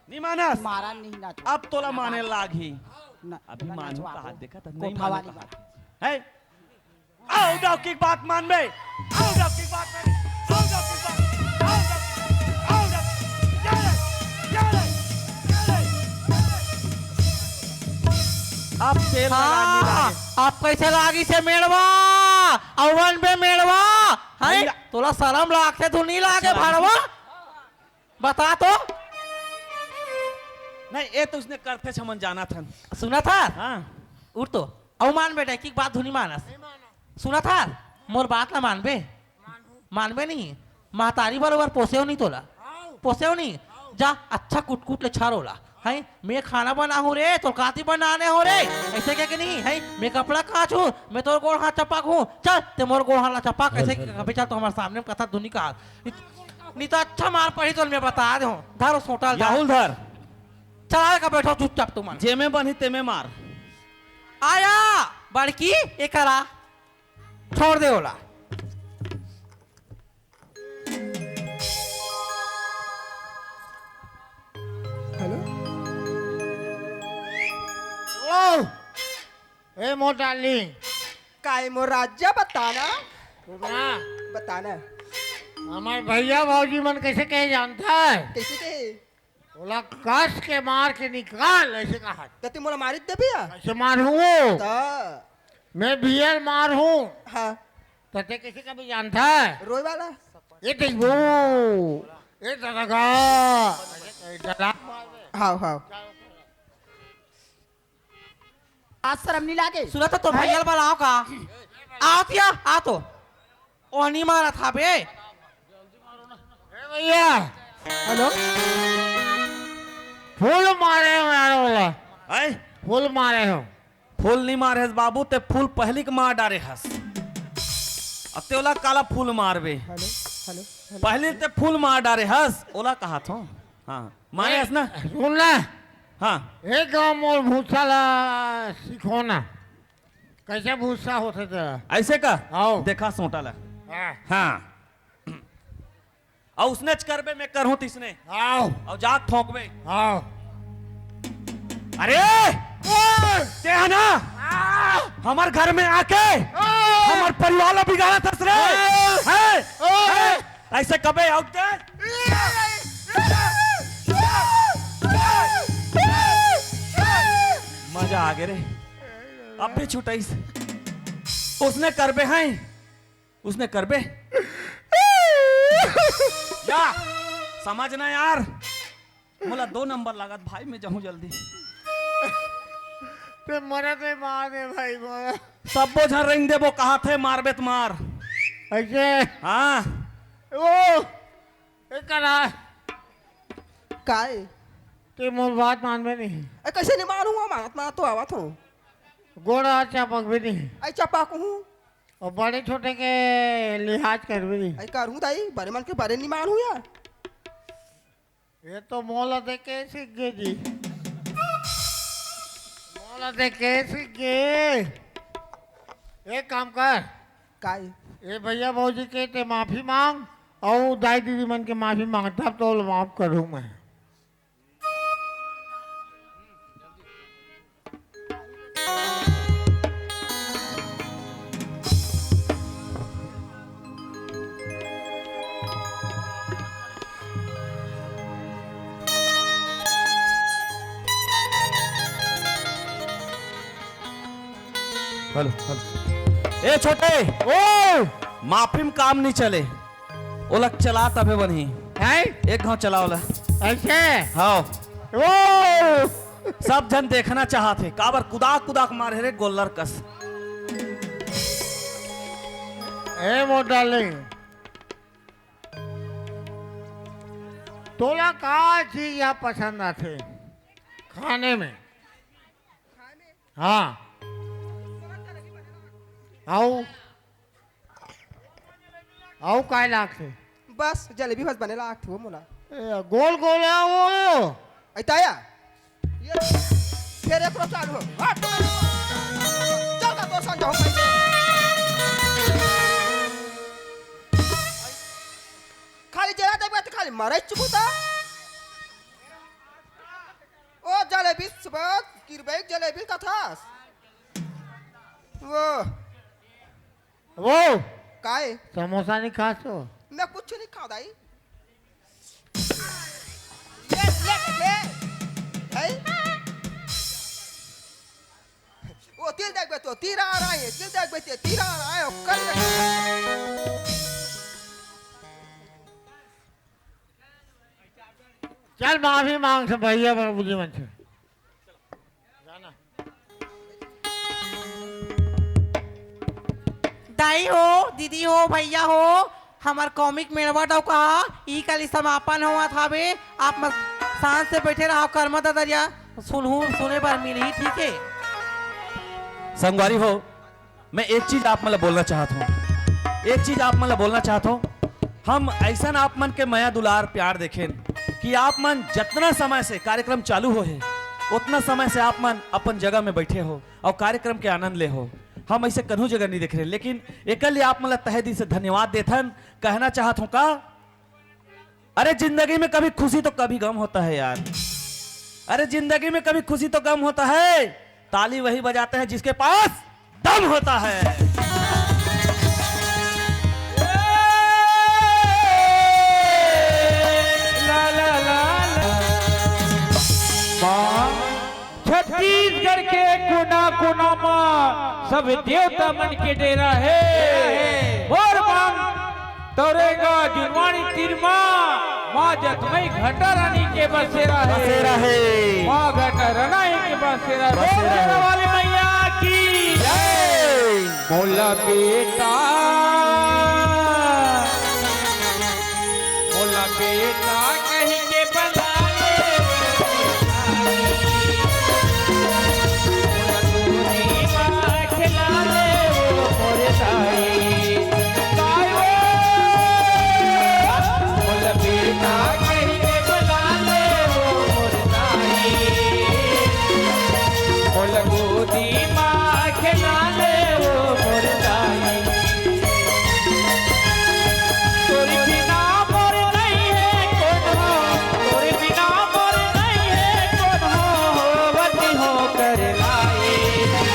नहीं मानस? मारा नहीं नाच। अब तोला माने लाग ही। ना, अभी ना मानो नाचवा कहा, को। देखा था? नहीं कोठा मानो वाली कहा बात। थे। है? आओ डौकी के बात मानबे। आओ डौकी के बात मानबे। आओ डौकी के बात। आओ डौकी, आओ डौकी। या ले, या ले, या ले। अब तेल लगा हाँ, निराए। अब कैसे लागी से मेड़वा? अवन बे मेड़वा, हैं? भैया। तोला शरम लागथे, तू नहीं लागे, अच्छा। भड़वा? बता तो। नहीं, ये तो उसने करथे, छमन जाना था। सुना था? हाँ। उठ तो। अउ मान बेटा, एक, एक बात धुनी मानस। सुना था? मोर बात ला मानबे? मानबे नहीं। महतारी बरोबर पोसेव नहीं तोला। पोसेव नहीं। जा, अच्छा कुटकुट ले छारो ला। हैं? मैं खाना बनाहूँ रे, तोर काती बनाने हो रे। ऐसे कह के नहीं, हैं? मैं कपड़ा काचूँ, मैं तोर गोड़ हाथ चपाकहूँ। चल, ते मोर गोड़ हाथ ला चपाक, ऐसे कह के चल तो हमारे सामने कथा धुनी का। नहीं तो अच्छा मार पड़ी तो मैं बता दे हूँ। धर उस होटल धर। राहुल धर। चला का बैठो चुपचाप तुमन। जेमे बनी तेमे मार। आया, बड़की, एकरा। छोड़ दे ओला। ए मोर डार्लिंग। काय मोर राजा, बताना। सुना। बताना। हमर भैया भौजी मन कैसे कहे जानता है? कैसे कहे? ओला कस के मार के निकाल, ऐसे कहा। त ते मोला मारित दे भैया? कैसे मार हूँ वो? त मैं बियर मार हूँ। हाँ। त ते कैसे कभी जानता है? रोए वाला। ये देखो, ये दादा का, ये दादा। हाँ, हाँ। आज शर्म नहीं लागे? सुना तो, तो भैया ला बुलाओ का? आओ तिया, आ तो। ओ नहीं मारा था बे। ए भैया। हेलो। फुल मारे हो यार, बोला। हैं? फुल मारे हो। फुल नहीं मारे हस बाबू, ते फुल पहली के मार डारे हस। अब ते ओला काला फुल मारबे? Hello, hello, hello. पहली ते फुल मार डारे हस, ओला कहा थो। हाँ, मारे हस ना? सुन ना। हाँ। एक गाँव मोर भूसा ला सिखो ना। कैसे भूसा होथे तेरा? ऐसे का? आओ। देखा सोटा ला। हाँ। हाँ। अउ उसने च करबे, मैं करहूं तिसने। आओ। अउ जात ठोंकबे। आओ। अरे! ओए! ते है ना? आ! हमर घर में आके आ! हमर परिवार ला बिगाड़त हस रे। आ! है? आ! है? ऐसे कबे आउट दे? मजा आ गए रे। अब भी छुटाइस। उसने करबे हैं। उसने करबे। या, समझ ना यार, मोला दो नंबर लागत भाई, मैं जाहूं जल्दी। ते मरा ते मार दे भाई, मरा। सब्बो झन रेंग देबो, कहा थे मारबे त मार। ऐसे? हाँ। ओ, ए करा। काय? ते मोर बात मानबे नहीं। ए, कैसे नहीं मानूंगा? मानत, मानत तो आवत हूँ। गोड़ हाथ चपकबे नहीं। ऐ चपक हूँ। अउ बड़े छोटे के लिहाज करबे नहीं। ऐ करूँ दाई, बड़े मन के बड़े निमान हूँ यार। ये तो मोला देख के सीख गे जी। मोला देख के सीख गे। एक काम कर। काय? ये भैया भौजी के ते माफी मांग, अउ दाई दीदी मन के माफी मांग, तब तो माफ करूँ मैं। Hello, hello. ए छोटे, ओ! माफी में काम नहीं चले। ओला चला तभे बनही। हैं? एक घाव चला ओला। ऐसे? हाँ। ओ! सब झन देखना चाहत हे, काबर कुदाक कुदाक मारे रे गोल्लर कस। ए मोर डार्लिंग, तोला का चीज या पसंद आथे खाने में? हाँ। अउ, अउ काय लागथे? बस जलेबी बस बने लागथे वो मोला। ए, गोल गोल हे वो। अइता या? ये फेर एकरो चालू हो। हट। चल का तोर संग जाहूं। खाली जला देबे त खाली मरई चुकुता। ओ जलेबी सुबह किरबे जलेबी कथस। वो। वो। काय? समोसा नहीं खास हो? मैं कुछ नहीं खाओ दाई। ले, ले, ले। है? ओ तिल देख बे तो तीरा आ रहा है, तिल देख बे तो तीरा आ रहा है, ओ कर। चल माफी मांग से भैया बाबूजी मन से। दाई हो, दीदी हो, भैया हो, हमर कॉमिक मेड़वा डौका ह, ई कली समापन होवत हावे। आप मन शांत से बैठे रहो, कर्मा ददरिया सुनहू, सुने बर मिलही, ठीक हे? संगवारी हो, मैं एक चीज आप मन ला बोलना चाहत हूँ, एक चीज आप मन ला बोलना चाहत हूँ। हम ऐसन आप मन के मया दुलार प्यार देखेन कि आप मन जतना समय से कार्यक्रम चालू हो हे, उतना समय से आप मन अपन जगह में बैठे हो और कार्यक्रम के आनंद ले हो। हम ऐसे कन्हू जगह नहीं देख रहे, लेकिन एकर लिए आप मन ला तहे दिल से धन्यवाद देथन। कहना चाहत हूँ का, अरे जिंदगी में कभी खुशी तो कभी गम होता है यार। अरे जिंदगी में कभी खुशी तो गम होता है, ताली वही बजाते हैं जिसके पास दम होता है। ला, ला, ला, ला। माँ, छत्तीसगढ़ के कोना कोना मा सब देवता मन के डेरा हे। और माँ, तोरेगा जुनवानी तीर मा माँ जतमई घटा रानी के बसेरा हे। बसेरा हे। माँ घटा रानी के बसेरा हे। बसेरा हे। बोल शेरा वाली मैया की जय। मोला बेटा, मोला बेटा कहि के बला ले, मोला गोदी मा खेला ले ओ मोर दाई। दाई ओ, मोला बेटा कहि के बला ले ओ मोर दाई। मोला गोदी मा खेला ले ओ मोर दाई। तोर बिना मोर नइ हे कोनो, तोर बिना मोर नइ हे कोनो, होवत हो कर लाई।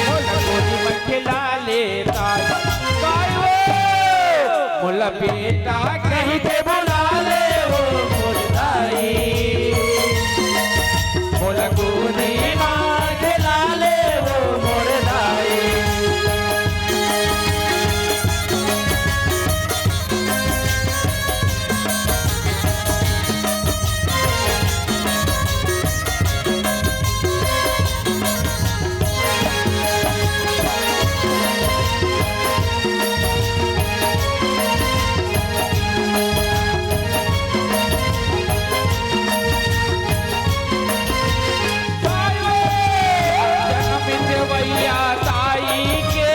मोला गोदी मा खेला ले दाई, दाई ओ। मोला बेटा कहि के बुला ले ओ मोर दाई। मोला गोदी मा खेला ले ओ मोर दाई। जनम देवैया ताई के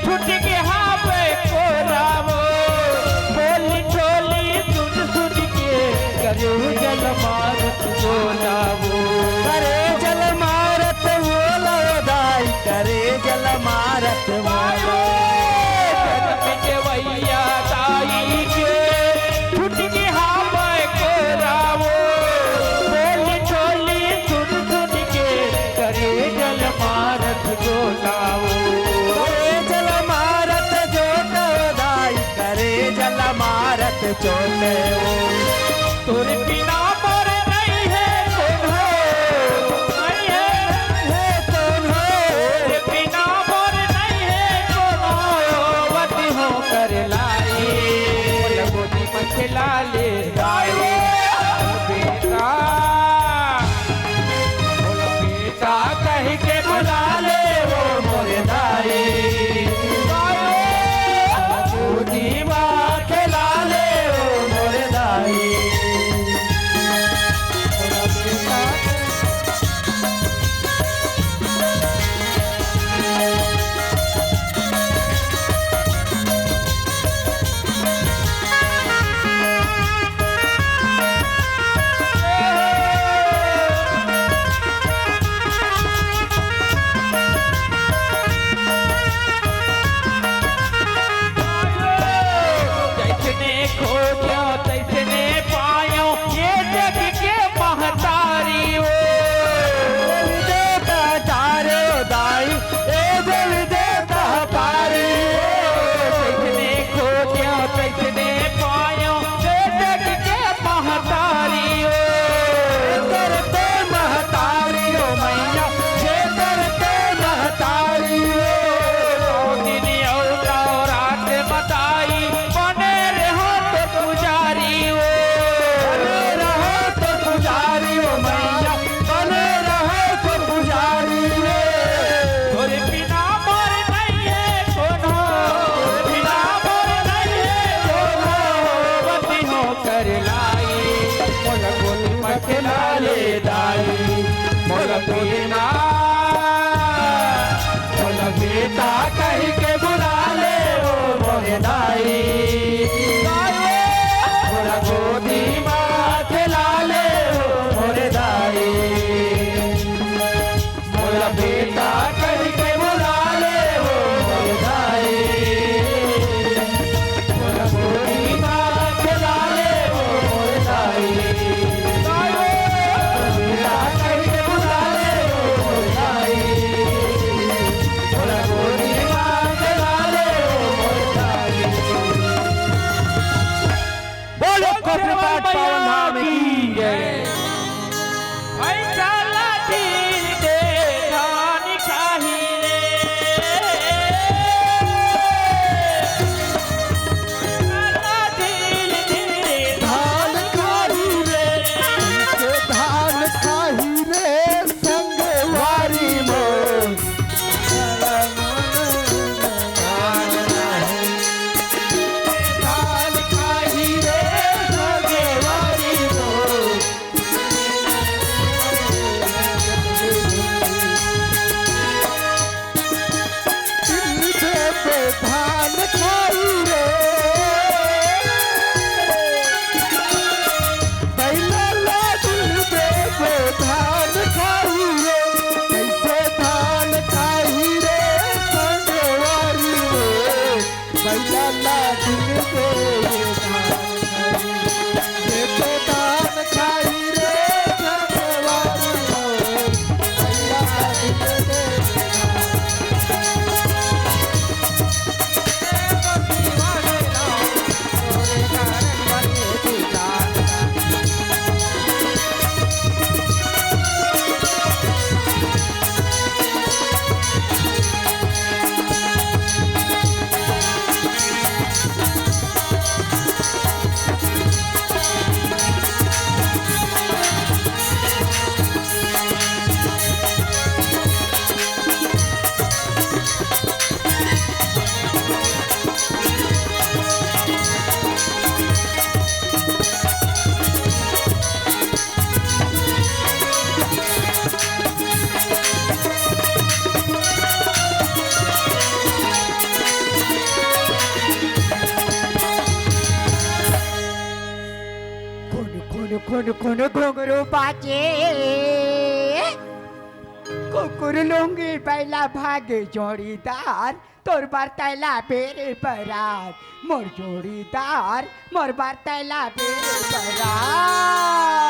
छूट के हावे कोरावो, बोली टोली सुन सुन के करेजल मारत बोलावो। करेजल मारत बोलावो दाई, करेजल मारत बोलावो। जनम देवैया ताई के छूट के हावे कोरावो, बोली टोली सुन सुन के करेजल मारत जोताओ। करेजल मारत जोताओ दाई, करेजल मारत जोताओ। तोर बिना मोर नइ हे कोनो, नइ हे, नइ हे कोनो। तोर बिना मोर नइ हे कोनो, वत हो कर लाई। मोला गोदी म खेला ले दाई, बेटा। मोला बेटा कहि के बुला ले ओ मोर दाई। गोदी मा खेला ले ओ मोर दाई। खाई रे, बइला ला दिल देबे धान खाई रे, कइसे धान खाई रे संगवारी रे, बइला ला दिल देबे धान खाई, देबे धान खाई रे संगवारी रे, बइला ला दिल देबे धान। खुन खुन खुन खुन घुंघरू बाजे, कुकुर लूंगी बइला भागे जोड़ीदार, तोर बर तैला बेरे बरात, मोर जोड़ीदार, मोर बर तैला बेरे बरात।